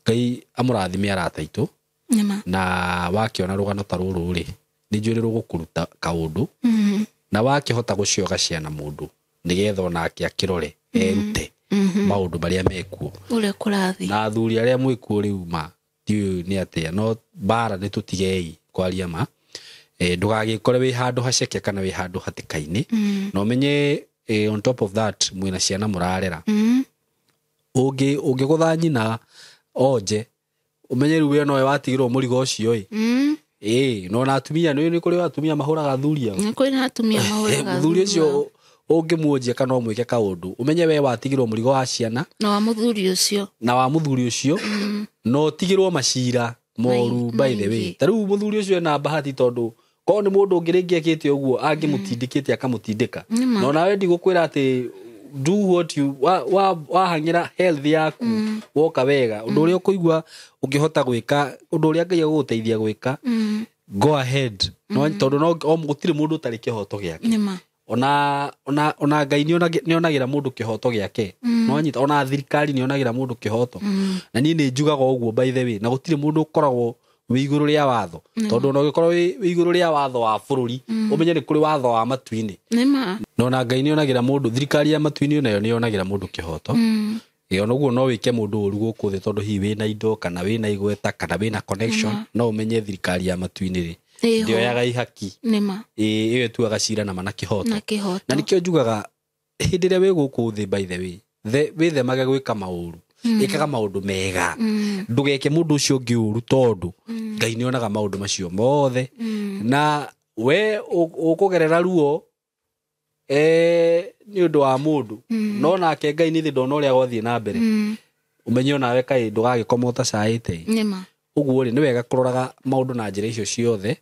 Ngai amũrathime arata aitũ. Nĩma. Na wakĩona rũgano ta rũrũ rĩ, nĩ njũĩ rũgũkũruta kaũndũ na wakĩhota gũcioga ciana mũndũ nĩgetha onake akĩrore erute maũndũ marĩa mekuo ũrĩa kũrathiĩ. Na athuri arĩa mwĩkuo rĩu ma ndiũĩ nĩ atĩa, no mbara nĩ tũtigei kwaria ma. Ndũgagĩkore wĩ handũ haceke kana wĩ handũ hatĩka-inĩ. Na ũmenye on top of that mwĩna ciana mũrarera. Ũngĩgũtha nyina onje ũmenye rĩu we nowe watigĩrwo mũrigo ũcio ĩ. Ĩĩ, no na atumia nĩ kũrĩ atumia mahũraga athuri ao. Nĩ kũrĩ na atumia mahũraga mũthuri ũcio ũngĩmuonjia kana ũmwĩke kaũndũ ũmenye we watigĩrwo mũrigo wa ciana na wa mũthuri ũcio na wa mũthuri ũcio na ũtigĩrwo macira moru by the way. Ta rĩu mũthuri ũcio ena bahati tondũ korwo nĩ mũndũ ũngĩ rĩngĩ ekĩte ũguo angĩmũtindĩkĩte akamũtindĩka. No nawe ndigũkwĩra atĩ do what you wahang'ĩra health yaku woka wega ũndũ ũrĩa ũkũigua ũngĩhota gwĩka ũndũ ũrĩa Ngai agũgũteithia gwĩka go ahead. No tondũ no gũtirĩ mũndũ ũtarĩ kĩhoto gĩake. Ona ona Ngai nĩonagĩra mũndũ kĩhoto gĩake. No nyita ona thirikari nĩonagĩra mũndũ kĩhoto. Na niĩ nĩ njugaga ũguo by the way na gũtirĩ mũndũ ũkoragwo wĩ igũrũ rĩa watho tondũ ona ũngĩkorwo wĩ igũrũ rĩa watho wa bũrũri ũmenye nĩ kũrĩ watho wa matu-inĩ. Nĩma. No na Ngai nĩonagĩra mũndũ thirikari ya matu-inĩ nayo nĩonagĩra mũndũ kĩhoto. Ĩ ona ũguo no wĩke mũndũ ũru gũkũ thĩ tondũ hihi wĩna indo kana wĩna igweta kana wĩna connection no ũmenye thirikari ya matu-inĩ rĩ ndĩoyaga ihaki. Nĩma. Ĩ ĩyo ĩtuaga cira na ma na kĩhoto. Na kĩhoto. Na nĩkĩo njugaga hĩndĩ ĩrĩa wĩ gũkũ thĩ by the way wĩthemage gwĩka maũru. Ĩkaga maũndũ mega. Ndũgeke mũndũ ũcio ũngĩ ũru tondũ Ngai nĩonaga maũndũ macio mothe. Na we ũkũgerera ruo nĩ ũndũ wa mũndũ no nake Ngai nĩ thĩ ndona ũrĩa gwathiĩ na mbere. Ũmenye onawe kaĩ ndũgagĩkoma ũtacaĩte. Nĩma. Ũguo rĩ nĩ wega kũroraga maũndũ na njĩra icio ciothe.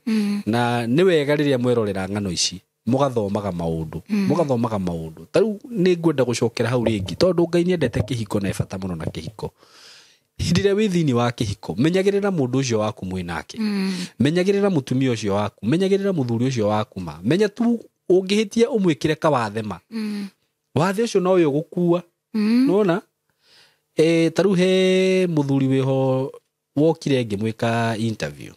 Na nĩ wega rĩrĩa mwerorera ng'ano ici mũgathomaga maũndũ. Mũgathomaga maũndũ. Ta rĩu nĩ ngwenda gũcokera hau rĩngĩ tondũ Ngai nĩendete kĩhiko na e bata mũno na kĩhiko. Hĩndĩ ĩrĩa wĩ thĩinĩ wa kĩhiko menyagĩrĩra mũndũ ũcio waku mwĩ nake. Menyagĩrĩra mũtumia ũcio waku, menyagĩrĩra mũthuri ũcio waku ma. Menya tu ũngĩhĩtia ũmwĩkĩre kawathe ma. Wathe ũcio nowe ũgũkua. Nĩwona? Ta rĩu he mũthuri wĩho wokire ngĩmwĩka interview.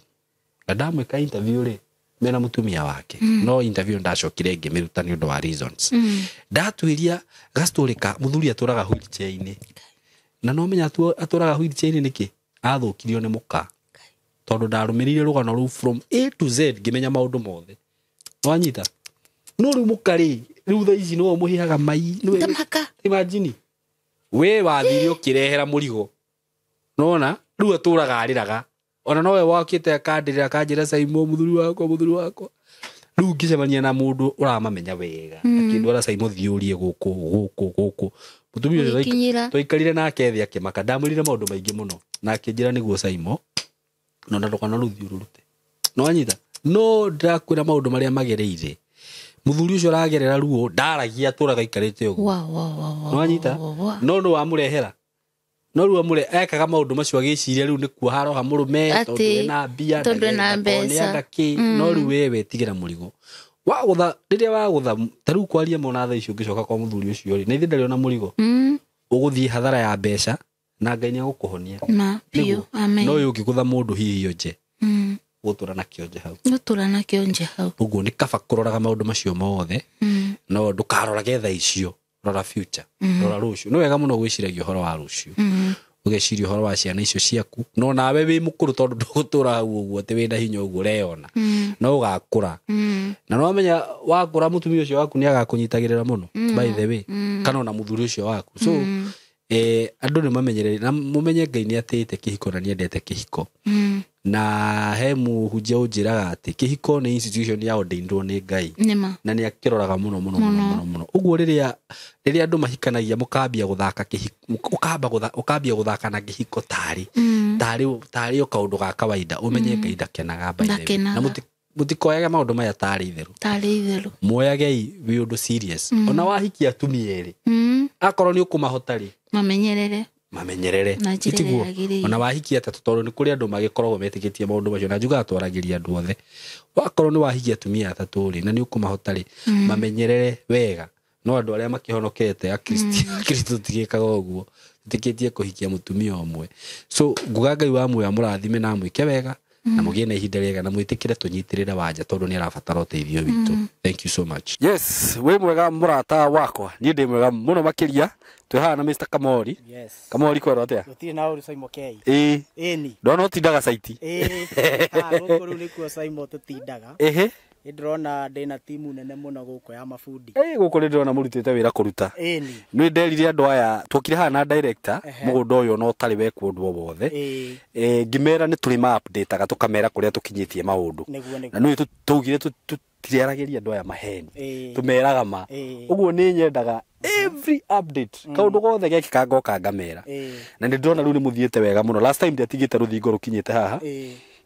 Na ndamwĩka interview rĩ mena mũtumia wake. No interview ndacokire ngĩmĩruta nĩ ũndũ wa reasons. Ndatuĩria gastorĩ ka mũthuri atũraga wheelchair-inĩ. Na no menya atũraga wheelchair-inĩ nĩkĩ? Athũkirio nĩ mũka. Tondũ ndarũmĩrĩire rũgano rũu from A to Z ngĩmenya maũndũ mothe. Nĩwanyita? No rĩu mũka rĩ, rĩu thaa ici nĩwe ũmũhihaga mai. Tamaka. Imagine. We wathire ũkĩrehera mũrigo. Nĩwona? Rĩu atũraga arĩraga. Ona nowe wakĩte akandĩrĩra akanjĩra Saimo mũthuri wakwa mũthuri wakwa. Rĩu ngĩcemania na mũndũ ũramamenya wega akĩndwara Saimo thiũrie gũkũ gũkũ gũkũ. Mũtumia ũcio twaikarire nake thĩ akĩmaka, ndamwĩrire maũndũ maingĩ mũno na akĩnjĩra nĩguo Saimo no na ndũkana rũthiũrũrũte. No anyita no ndĩrakwĩra maũndũ marĩa magereire. Mũthuri ũcio aragerera ruo ndaragia atũraga aikarĩte ũguo. No anyita no nĩ wamũrehera no rĩu amũre ekaga maũndũ macio agĩciria rĩu nĩ kuoha aroha mũrũme tondũ ena mbia tondũ ena mbeca no rĩu wewe wetigĩra mũrigo wagũtha rĩrĩa wagũtha ta rĩu kwaria mona thaa icio ũngĩcoka kwa mũthuri ũcio rĩ na ithe ndarĩ ona mũrigo ũgũthiĩ hathara ya mbeca na Ngai nĩ agũkũhonia no ũyũ ũngĩgũtha mũndũ hihi nje gũtũra na kĩonje hau gũtũra na kĩonje hau ũguo nĩ kaba kũroraga maũndũ macio mothe no ndũkarorage thaa icio rora future rora rũciũ. Nĩ wega mũno gwĩciragia ũhoro wa rũciũ ũgeciria ũhoro wa ciana icio ciaku no nawe wĩ mũkũrũ tondũ ndũgũtũra hau ũguo atĩ wĩna hinya ũguo ũreyona no ũgakũra na nĩwamenya wakũra mũtumia ũcio waku nĩ agakũnyitagĩrĩra mũno by the way kana ona mũthuri ũcio waku so andũ nĩ mamenyerere na mũmenye Ngai nĩ atĩĩte kĩhiko na nĩ endete kĩhiko na he mũhunjia ũnjĩraga atĩ kĩhiko nĩ institution ya ordainirwo nĩ Ngai na nĩ akĩroraga mũno mũno mũno mũno ũguo rĩrĩa andũ mahikanagia mũkambia gũthaka kĩhiko ũkambia gũthaka na kĩhiko tarĩ tarĩ o kaũndũ ga kawaida ũmenye Ngai ndakenaga by the way na mũtikoyage maũndũ maya tarĩ itherũ muoyagei wĩ ũndũ serious ona wahikia atumia erĩ akorwo nĩ ũkũmahota rĩ mamenyerere itiguo ona wahikia atatũ tondũ nĩ kũrĩ andũ magĩkoragwo metĩkĩtie maũndũ macio na njugaga twaragĩria andũ othe wakorwo nĩ wahikia atumia atatũ rĩ na nĩ ũkũmahota rĩ mamenyerere wega no andũ arĩa makĩhonokete akristo tũtigĩkaga ũguo tũtĩkĩtie kũhikia mũtumia ũmwe so nguga Ngai wa muoyo amũrathime na amwĩke wega na mũgĩe na ihinda rĩega na mwĩtĩkĩre tũnyitĩrĩre Wanja tondũ nĩ arabatara ũteithio witũ. Thank you so much. Yes, wĩ mwega mũrata wakwa niĩ ndĩ mwega mũno makĩria twĩ haha na Mr. Kamori. Yes. Kamori kwerwo atĩa? Gũtirĩ na ũru Saimo K. Ĩĩ. Ĩni. Ndona ũtindaga saiti. Ĩĩ. Gũkũ rĩu nĩkuo Saimo tũtindaga. Ĩhĩ. Nĩ ndĩrona ndĩna timu nene mũno gũkũ ya mabundi. Ĩĩ gũkũ nĩ ndĩrona mũrutĩte wĩra kũruta. Ĩni. Nĩ nderire andũ aya twokire haha na director mũgũnda ũyũ no ũtarĩ wekwo ũndũ o wothe. Ngĩmera nĩ tũrĩ ma update-aga tũkamera kũrĩa tũkinyĩtie maũndũ. Na nĩ tũugire tũtiaragĩria andũ aya maheni. Tũmeraga ma. Ũguo nĩ nyendaga every update kaũndũ gothe gekĩka ngoka ngamera. Na nĩ ndĩrona rĩu nĩ mũthiĩte wega mũno. Last time ndiatigĩte rũthingo rũkinyĩte haha.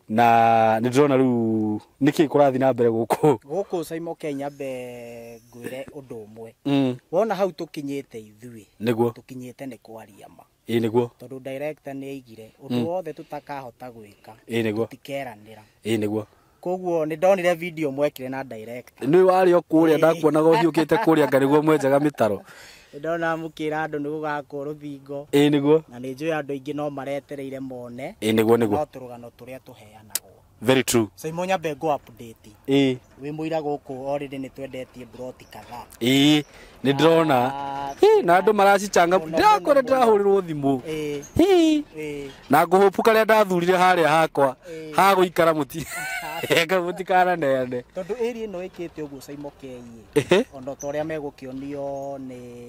Na nĩ ndĩrona rĩu nĩkĩ kũrathiĩ na mbere gũkũ gũkũ Saimo K nyambe ngwĩre ũndũ ũmwe wona hau tũkinyĩte ithuĩ nĩguo tũkinyĩte nĩ kwaria ma. Ĩĩ nĩguo tondũ director nĩ aigire ũndũ wothe tũtakahota gwĩka. Ĩĩ nĩguo tũtikeranĩra. Ĩĩ nĩguo koguo nĩ ndonire video mwekire na director nĩ warĩ o kũrĩa ndakuonaga ũhiũkĩte kũrĩa nga nĩguo mwenjaga mĩtaro ndona mũkĩra andũ nĩ gũgakwo rũthingo. Ĩĩ nĩguo na nĩ njũĩ andũ aingĩ no maretereire mone. Ĩĩ nĩguo nĩguo no tũrũgano tũrĩa tũheanagwo. Very true. Saimo nyambe ngũ update. Ĩĩ wĩ mũira gũkũ already nĩ twendetie broti kadhaa. Ĩĩ nĩ ndĩrona na andũ maracicanga ndĩrakora ndĩrahũrĩrwo thimũ. Ĩĩ na ngũhũpu karĩa ndathurire harĩa hakwa ha gũikara mũtikananeane tondũ area ĩno ĩkĩte ũguo Saimo K ona ta ũrĩa megũkĩonio nĩ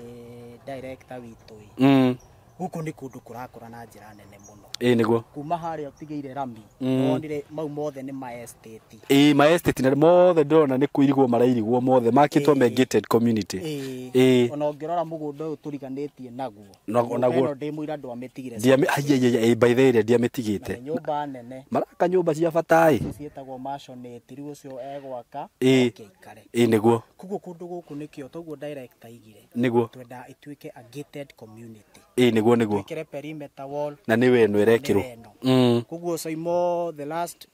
director witũ ĩ gũkũ nĩ kũndũ kũrakũra na njĩra nene mũno. Ĩĩ nĩguo kuma harĩa ũtigĩire rami wonire mau mothe nĩ ma estate. Ĩĩ ma estate na mothe ndĩrona nĩ kũirigwo marairigwo mothe makĩtwo me gated community. Ĩĩ ona ũngĩrora mũgũnda ũyũ tũriganĩtie naguo naguo ndĩ mũira ndwamĩtigire. Ĩĩ by the way ndiamĩtigĩte. Nyũmba nene maraka nyũmba cia bata ĩ ciĩtagwo maisonette rĩu ũcio egwaka ũkĩikare. Ĩĩ nĩguo koguo kũndũ gũkũ nĩkĩo toguo director aigire nĩguo twenda ĩtuĩke a gated community. Ĩĩ nĩguo nĩguo twĩkĩre perimeter wall na nĩ we ĩno ĩrekĩrwo. Koguo Saimo the last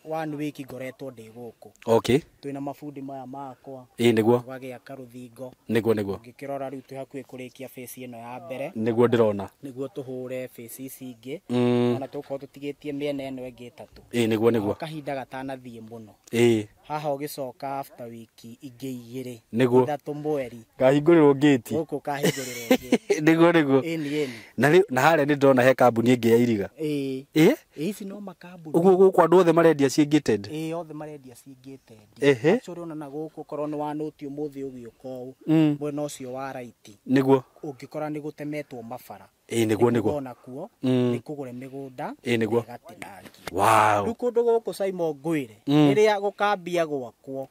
1 week ngoretwo ndĩ gũkũ. Okay. Twĩna mabundi maya makwa. Ĩĩ nĩguo tũgagĩaka rũthingo. Nĩguo nĩguo ũngĩkĩrora rĩu twĩ hakuhĩ kũrĩkia phase ĩno ya mbere. Nĩguo ndĩrona nĩguo tũhũre phase ici ingĩ ona tũgũkorwo tũtigĩtie mĩena ĩno ĩngĩ ĩtatũ. Ĩĩ nĩguo nĩguo kahinda gatanathiĩ mũno. Ĩĩ haha ũgĩcoka after wiki ingĩ igĩrĩ nĩguo ithatũ mweri kahingũrĩrwo gate gũkũ kahingũrĩrwo gate. Nĩguo nĩguo ĩni ĩni na na harĩa nĩ ndĩrona he kambuni ĩngĩ ya iriga. Ĩĩ ĩĩ ici no makambuni ũguo gũkũ andũ othe marendia ciĩ gated. Ĩĩ othe marendia ciĩ gated. Ehe ũcio ũrona na gũkũ korwo nĩ wanũti ũmũthĩ ũgĩũka ũũ mwena ũcio wa right nĩguo ũngĩkora nĩ gũtemetwo mabara. Ĩĩ nĩguo nĩguo onakuo nĩ kũgũre mĩgũnda Ĩĩ nĩguo ĩgatinangio. Wow. Rĩu kũndũ gũkũ Saimo ngwĩre rĩrĩa gũkambia gwakwo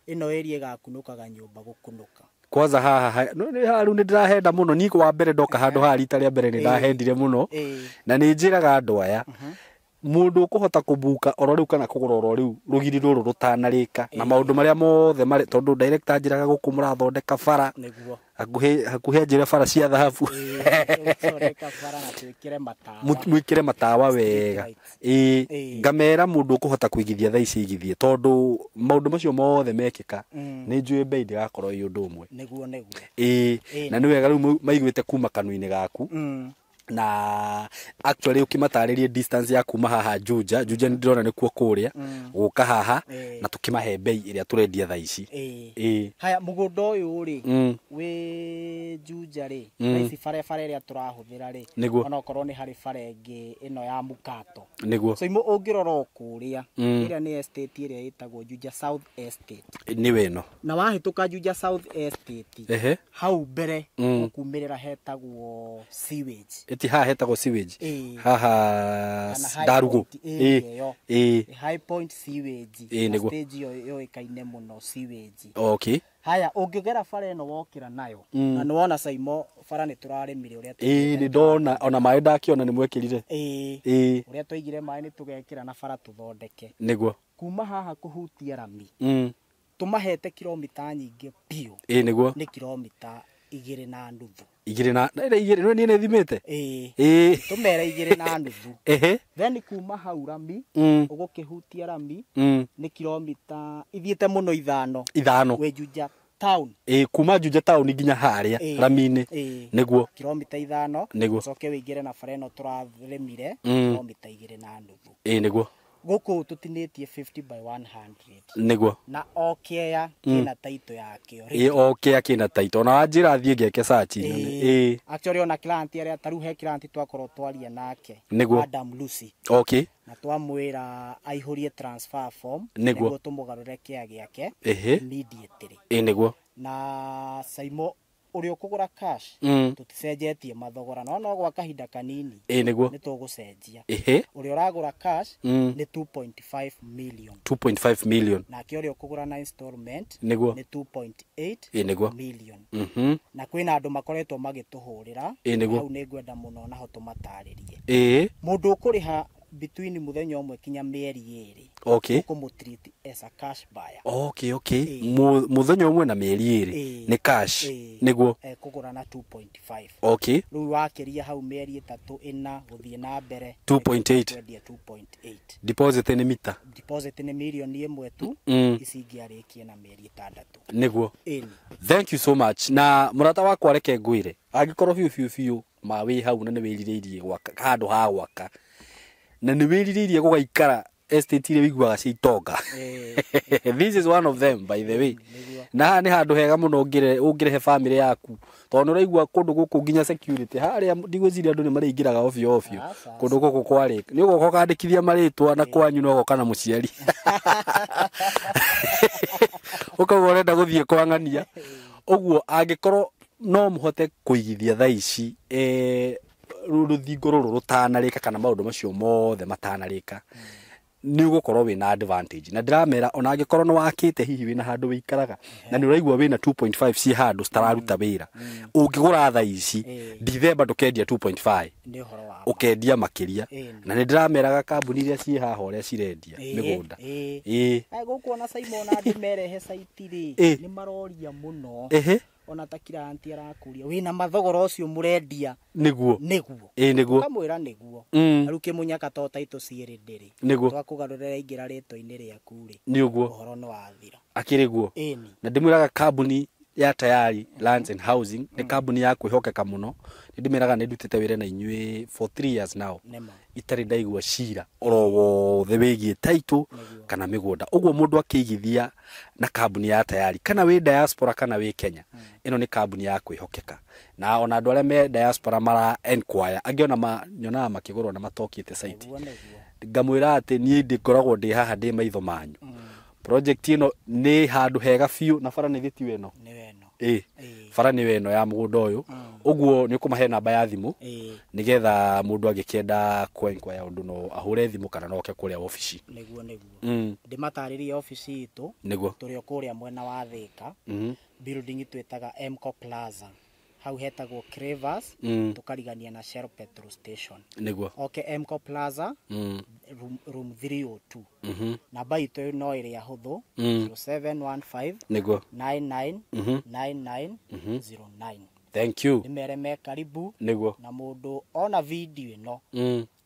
ĩno area ĩgakunũkaga nyũmba gũkunũka. Kwanza haha no nĩ haru nĩ ndĩrahenda mũno niĩ wa mbere ndoka handũ haha rita rĩa mbere nĩ ndahendire mũno na nĩ njĩraga andũ aya mũndũ ũkũhota kũbuka oro rĩu kana kũgũra oro rĩu rũgiri rũrũ rũtanarĩka na maũndũ marĩa mothe marĩ tondũ director njĩraga gũkũ mũrathondeka bara nĩguo hakuhĩ njĩra bara cia thahabu thondeka bara na twĩkĩre matawa mwĩkĩre matawa wega ngamera mũndũ ũkũhota kũigithia thaa ici igithie tondũ maũndũ macio mothe mekĩka nĩ njũĩ bei ndĩgakorwo ĩ ũndũ ũmwe nĩguo nĩguo na nĩ wega rĩu maiguĩte kuma kanua-inĩ gaku na actually ukimatarĩrie distance ya kuma haha Juja Juja nĩ ndĩrona nĩkuo kũrĩa gũka haha na tukimahe bei ĩrĩa tũrendia thaa ici. Haya mũgũnda ũyũ rĩ wĩ Juja rĩ thaa ici barabara ĩrĩa tũrahũthĩra rĩ ona okorwo nĩ harĩ bara ĩngĩ ĩno ya Mukato nĩguo so ũngĩrora o kũrĩa ĩrĩa nĩ estate ĩrĩa ĩtagwo Juja South Estate nĩwe ĩno na wahĩtũka Juja South Estate hau mbere ũkumĩrĩra hetagwo sewage haha hetagwo sewage haha Ndarugu High Point sewage nĩguo stage ĩyo yũĩkaine mũno sewage. Okay. Haya ũngĩgera bara ĩno wokĩra nayo na nĩwona Saimo bara nĩ tũrarĩmire ũrĩa nĩ ndona ona maĩ ndakĩona nĩ mwekĩrire ũrĩa twaigire maĩ nĩ tũgekĩra na bara tũthondeke nĩguo kuma haha kũhutia rami tũmahete kilomita nyingĩ biũ nĩguo nĩ kilomita 2.5 igĩrĩ na igĩrĩ niĩ nĩ thimĩte tũmere 2.5 then kuma hau rami ũgũkĩhutia rami nĩ kilomita ithiĩte mũno ithano wĩ Juja town kuma Juja town nginya harĩa rami-inĩ nĩguo kilomita 5 ũcoke wĩingĩre na bara ĩno tũrarĩmire kilomita 2.5 nĩguo gũkũ tũtinĩtie 50 by 100 nĩguo na o kĩea kĩna taito yakĩo o kĩea kĩna taito ona wanjĩra thiĩ ngeke search actually ona client arĩa tarĩu he client twakorwo twaria nake nĩguo Adam Lucy okay na twamwĩra aihũrie transfer form nĩguo tũmũgarũre kĩea gĩake immediately nĩguo na Saimo ũrĩa ũkũgũra cash tũticenjetie mathogora no no gwa kahinda kanini nĩguo nĩ tũgũcenjia ũrĩa ũragũra cash nĩ 2.5 million 2.5 million nake ũrĩa ũkũgũra na installment nĩguo nĩ 2.8 nĩguo million na kwĩna andũ makoretwo magĩtũhũrĩra hau nĩ ngwenda mũno naho tũmatarĩrie mũndũ ũkũrĩha between muthenya ũmwe kinya mĩeri ĩrĩ okay ũkũmũtreat as a cash buyer okay okay muthenya ũmwe na mĩeri ĩrĩ nĩ cash nĩguo kũgũra na 2.5 okay rĩu wakĩria hau mĩeri 3 4 gũthiĩ na mbere 2.8 kwendia 2.8 deposit nĩ mita deposit nĩ mirioni 1 tu ici ingĩ arĩkie na mĩeri 6 nĩguo thank you so much na mũrata wakwa reke ngwĩre angĩkorwo biũ biũ biũ ma wĩ hau na nĩ wĩrirĩirie gwaka handũ ha gwaka na nĩ wĩrirĩirie gũgaikara estate iria wĩiguaga cia itonga this is one of them by the way na haha nĩ handũ hega mũno ũngĩrehe family yaku tondũ nĩ ũraigua kũndũ gũkũ nginya security harĩa ndigwĩciria andũ nĩ marĩingĩraga ovyo ovyo kũndũ gũkũ kwarĩka nĩ ũgoka ũkandĩkithia marĩtwa na kwanyu no ũgoka na mũciari ũkauga ũrenda gũthiĩ kwang'ania ũguo angĩkorwo no mũhote kũigithia thaa ici rũthingo rũrũ rũtanarĩka kana maũndũ macio mothe matanarĩka nĩ ũgũkorwo wĩna advantage na ndĩramera ona angĩkorwo nĩ wakĩte hihi wĩna handũ wĩikaraga na nĩ ũraigua wĩna 2.5 ciĩ handũ citararuta wĩra ũngĩgũra thaa ici Dithemba ndũkendia 2.5 ũkendia makĩria na nĩ ndĩrameraga kambuni iria ciĩ haha ũrĩa cirendia mĩgũnda gũkũ ona Simon andũ merehe site rĩ nĩ maroria mũno ona ta client arakũria wĩna mathogora ũcio mũrendia nĩguo nĩguo nĩguo ũkamwĩra nĩguo rĩu kĩmũnyaka to taitũ ciĩrĩ ndĩrĩ twakũgarũrĩra ingĩra rĩtwa-inĩ rĩaku rĩ nĩguo ũhoro nĩ wathira akĩrĩ guo na ndĩmwĩraga kambuni ya Tayari Lands and Housing nĩ kambuni ya kwĩhokeka mũno nĩ ndĩmĩraga nĩ ndutĩte wĩra na inyuĩ for 3 years now itarĩ ndaigua cira oro wothe wĩgiĩ title kana mĩgũnda ũguo mũndũ akĩigithia na kambuni ya Tayari kana wĩ diaspora kana wĩ Kenya ĩno nĩ kambuni ya kwĩhokeka na ona andũ arĩa me diaspora mara enquire angĩ ona nyonaga makĩgũrwo na matokĩte site ngamwĩra atĩ niĩ ndĩkoragwo ndĩ haha ndĩ maitho manyu project ĩno nĩ handũ hega biũ na bara nĩ gĩtiwe ĩno bara nĩyo ĩno ya mũgũnda ũyũ Ũguo nĩ ũkũmahe namba ya thimũ nĩgetha mũndũ angĩkĩenda kwenkwaya ũndũ no ahũre thimũ kana no oke kũrĩa obici. Nĩguo nĩguo. Ndĩmatarĩrie obici itũ. Nĩguo. Tũrĩ o kũrĩa mwena wa Thĩka. Building twĩtaga Mco Plaza. Hau hetagwo Cravers, tũkarigania na Shell petrol station. Nĩguo. Oke Mco Plaza, room 302. Namba itũ no ĩrĩa hũthũ, 0715 Nĩguo. 99 99 09. Thank you. Ndĩmere me karibu. Nĩguo. Na mũndũ ona video ĩno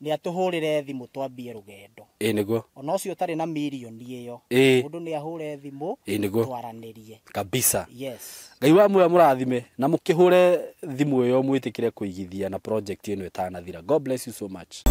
nĩ atũhũrĩre thimũ twambie rũgendo. Ĩ nĩguo. Ona ũcio ũtarĩ na mirioni ĩyo, mũndũ nĩ ahũre thimũ twaranĩrie. Kabisa. Yes. Ngai wa muoyo mũrathime na mũkĩhũre thimũ ĩyo mwĩtĩkĩre kũigithia na project ĩno ĩtanathira. God bless you so much.